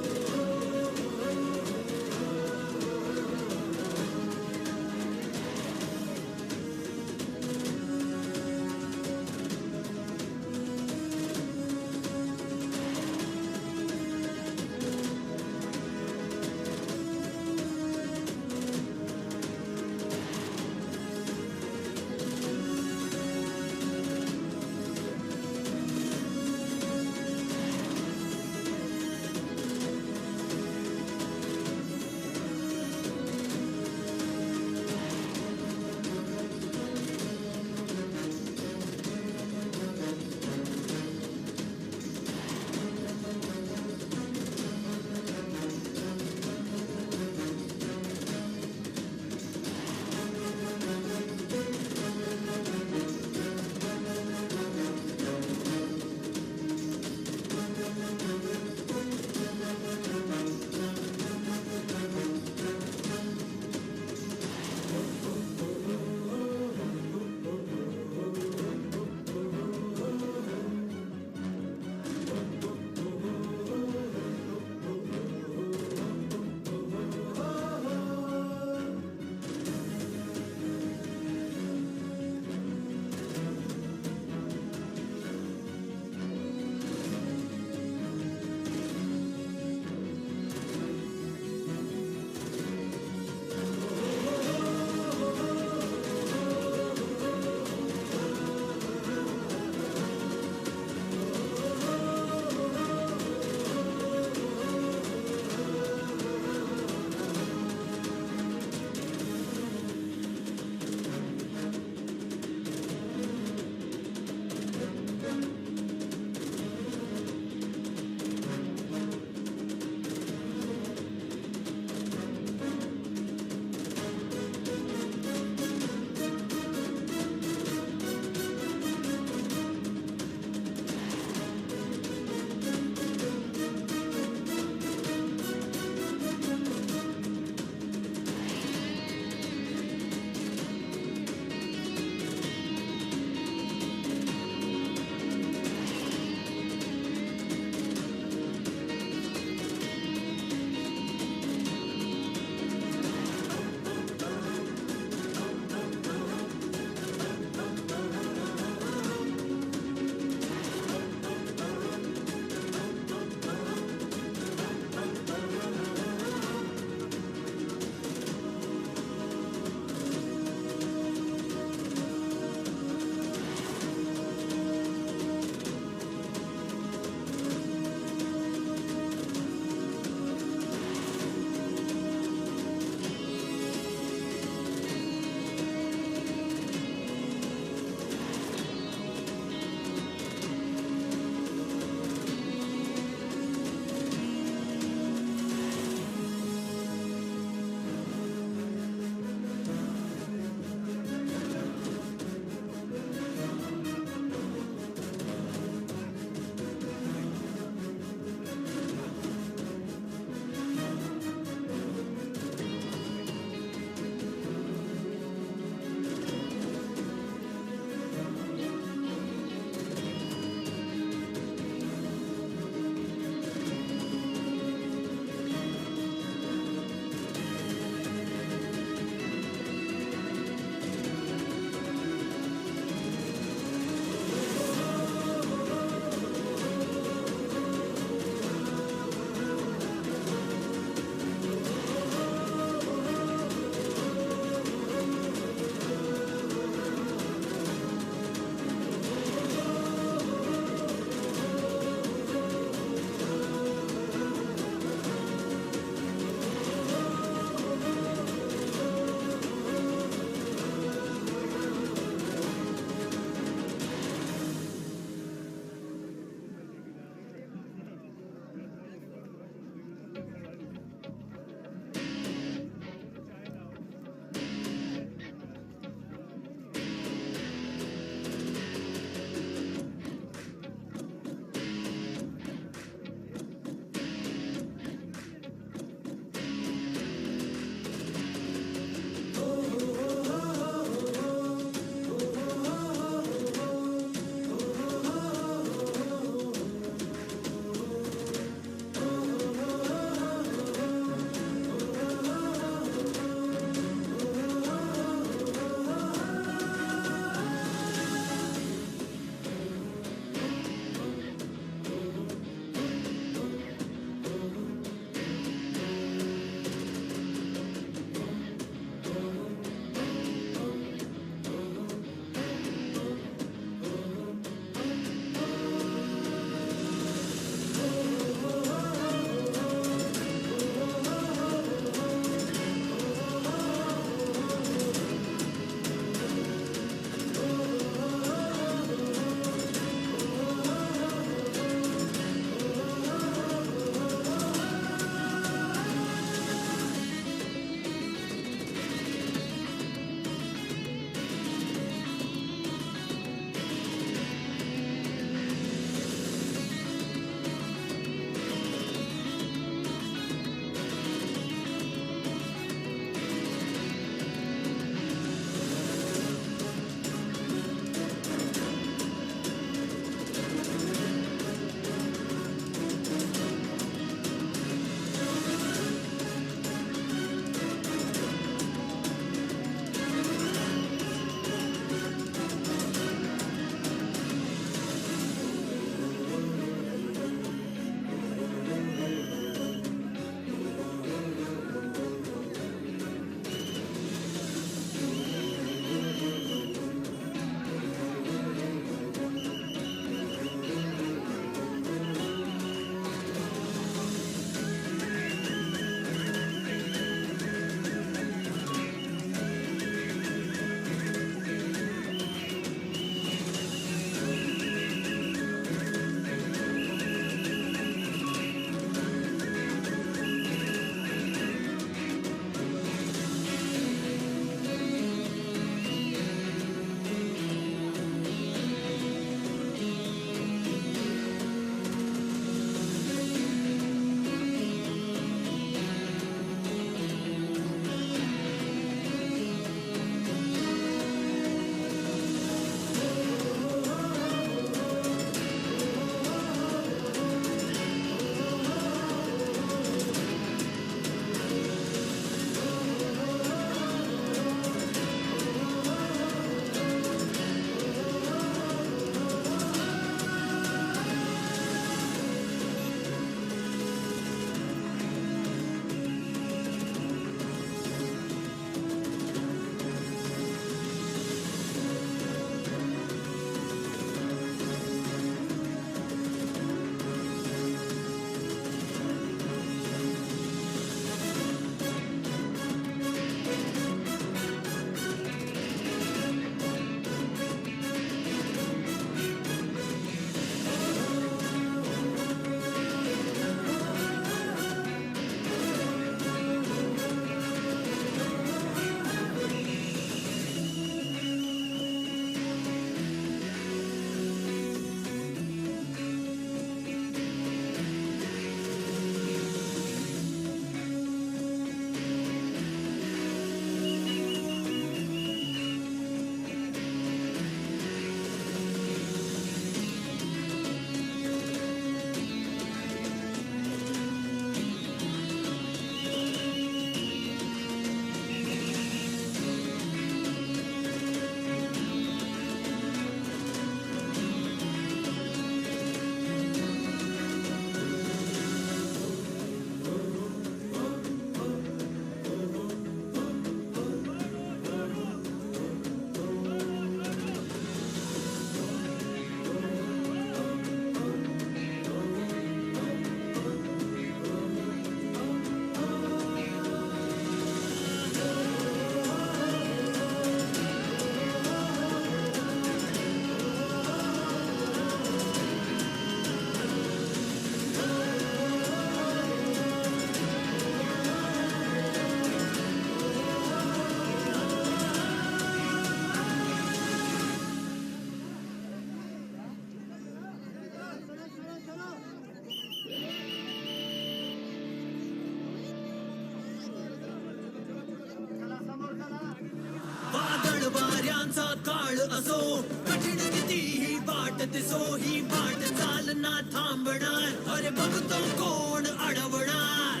सो कठिण किती ही वाट, ते सो ही वाट चालना थांबणार. अरे भक्तो, कोण अडवणार?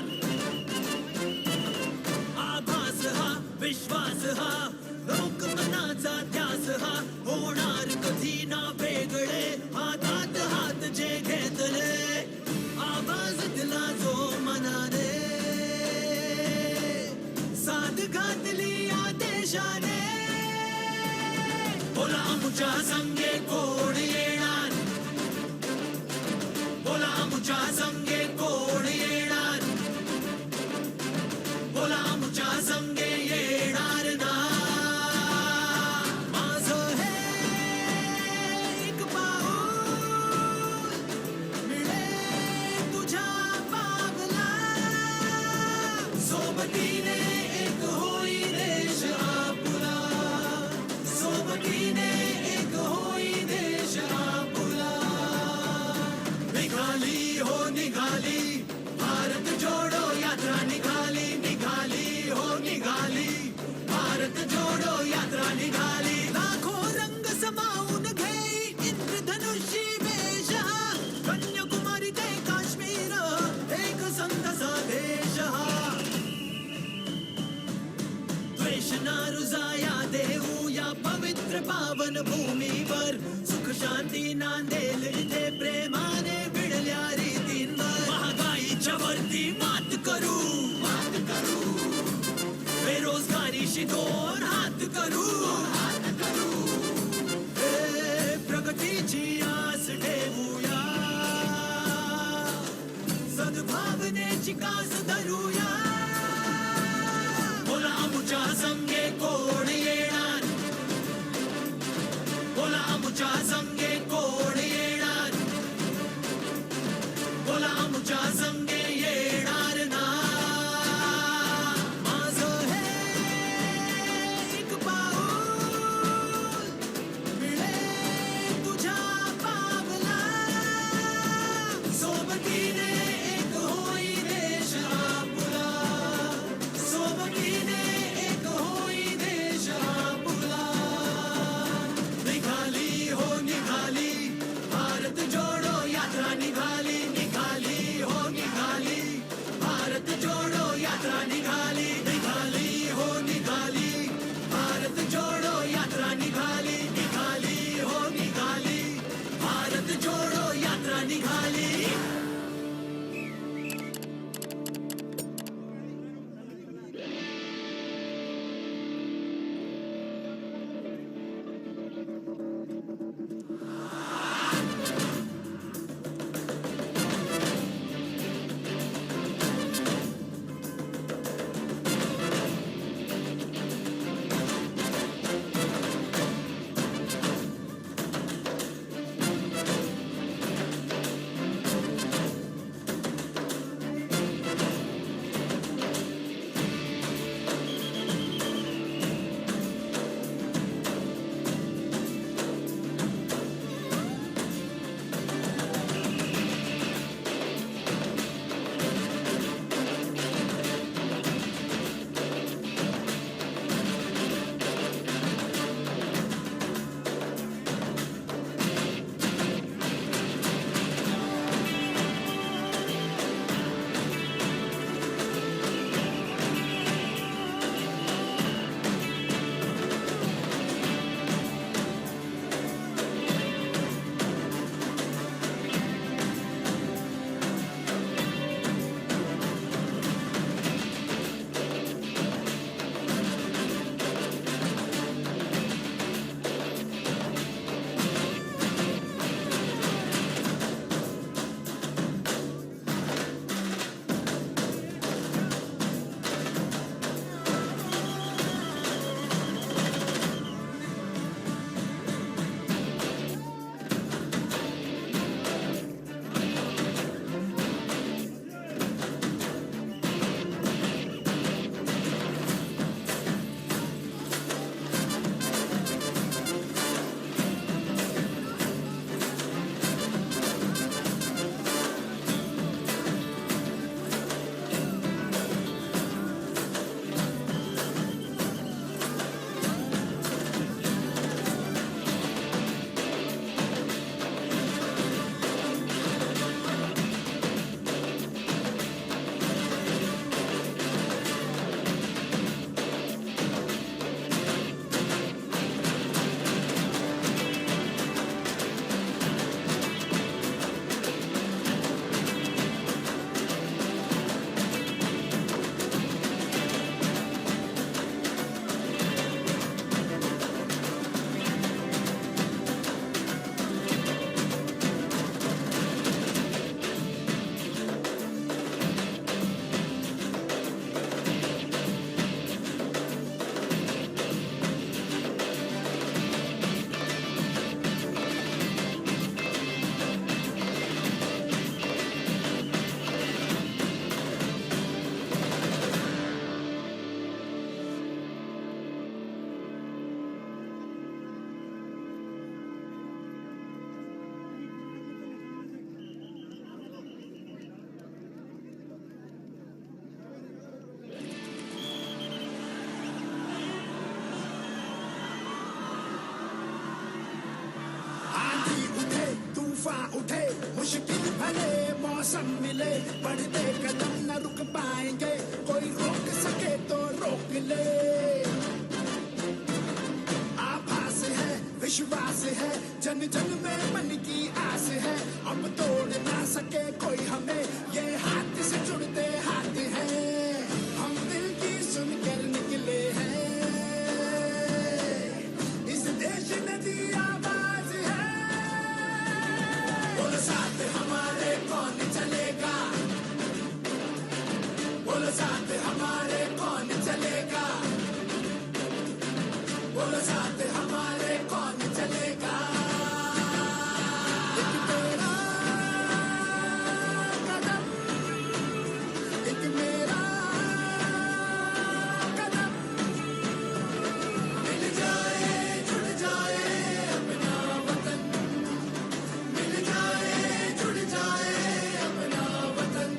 आभास हा, विश्वास हा, लोक मनाचा ध्यास हा, होणार कधी ना वेगळे. हातात हात जे घेतले, आवाज दिला जो मनाने, साथ घातली या देशाने. बोला आमच्या संगे कोण येणार? बोला आमच्या संगे कोण येणार? बोला आमच्या संगे येणार ना? माझं हे एक पाऊल मिळे तुझ्या पावला. सोबतीने एक होई देश आपला. सोबतीने एक होई देश आपला. निघाली हो निघाली, भारत जोडो यात्रा निघाली, निघाली हो निघाली. भारत जोडो यात्रा निघाली. लाखो रंग समावून घेई इंद्रधनुषी वेश हा. कन्याकुमारी ते काश्मीर, एक संत संदेश हा. द्वेष ना रुजाया देऊ या पवित्र पावन भूमीवर. सुख शांती नांदेल इथे प्रेमाने भिडल्या रीतींवर. महागाईच्या वरती मात करू, मात करू. बेरोजगारीशी दोन हात करू, हात करू. हे प्रगतीची आस ठेवूया. सद्भावनेची कास धरूया. बोला आमच्या संगे कोण येणार? बोला आमच्या संगे कोण येणार? बोला आमच्या संगे येणार ना? माझं हे एक पाऊल मिळे तुझ्या पावला. सोबतीने एक होई देश आपला. सोबतीने एक होई देश आपला. निघाली हो निघाली, भारत जोडो यात्रा निघाली, निघाली हो निघाली. भारत जोडो यात्रा निघाली, निघाली हो निघाली. भारत जोडो यात्रा निघाली, निघाली हो निघाली. भारत जोडो यात्रा निघाली. मौसम मिले, बढ़ते कदम न रुक पाएंगे, कोई रोक सके तो रोक ले। आभास है, विश्वास है, जन जन में मन की आस है, अब तोड़ ना सके कोई हमें, ये हाथ से जुड़ते हाथ हैं, हम दिल की सुनकर निकले हैं। इस देश में भी आवाज है। बोलो साथ हमारे कौन चलेगा? बोलो साथ हमारे कौन चलेगा? बोलो साथ हमारे कौन चलेगा? एक तेरा कदम, एक मेरा कदम, मिल जाए, जुड़ जाए अपना वतन, मिल जाए, जुड़ जाए अपना वतन।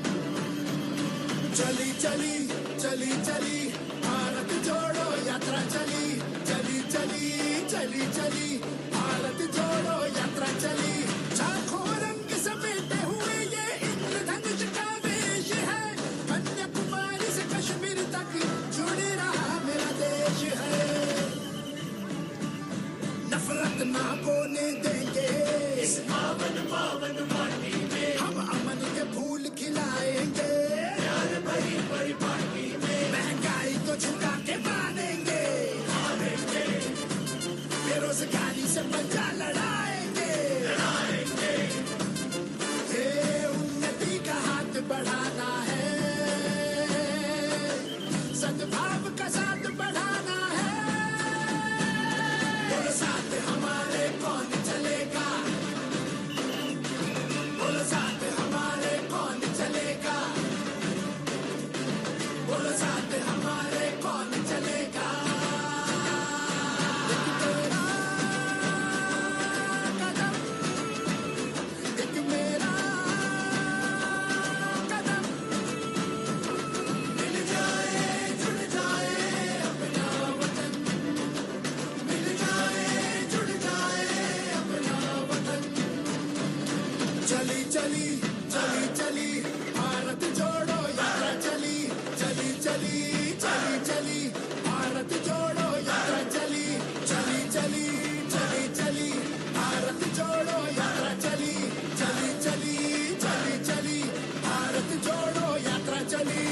चली, चली, चली, चली, भारत जोड़ो यात्रा चली, चली, चली, चली, चली, भारत जोड़ो यात्रा चली। लाखों रंग समेटे हुए ये इंद्रधनुष का वेश है, कन्याकुमारी से कश्मीर तक जुड़ रहा मेरा देश है। नफरत ना बोने देंगे इस पावन पावन माटी में। हम अमन के फूल खिलाएंगे प्यार भरी परिपाटी में। महंगाई को झुका के मानेंगे, हारेंगे। बेरोजगारी से पंजा लड़ाएंगे, लड़ाएंगे। ये उन्नति का हाथ बढ़ाना है, सद्भाव का साथ बढ़ाना है। बोलो साथ हमारे कौन चलेगा? बोलो साथ हमारे कौन चलेगा? बोलो साथ हमारे कौन चलेगा? एक तेरा कदम, एक मेरा कदम, मिल जाए, जुड़ जाए अपना वतन, मिल जाए, जुड़ जाए अपना वतन। चली, चली, चली, चली, भारत जोड़ो यात्रा चली, चली, चली, चली, चली, भारत जोड़ो यात्रा चली, चली, चली, चली, चली, भारत जोड़ो यात्रा चली, चली, चली, चली, चली, भारत जोड़ो यात्रा चली।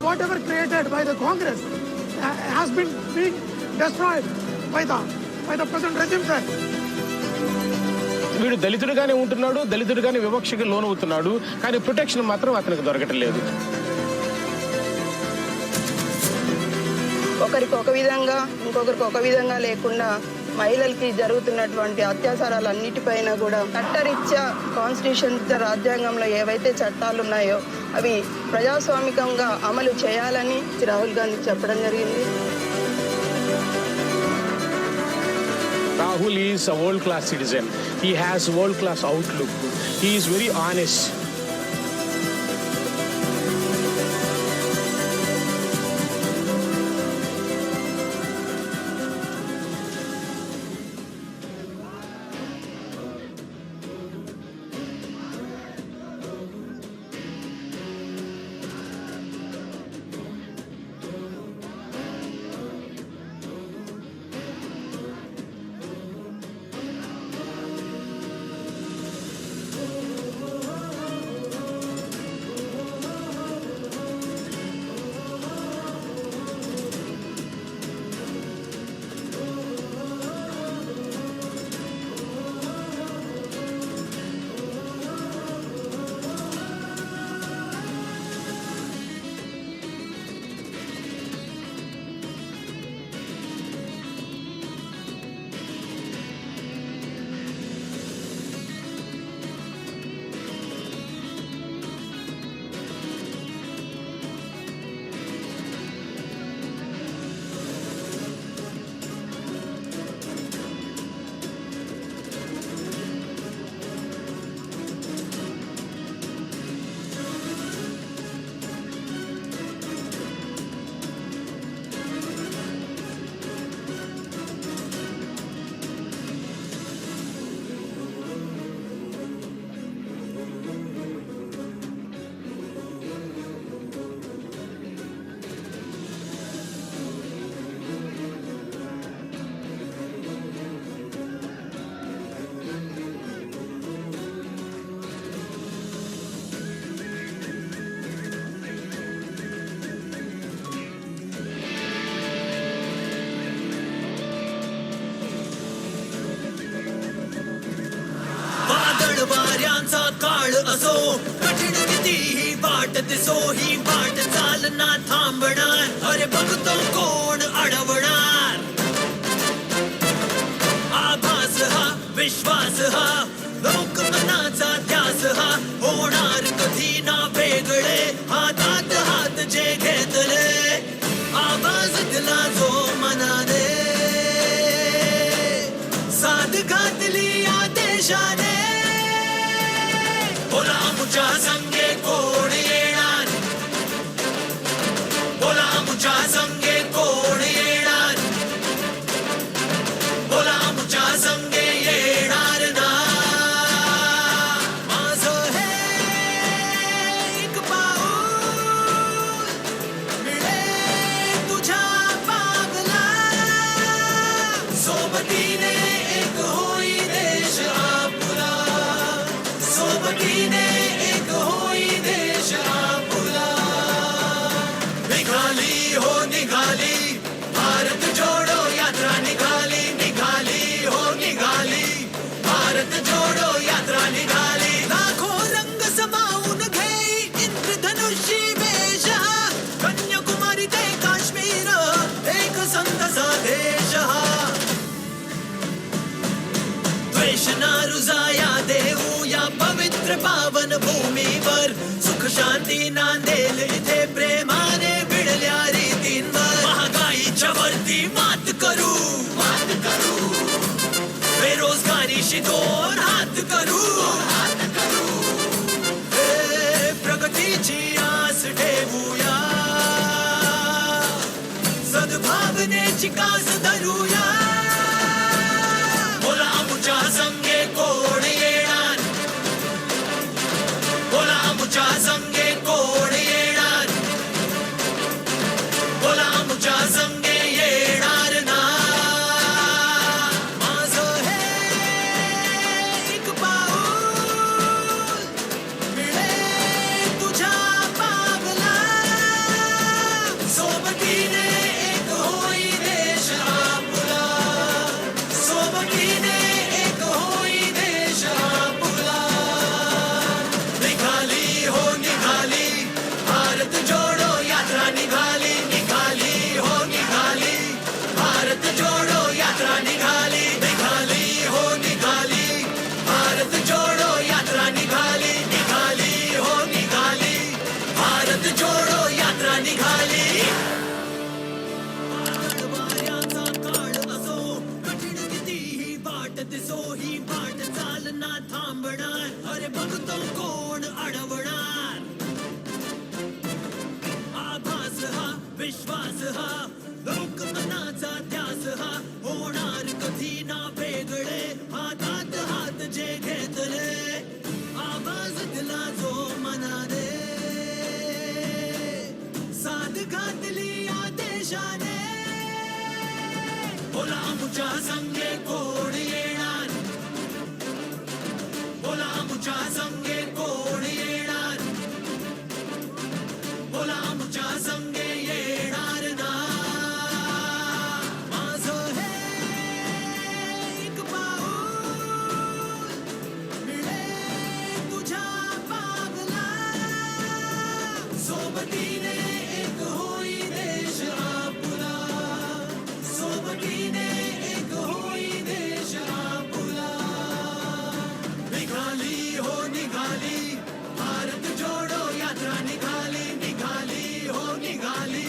Whatever created by the Congress, uh, has been being destroyed by the, by the present regime, sir. వీడు దళితుడుగానే ఉంటున్నాడు, దళితుడుగానే వివక్షకి లోనవుతున్నాడు, కానీ ప్రొటెక్షన్ మాత్రం అతనికి దొరకటం లేదు. ఒకరికి ఒక విధంగా, ఇంకొకరికి ఒక విధంగా లేకుండా మహిళలకి జరుగుతున్నటువంటి అత్యాచారాలన్నిటిపైన కూడా చట్టరీత్యా, కాన్స్టిట్యూషన్, రాజ్యాంగంలో ఏవైతే చట్టాలు ఉన్నాయో అవి ప్రజాస్వామికంగా అమలు చేయాలని రాహుల్ గాంధీ చెప్పడం జరిగింది. Rahul is a world class citizen. He has world class outlook. He is very honest. वादळ वाऱ्यांचा काळ असो, कठीण कितीही वाट दिसो, ही वाट चालना थांबणार, अरे बघतो कोण अडवणार. आभास हा, विश्वास हा, लोकमनाचा ध्यास हा, होणार कधी ना वेगळे, हातात हात जे घेतले. आवाज दिला जो मनाने, साथ घातली या देशाने. बोला आमच्या संगे कोण येणार? बोला आमच्या संगे कोण येणार? बोला आमच्या संगे येणार ना? माझं हे एक पाऊल मिळे तुझ्या पावला. सोबतीने एक होई देश आपला. सोबतीने एक होई देश आपला. निघाली हो निघाली, भारत जोडो यात्रा निघाली, निघाली हो निघाली. भारत जोडो यात्रा निघाली. लाखो रंग समावून घेई इंद्रधनुषी वेश हा. कन्याकुमारी ते काश्मीर, एक संत संदेश हा. द्वेष ना रुजाया देऊ या पवित्र पावन भूमीवर. सुख शांती नांदेल इथे प्रेमाने भिडल्या रीतींवर. महागाईच्या वरती मात करू, मात करू. बेरोजगारीशी दोन हात करू, हात करू. हे प्रगतीची आस ठेवूया. सद्भावनेची कास धरूया. बोला आमच्या संगे कोण येणार? बोला आमच्या संगे कोण येणार? बोला आमच्या संगे येणार ना? माझं हे एक पाऊल मिळे तुझ्या पावला. ना वेगळे हातात हात जे घेतले, आवाज दिला जो मनाने. साथ घातली या देशाने. बोला आमच्या संगे कोण येणार? बोला आमच्या संगे कोण येणार? बोला आमच्या संगे येणार ना? माझं हे एक पाऊल मिळे तुझ्या पावला. सोबतीने एक होई देश आपला. सोबतीने एक होई देश आपला. निघाली हो निघाली, भारत जोडो यात्रा निघाली. निघाली हो निघाली,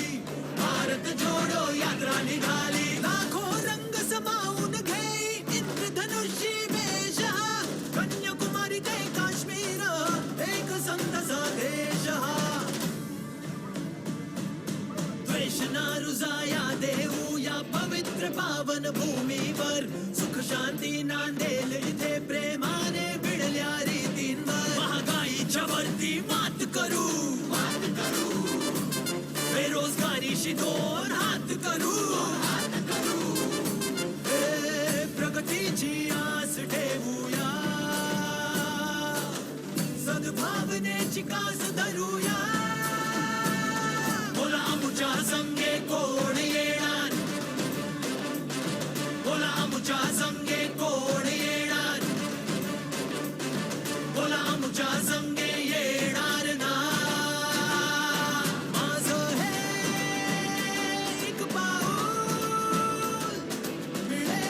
भारत जोडो यात्रा निघाली. लाखो रंग समावून घेई इंद्रधनुषी वेश हा. कन्याकुमारी ते काश्मीर, एक संत संदेश हा. द्वेष ना रुजाया देऊ या पवित्र पावन भूमीवर. सुख शांती नांदेल इथे प्रेमाने भिडल्या रीतींवर. महागाईच्या वरती मात करू, मात करू. बेरोजगारीशी दोन हात करू, हात करू. हे प्रगतीची आस ठेवूया. सद्भावनेची कास धरूया. बोला आमच्या संगे कोण येणार? बोला आमच्या संगे कोण येणार? बोला आमच्या संगे येणार ना? माझं हे एक पाऊल मिळे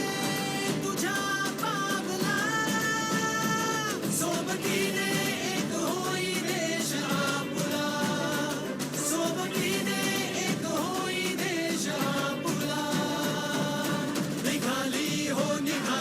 तुझ्या पावला. सोबतीने एक होई देश आपला. सोबतीने एक होई देश आपला. निघाली हो निघाली.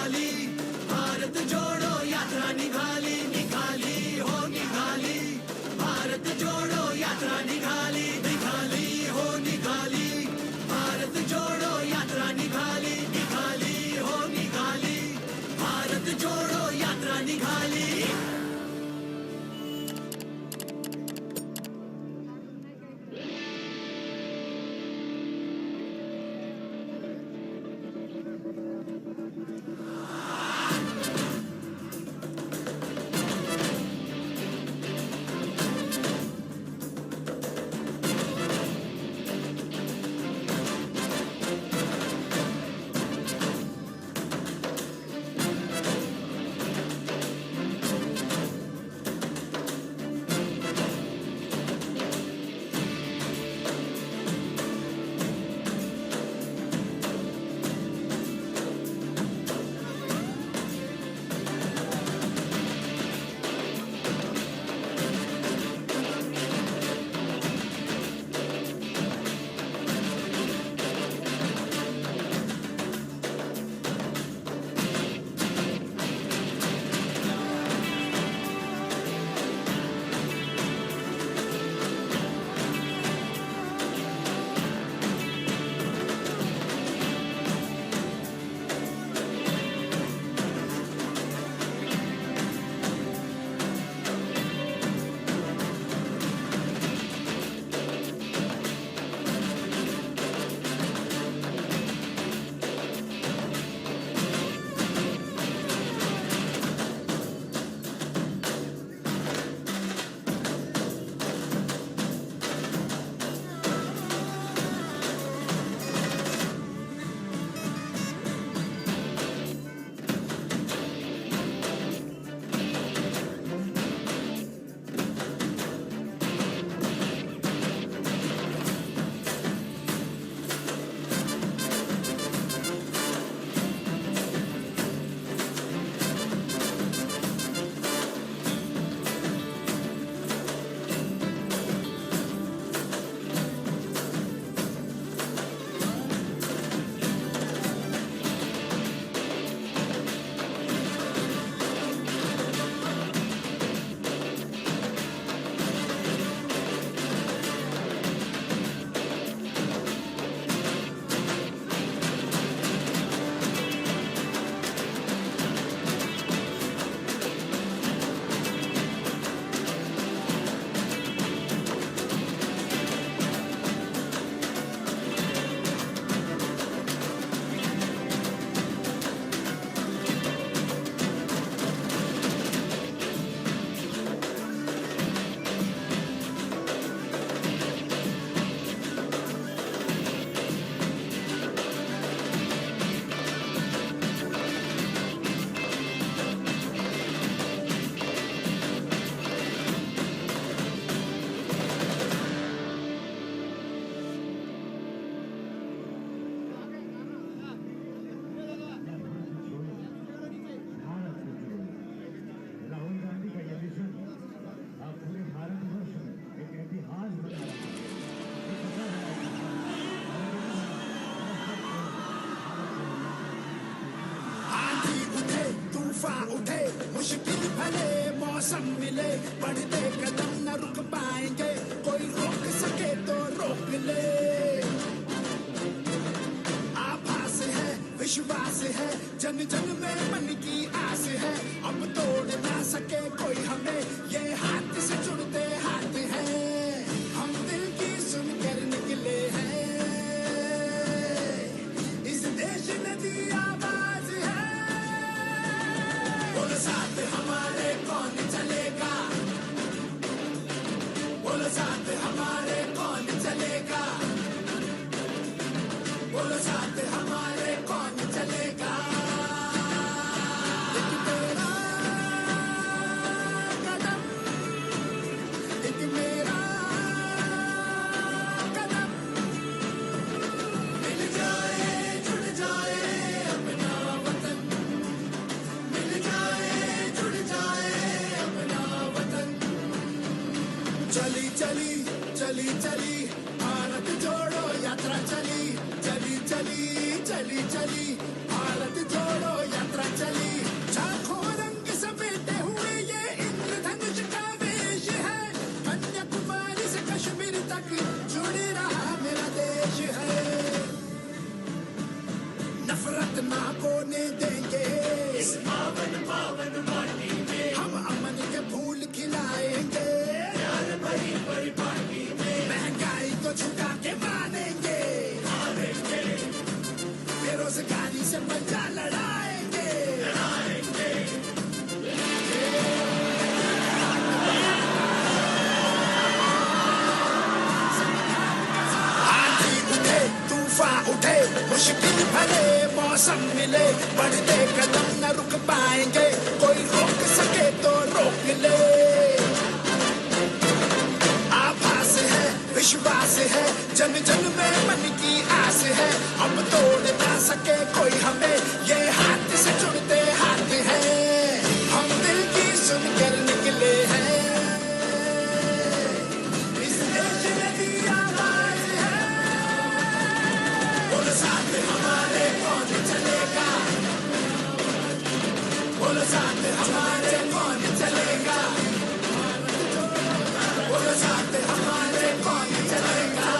बढ़ते कदम न रुक पाएंगे, कोई रोक सके तो रोक ले। आभास है, विश्वास है, जन जन में मन की आस है। अब तोड़ ना सके कोई हमें, ये हाथ से जुड़ते हाथ हैं। हम दिल की सुनकर निकले हैं। इस देश में भी आवाज है। बोलो साथ हमारे कौन चलेगा? बोलो साथ हमारे कौन चलेगा? बोलो साथ हमारे कौन चलेगा? एक तेरा कदम, एक मेरा कदम, मिल जाए, जुड़ जाए अपना वतन, मिल जाए, जुड़ जाए अपना वतन। चली, चली, चली, चली, भारत जोड़ो यात्रा चली, चली, चली, चली, चली, भारत जोड़ो यात्रा चली। लाखों रंग समेटे हुए ये इंद्रधनुष का वेश है, कन्याकुमारी से कश्मीर तक जुड़ रहा मेरा देश है। नफरत ना बोने देंगे इस पावन पावन माटी में। हम अमन के फूल खिलाएंगे प्यार भरी परिपाटी में। महंगाई को झुका के मानेंगे, हारेंगे। बेरोजगारी से पंजा लड़ाएंगे, लड़ाएंगे। आंधी उठे, तूफान उठे, मुश्किल भले मौसम मिले, बढ़ते कदम न रुक पाएंगे, कोई रोक सके तो रोक ले। आभास है, विश्वास है, जन जन में मन की आस है। अब तोड़ ना सके कोई हमें, ये हाथ से जुड़ते हाथ हैं। हम दिल की सुनकर निकले हैं। इस देश में भी आवाज है। बोलो साथ हमारे कौन चलेगा? बोलो साथ हमारे कौन चलेगा? बोलो साथ हमारे कौन चलेगा?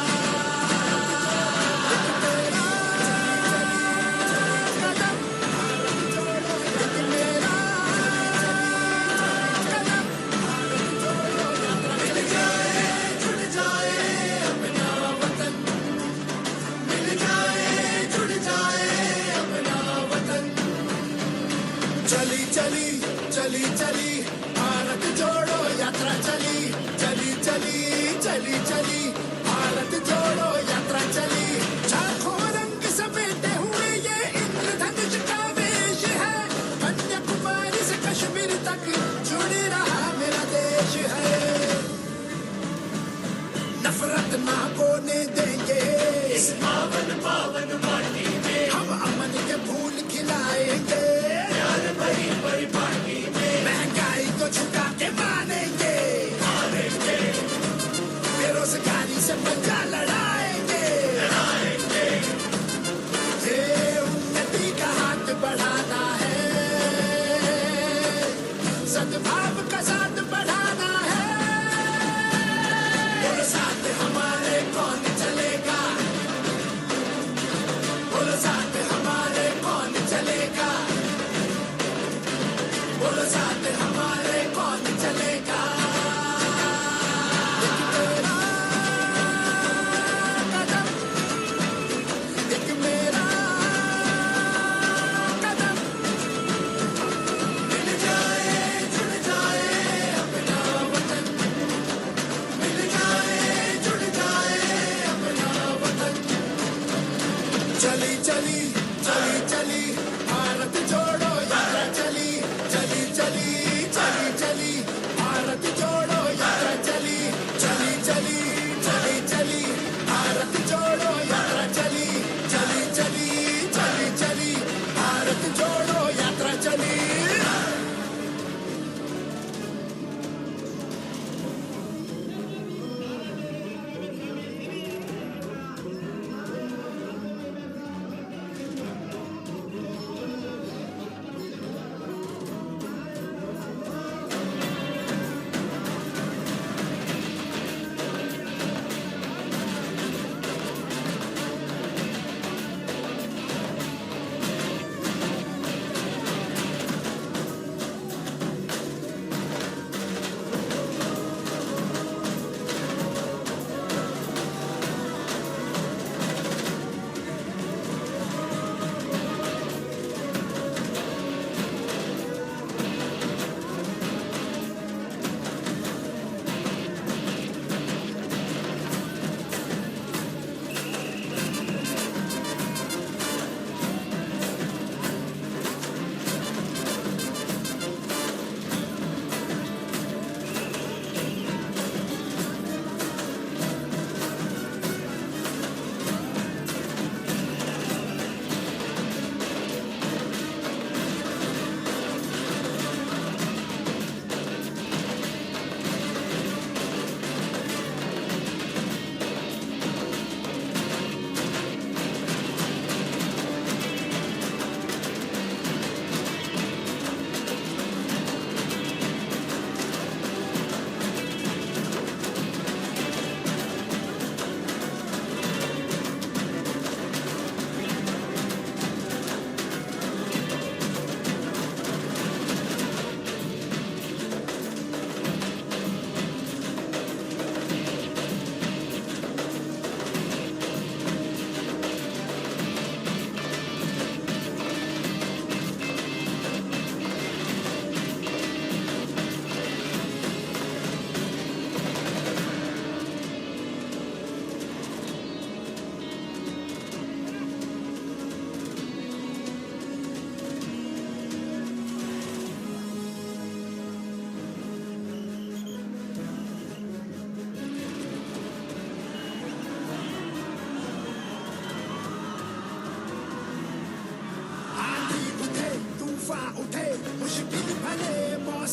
चली, चली, चली, चली, भारत जोड़ो यात्रा चली। चली, चली, चली, चली, भारत जोड़ो यात्रा चली। लाखों रंग समेटे हुए ये इंद्रधनुष का वेश है, कन्याकुमारी से कश्मीर तक जुड़ रहा मेरा देश है। नफरत ना बोने देंगे इस पावन पावन माटी में। हम अमन के फूल खिलाएंगे प्यार भरी परिपाटी में। महंगाई को झुका के मानेंगे, हारेंगे। बेरोजगारी से पंजा लड़ाएंगे, लड़ाएंगे। ये उन्नति का हाथ बढ़ाना है, सद्भाव का साथ बढ़ाना है। बोलो साथ हमारे कौन चलेगा? बोलो साथ हमारे कौन चलेगा? बोलो साथ हमारे कौन चलेगा? एक तेरा कदम, एक मेरा कदम, मिल जाए, जुड़ जाए अपना वतन, मिल जाए, जुड़ जाए अपना वतन। चली, चली, चली, चली, भारत जोड़ो यात्रा चली। चली, चली, चली, चली, भारत जोड़ो यात्रा चली। चली, चली, चली, चली, भारत जोड़ो यात्रा चली। चली, चली, चली, चली, भारत जोड़ो यात्रा चली।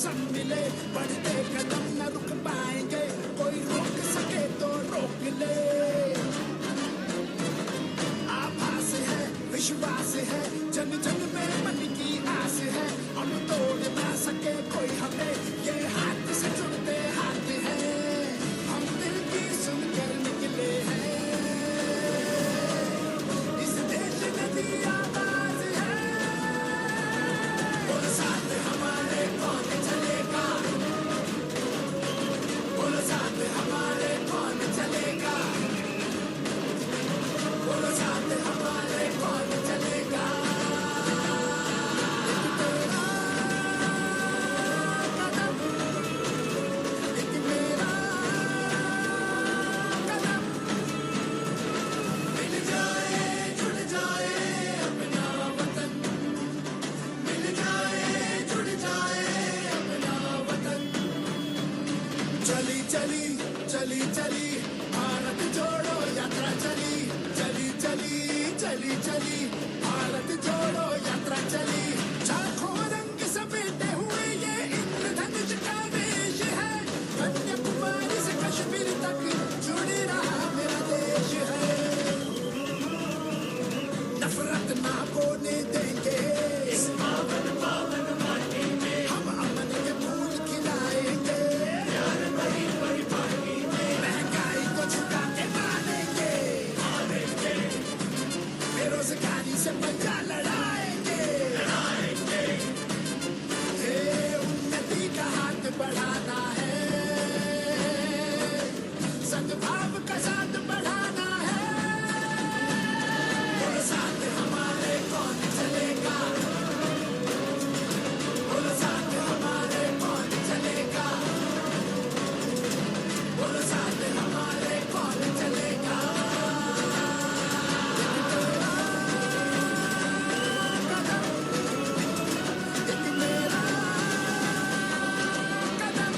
सब मिले, बढ़ते कदम न रुक पाएंगे, कोई रोक सके तो रोक ले। आभास है, विश्वास है, जन जन में मन की आस है, अब तोड़ ना सके कोई हमें, ये हाथ से जुड़ते हाथ हैं, हम दिल की सुनकर निकले हैं। इस देश में भी आवाज है। बोलो साथ हमारे, कौन चलेगा? बोलो साथ हमारे, कौन चलेगा? बोलो साथ हमारे, कौन चलेगा? एक तेरा कदम, एक मेरा कदम, मिल जाए, जुड़ जाए अपना वतन। मिल जाए, जुड़ जाए अपना वतन। चली, चली, चली, चली, भारत जोड़ो यात्रा चली। चली, चली, चली, चली, भारत जोड़ो यात्रा चली। लाखों रंग समेटे हुए ये इंद्रधनुष का वेश है। कन्याकुमारी से कश्मीर तक जुड़ रहा मेरा देश है। नफरत ना बोने देंगे इस पावन पावन माटी में। हम अमन के फूल खिलाएंगे। प्यार भरी भरी पानी में। महंगाई को झुका के मानेंगे। मानेंगे। बेरोजगारी से पंजा लड़ाएंगे। लड़ाएंगे। हे, उन्नति का हाथ बढ़ाना है। सद्भाव का साथ बढ़ाना है। बोलो साथ हमारे कौन चलेगा? बोलो साथ हमारे कौन चलेगा? बोलो साथ हमारे कौन चलेगा? एक तेरा कदम, एक मेरा कदम।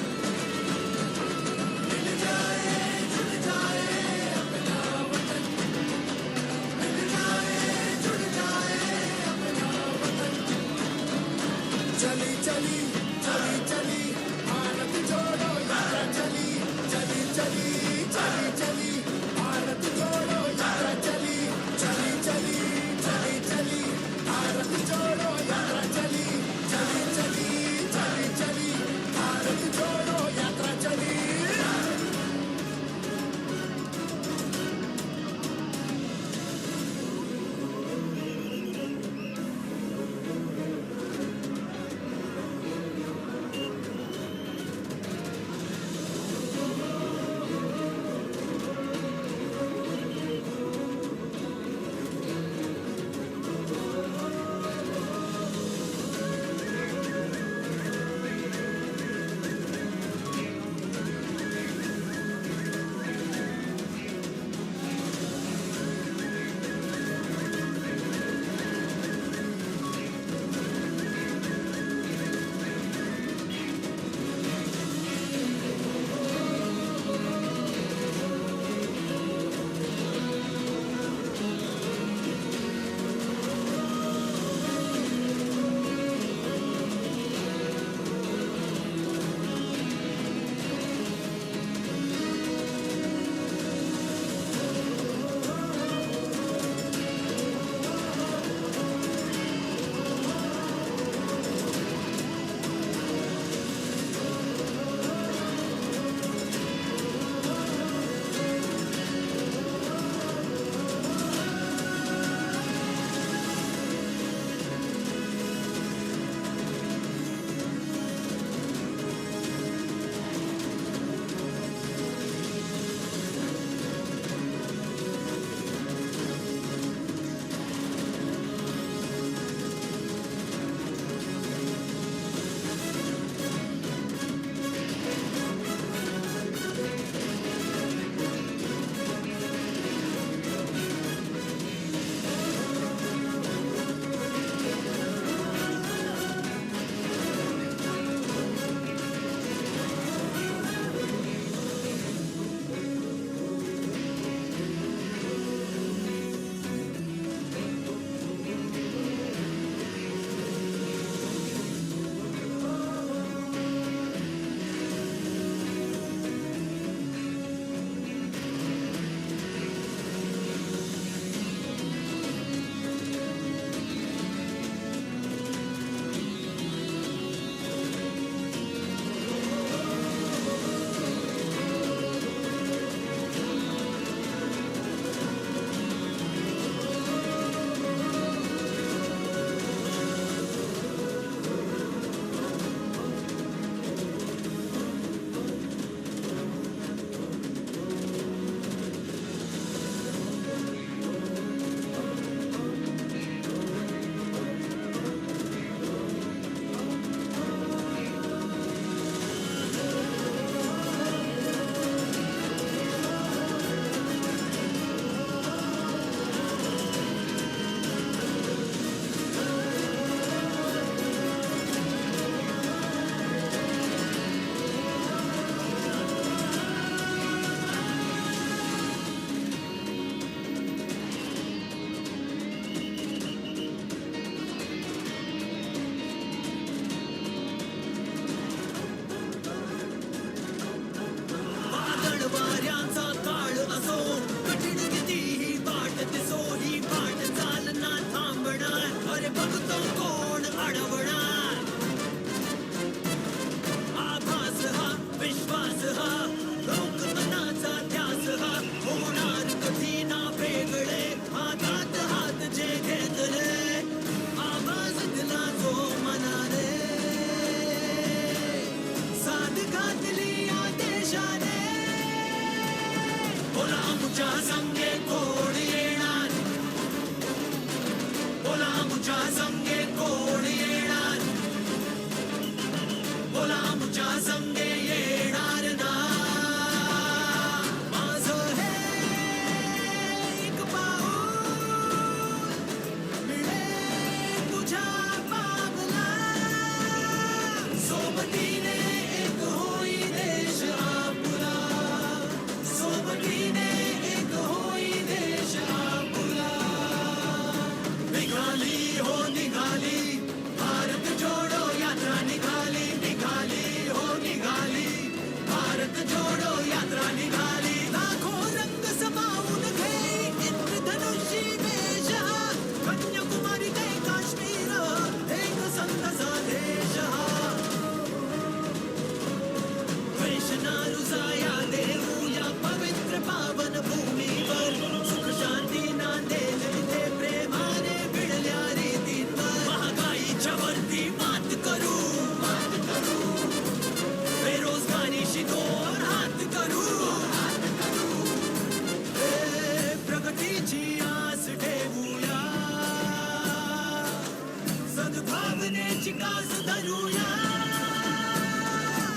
Sadhâjâna,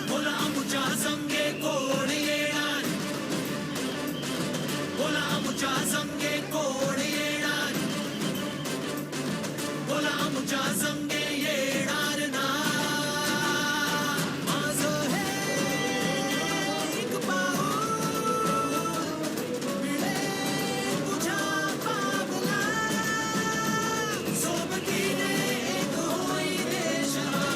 pola amoca sèngghâ koḍâ èḍâ'ân. Pola amoca sèngghâ koḍâ èḍâ'ân. Pola amoca sèngghâ èḍâ'ân. Mazhâr èkbâ'ân. Bilâ èkoca' pabellâ. Sobâ kènè' ètohoi dâ' sara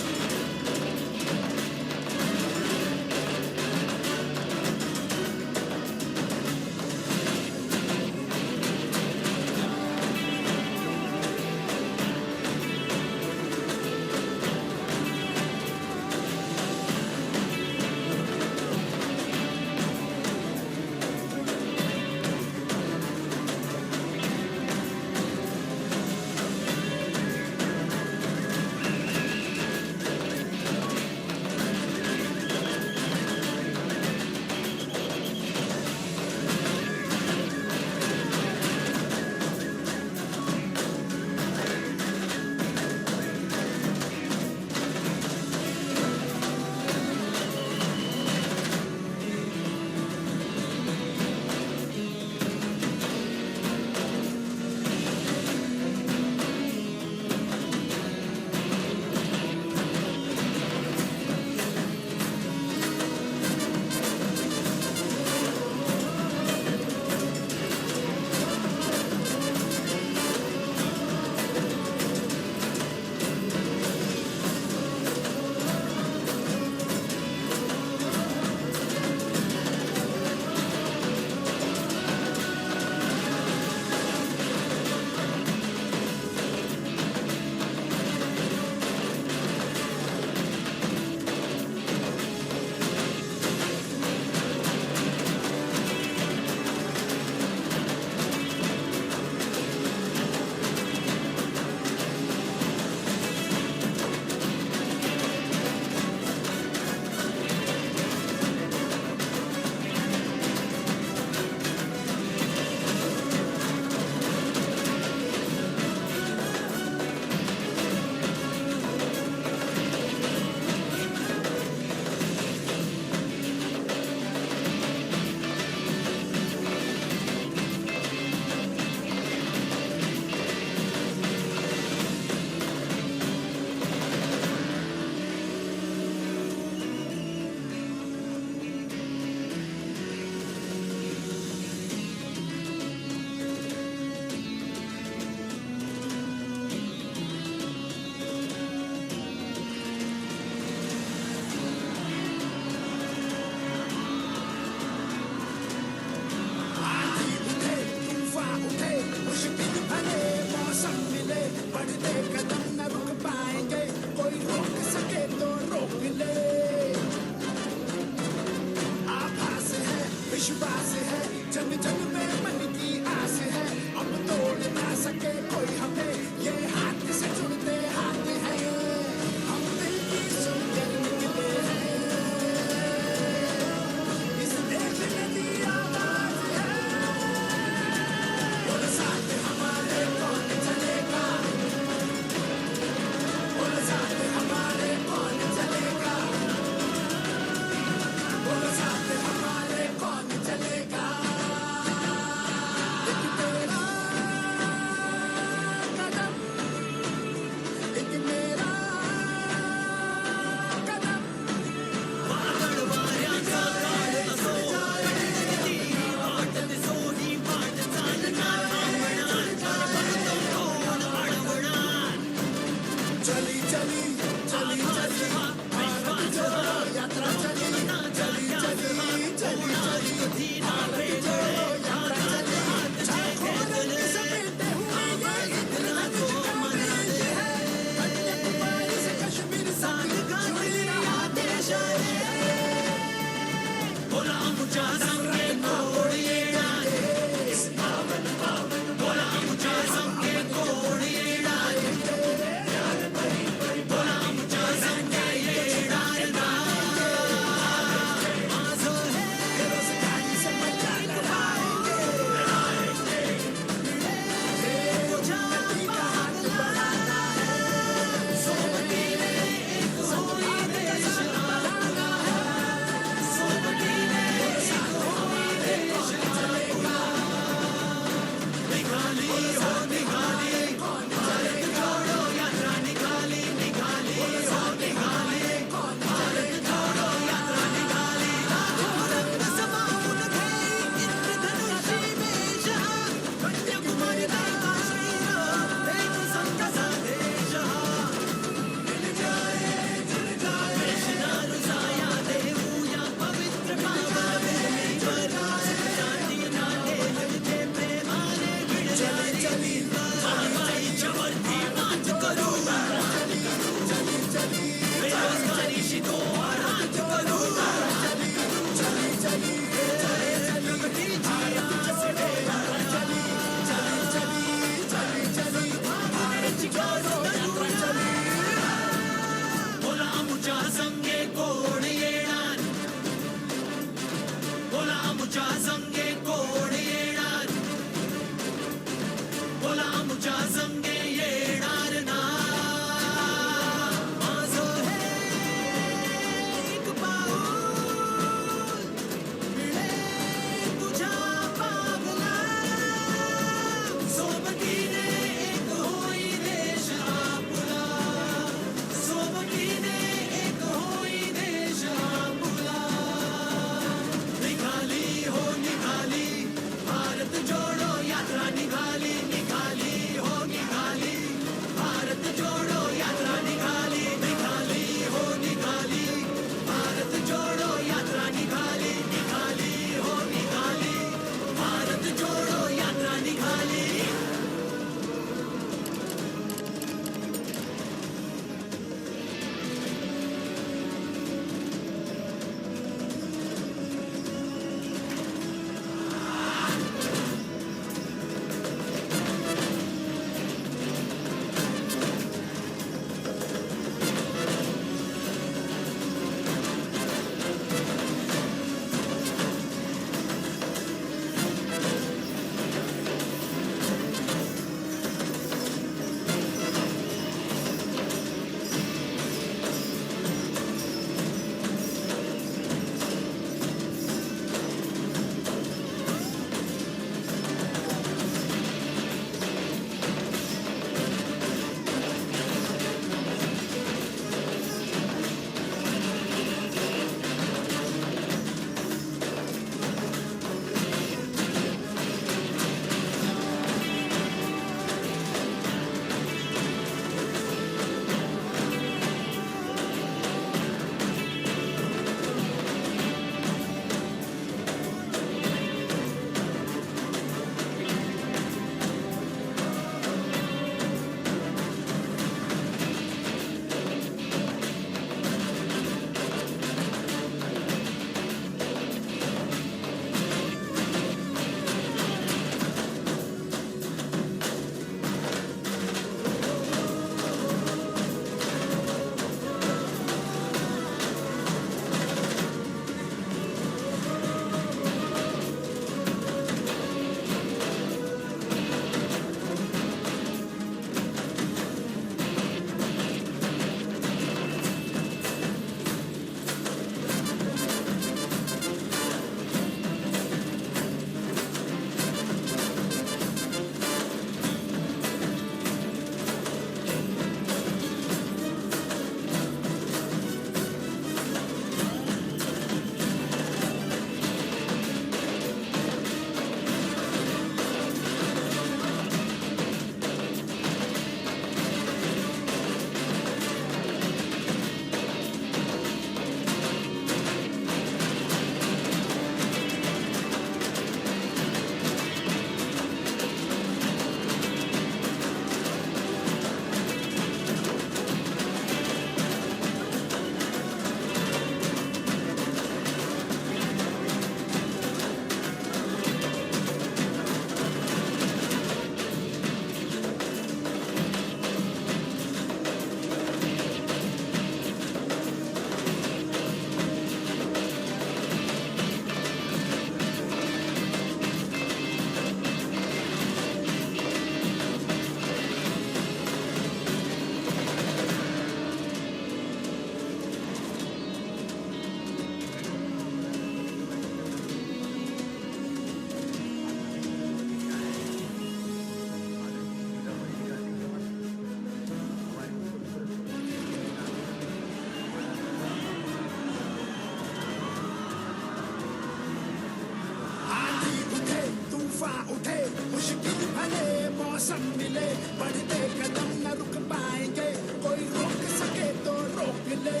उठे मुश्किल भले मौसम मिले, बढ़ते कदम न रुक पाएंगे, कोई रोक सके तो रोक ले।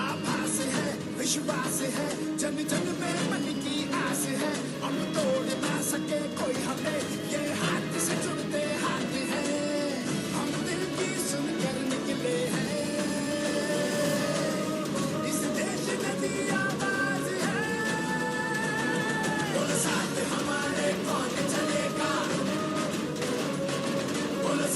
आभास है, विश्वास है, जन जन में मन की आस है, हम तोड़ ना सके कोई हमें, ये हाथ से जुड़ते हाथ हैं, हम दिल की सुनकर निकले हैं। इस देश में भी आवाज है, बोल साथ हमारे कौन चलेगा, बोल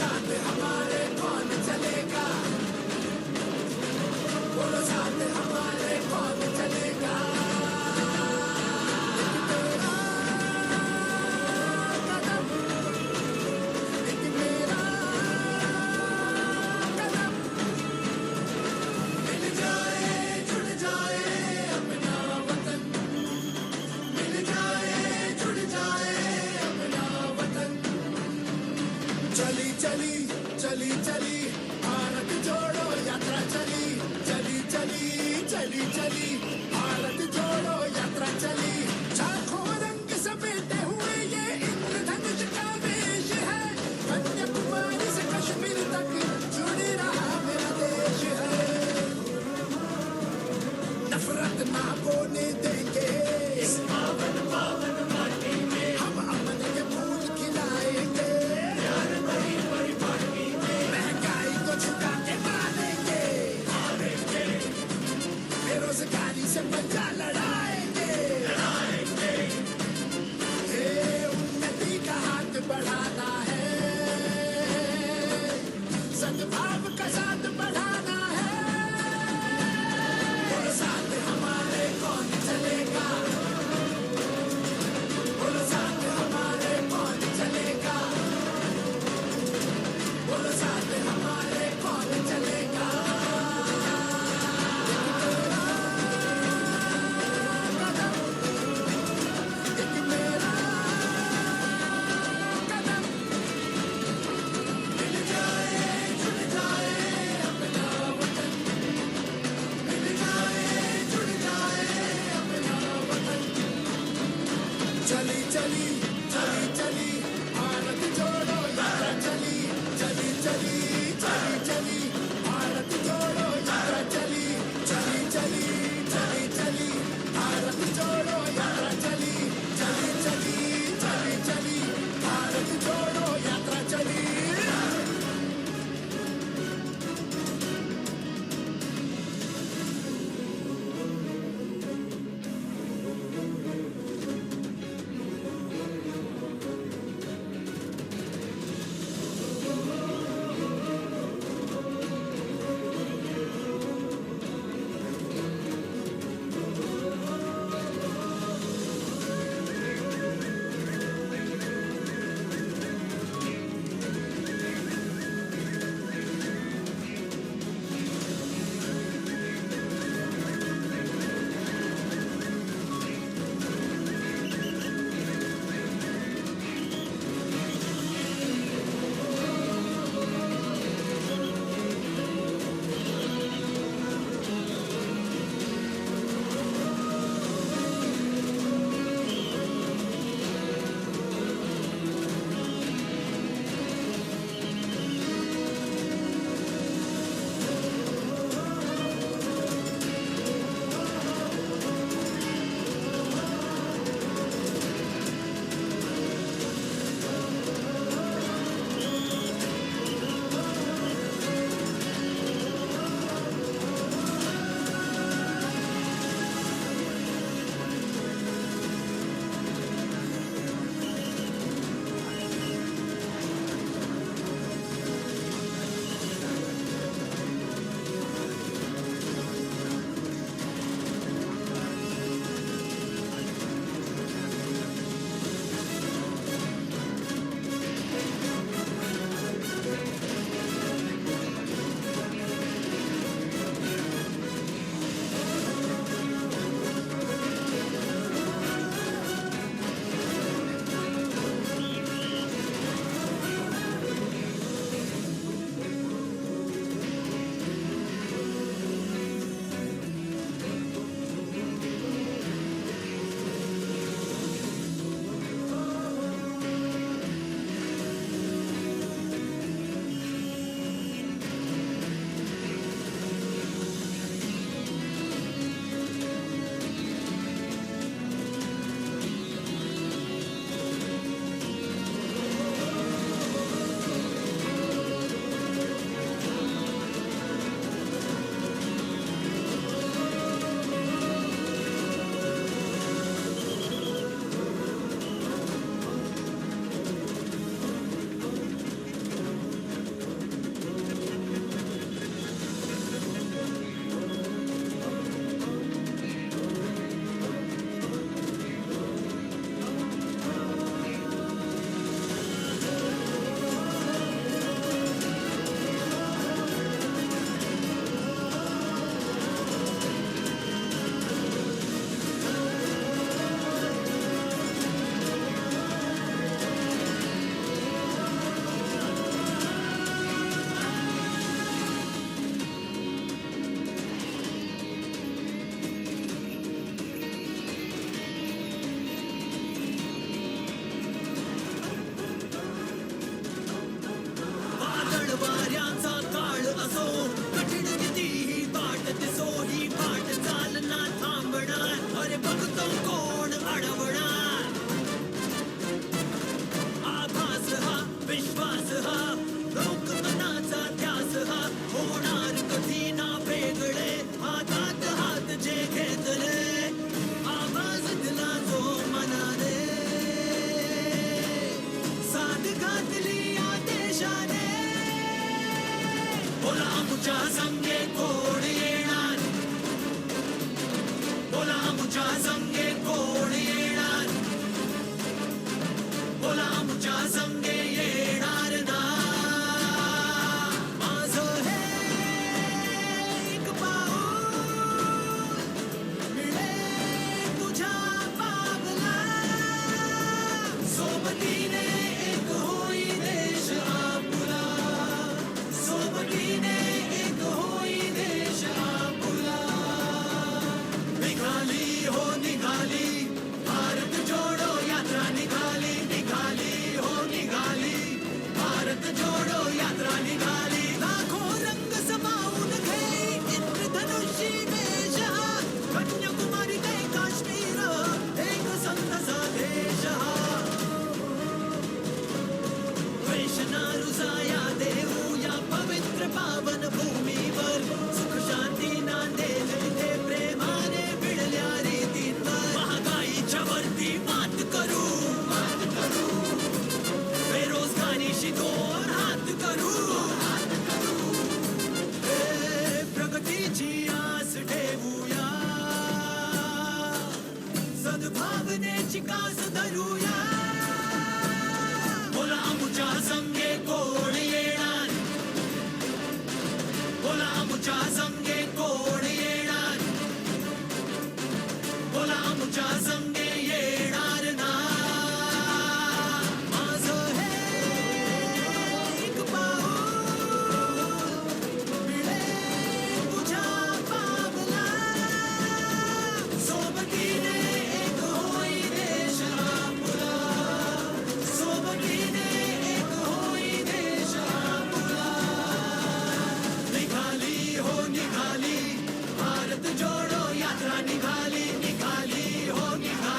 बोला आमच्या संगे कोण येणार? बोला आमच्या संगे कोण येणार? बोला आमच्या संगे येणार ना? माझं हे एक पाऊल मिळेल तुझ्या पावला. सोबतीने एक होई देश आपला. सोबतीने एक होई देश आपला. निघाली हो निघाली, भारत जोडो यात्रा निघाली, निघाली हो निघाली, भारत जोडो यात्रा निघाली. लाखो रंग समावून घेई इंद्रधनुषी वेश हा. कन्याकुमारी ते काश्मीर, एक संत संदेश हा. वेश नारू जाया देऊया पवित्र पावन भूमीवर. सुख शांती नांदेल तिथे प्रेमाने मिळल्या रीतींवर. महागाईच्या वरती मात करू, मात करू. बेरोजगारीशी दोन हात करू, हात करू. हे प्रगतीची आस ठेवूया. सद्भावनेची कास धरूया. बोला आमच्या संगे कोण येणार? बोला आमच्या संगे कोण येणार? बोला आमच्या संगे येणार ना? माझं हे एक पाऊल मिळेल तुझ्या पावला. सोबतीने एक होई देश आपला. सोबतीने एक होई देश आपला. निघाली हो निघाली, भारत जोडो यात्रा निघाली, निघाली हो निघाली.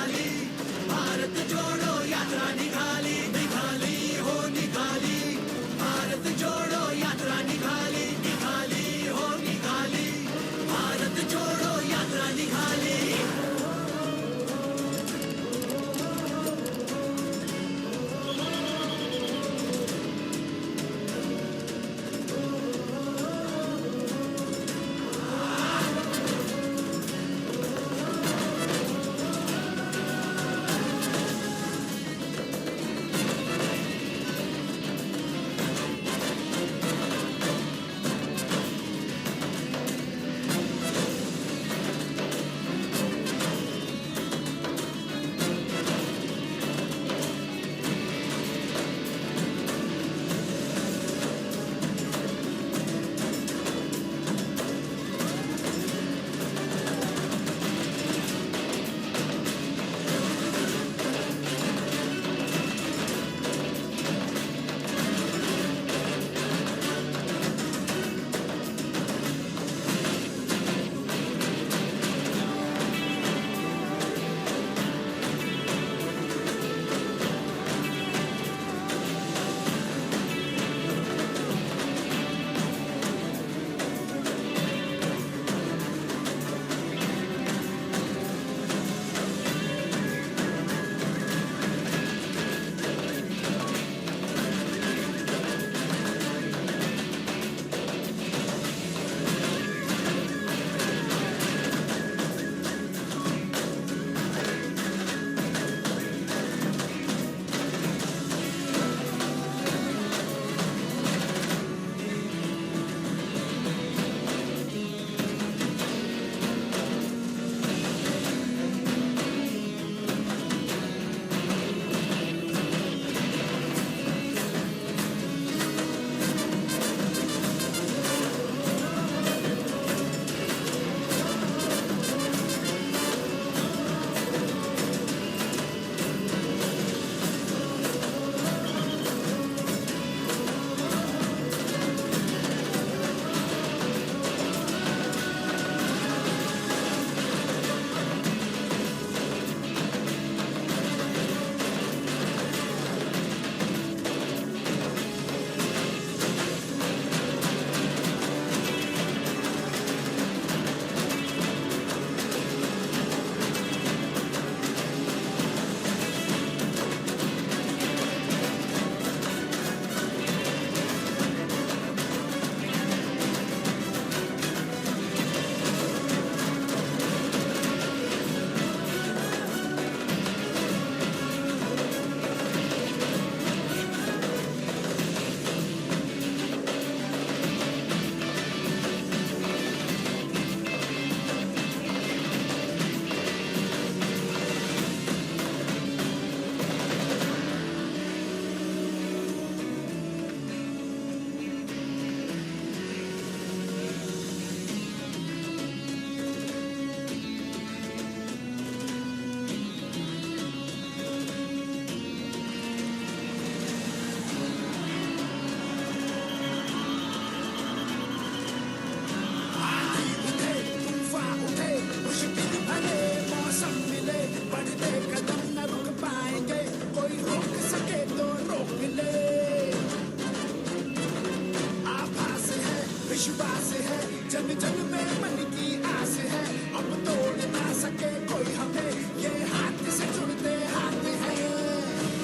विश्वास है, जन जन में मन की आस है। अब तोड़ ना सके कोई हमें, ये हाथ से जुड़ते हाथ हैं।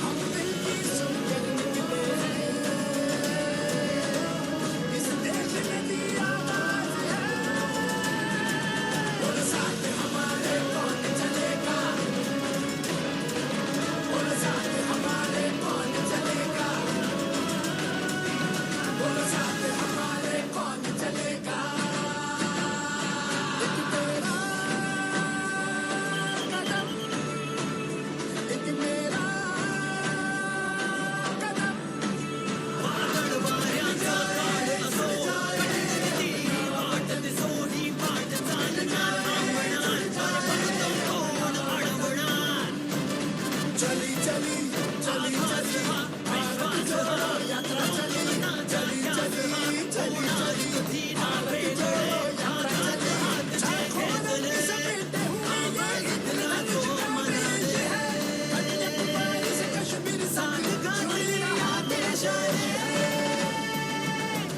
हम दिल की सुनकर निकले हैं, इस देश में दी आवाज है। बोलो साथ हमारे कौन चलेगा, बोलो साथ हमारे कौन चलेगा, बोलो साथ हमारे कौन चलेगा। एक तेरा कदम, एक मेरा कदम। चली चली, चली चली, भारत जोड़ो यात्रा चली। चली चली, चली चली, भारत जोड़ो यात्रा चली। झारखंड में समेटे हुए ये इतना कुछ काबिल है। कन्याकुमारी से कश्मीर तक जुड़ी रहा देश है।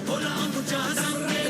बोला आमच्या संगे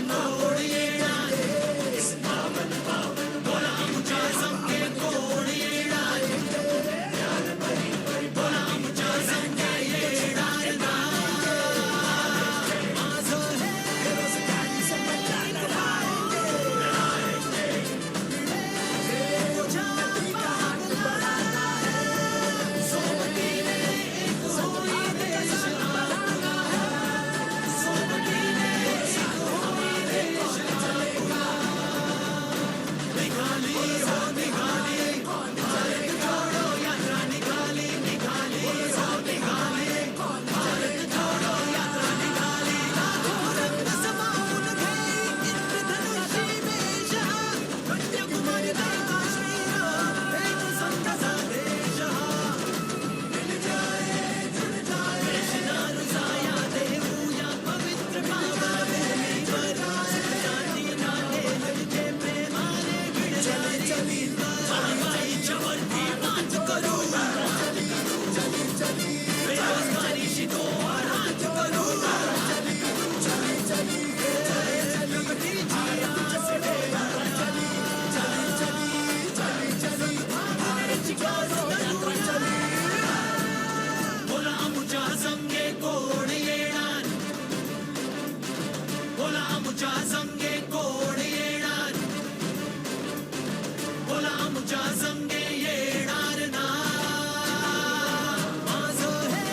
कोण येणार? बोला आमच्या संगे कोण येणार? बोला आमच्या संगे येणार ना? माझं हे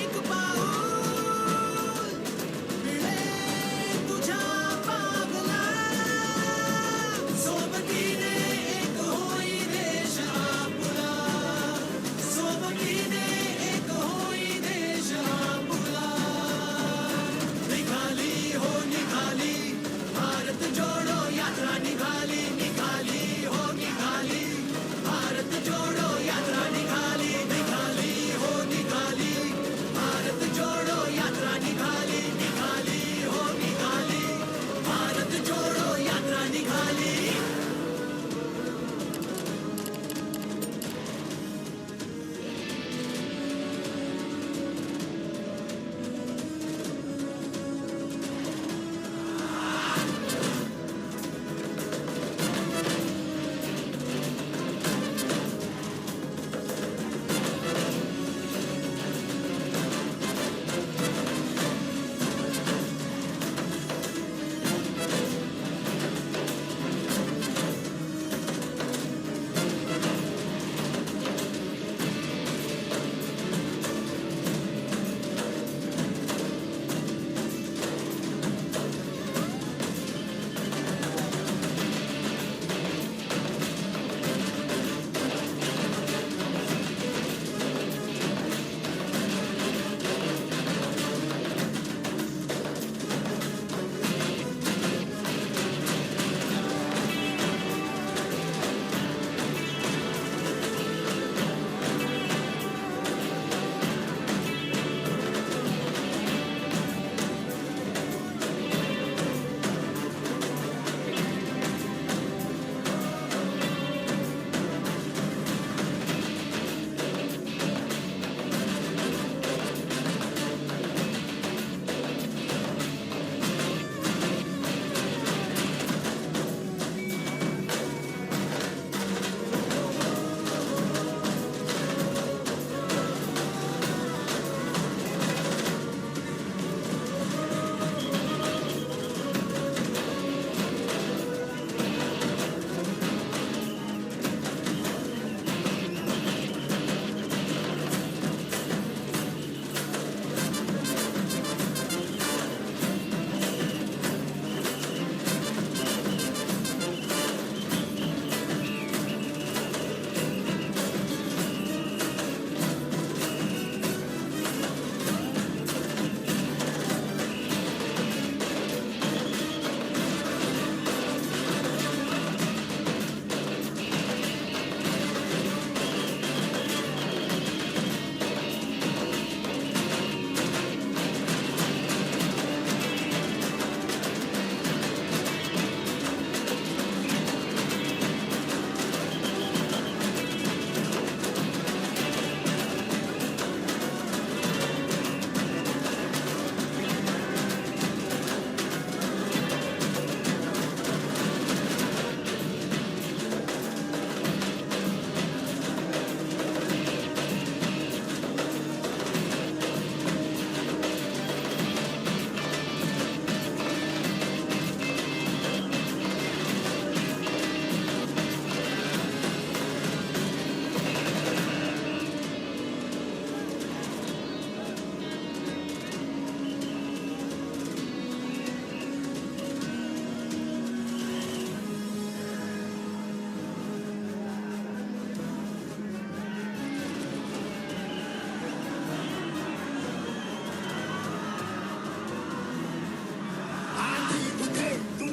एक पाऊल मिळे तुझ्या पावला. सोबतीने एक होई देश आपला. सोबतीने एक होई देश आपला. निघाली हो निघाली, भारत जोडो यात्रा निघाली, निघाली हो निघाली. भारत जोडो यात्रा निघाली, निघाली हो निघाली. भारत जोडो यात्रा निघाली, निघाली हो निघाली. भारत जोडो यात्रा निघाली.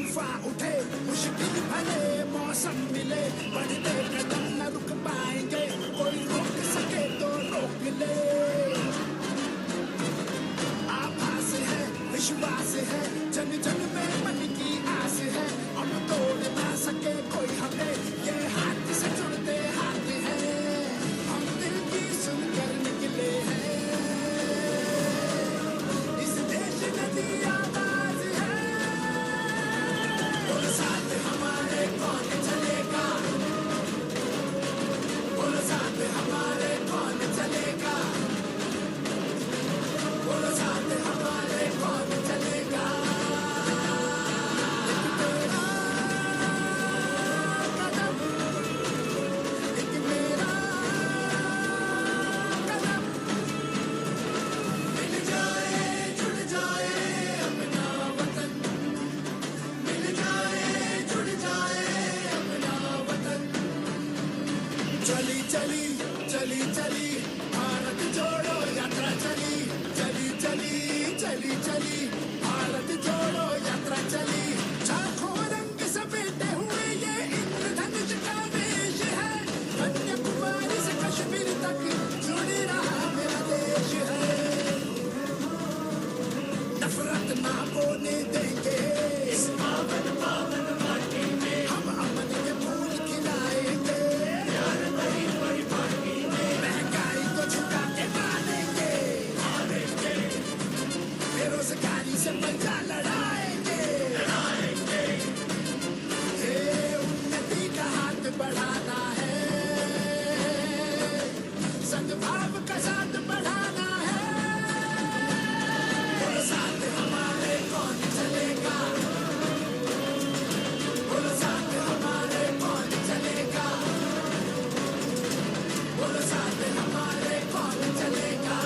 उठे, मुश्किल भले मौसम मिले, बढ़ते कदम न रुक पाएंगे, कोई रोक सके तो रोक ले। आभास है, विश्वास है, जन जन में मन की आस है, अब तोड़ ना सके कोई हमें, ये हाथ से जुड़ते हाथ हैं, हम दिल की सुनकर निकले हैं। इस देश में भी आवाज है। बोलो साथ हमारे, कौन चलेगा? बोलो साथ हमारे, कौन चलेगा? बोलो साथ हमारे, कौन चलेगा? एक तेरा कदम, एक मेरा कदम, मिल जाए, जुड़ जाए अपना वतन। मिल जाए, जुड़ जाए अपना वतन। चली, चली, चली, चली, भारत जोड़ो यात्रा चली। चली, चली, चली, चली, भारत जोड़ो यात्रा चली। लाखों रंग समेटे हुए ये इंद्रधनुष का वेश है। कन्याकुमारी से कश्मीर तक जुड़ी रहा मेरा देश है। नफरत ना बोने देंगे इस पावन पावन माटी में। हम अमन के फूल खिलाएंगे प्यार भरी परिपाटी में। महंगाई को झुका के मानेंगे, हारेंगे। बेरोजगारी से पंजा लड़ाएंगे, लड़ाएंगे। ये उन्नति का हाथ बढ़ाना है। सद्भाव का साथ बढ़ाना है। बोलो साथ हमारे कौन चलेगा? बोलो साथ हमारे कौन चलेगा? बोलो साथ हमारे कौन चलेगा?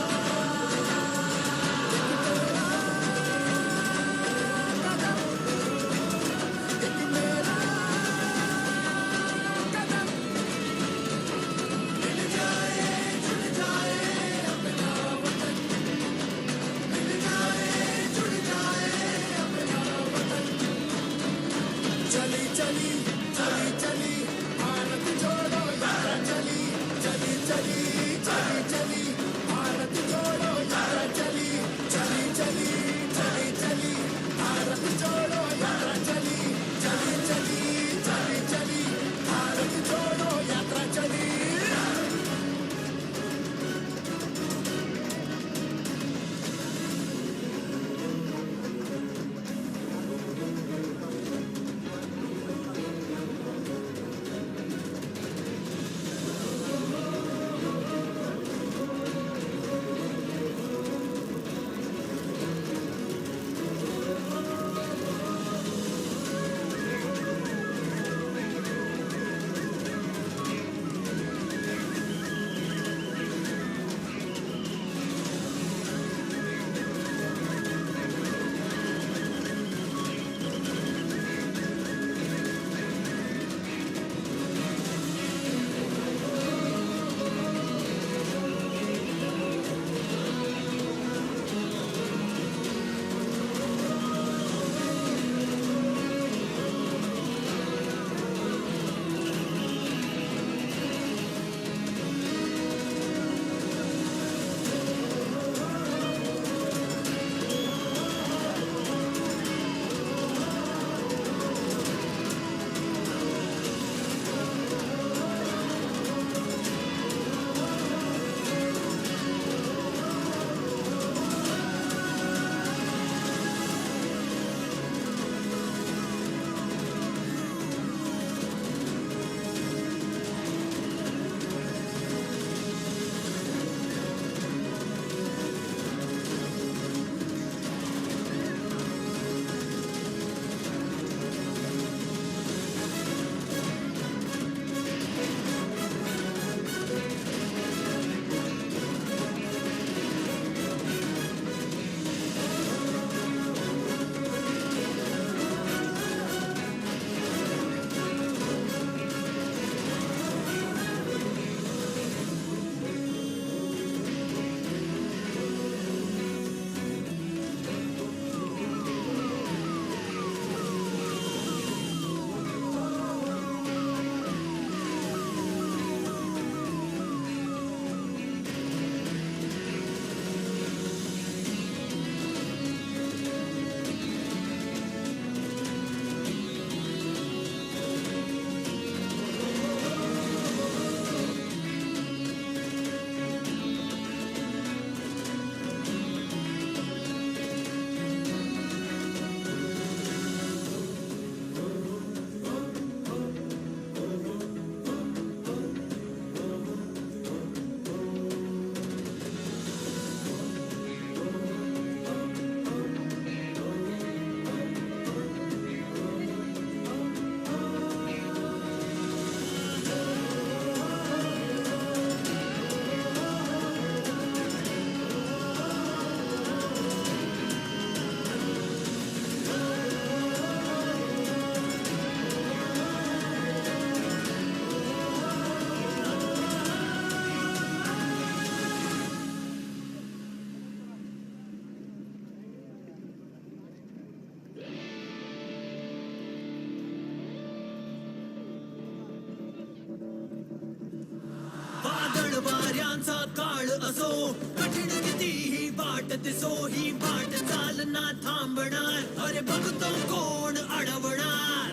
सकाळ असो, कठीण किती ही वाट दिसो, ही वाट चालना थांबणार, अरे भक्तो कोण अडवणार?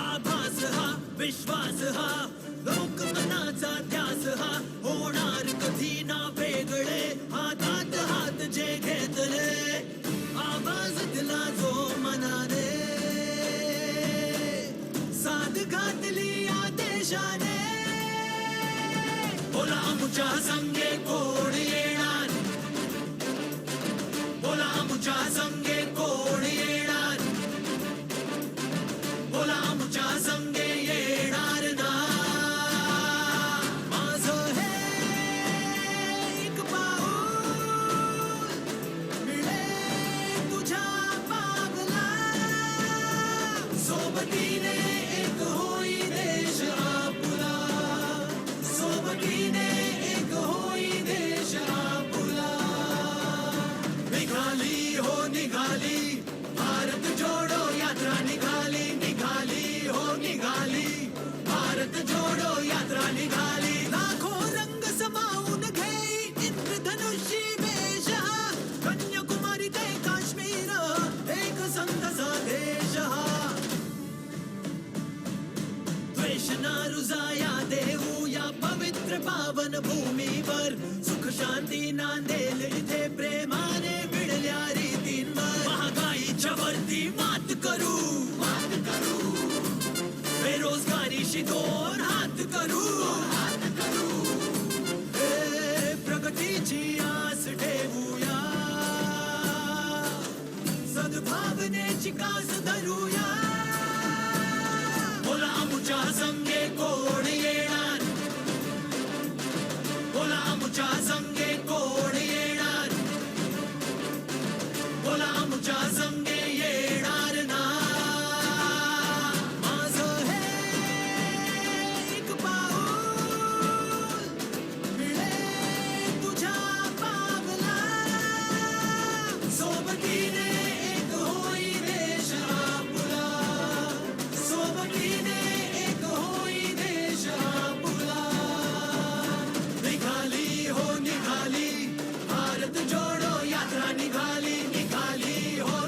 आभास हा, विश्वास हा, लोकमनाचा ध्यास हा, होणार कधी ना वेगळे, हातात हात जे घेतले. आवाज दिला जो मनाने, साथ घातली या देशाने. बोला आमच्या संगे कोण येणार? बोला आमच्या संगे कोण येणार? बोला आमच्या संगे येणार ना? माझं हे एक पाऊल मिळे तुझ्या पावला. सोबतीने एक होई देश आपला. सोबतीने एक होई देश आपला. निघाली हो निघाली, भारत जोडो यात्रा निघाली, निघाली हो निघाली, भारत जोडो यात्रा निघाली. लाखो रंग समावून घेई इंद्रधनुषी वेश हा, कन्याकुमारी ते काश्मीर, एक संत सा देश हा. द्वेष ना रुजाया देऊया पवित्र पावन भूमीवर, सुख शांती नांदेल इथे प्रेमाने मिळल्या रीतींवर. महागाईच्या वरती मात करू, मात करू, बेरोजगारीशी दोन हात करू, हात करू. हे प्रगतीची आस ठेवूया, सद्भावनेची कास धरूया. बोला आमच्या संगे कोण येणार? बोला आमच्या संगे कोण येणार? बोला आमच्या संगे येणार ना? माझं हे एक पाऊल मिळे तुझ्या पावला. सोबतीने एक होई देश आपला. सोबतीने एक होई देश आपला. निघाली हो निघाली, भारत जोडो यात्रा निघाली, निघाली हो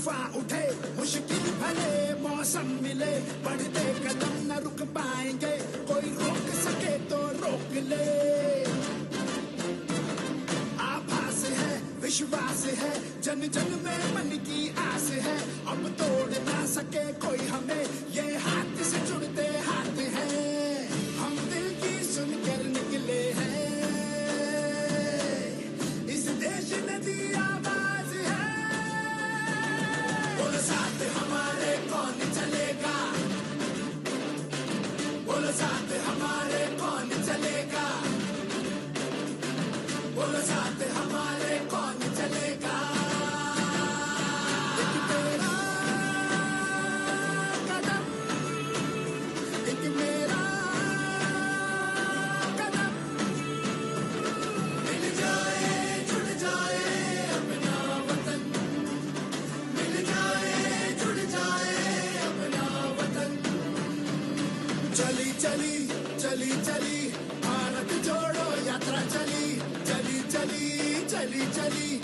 तूफान उठे, मुश्किल भले मौसम मिले, बढ़ते कदम न रुक पाएंगे, कोई रोक सके तो रोक ले। आभास है, विश्वास है, जन जन में मन की आस है, अब तोड़ ना सके कोई हमें, ये हाथ से जुड़ते हाथ हैं, हम दिल की सुनकर निकले हैं। इस देश ने दी आवाज है। बोलो साथ हमारे कौन चलेगा? बोलो साथ हमारे कौन चलेगा? बोलो साथ हमारे कौन चलेगा? एक तेरा कदम, एक मेरा कदम, मिल जाए, जुड़ जाए अपना वतन, मिल जाए, जुड़ जाए अपना वतन। चली, चली, चली, चली, भारत जोड़ो यात्रा चली, चली, चली, चली, चली।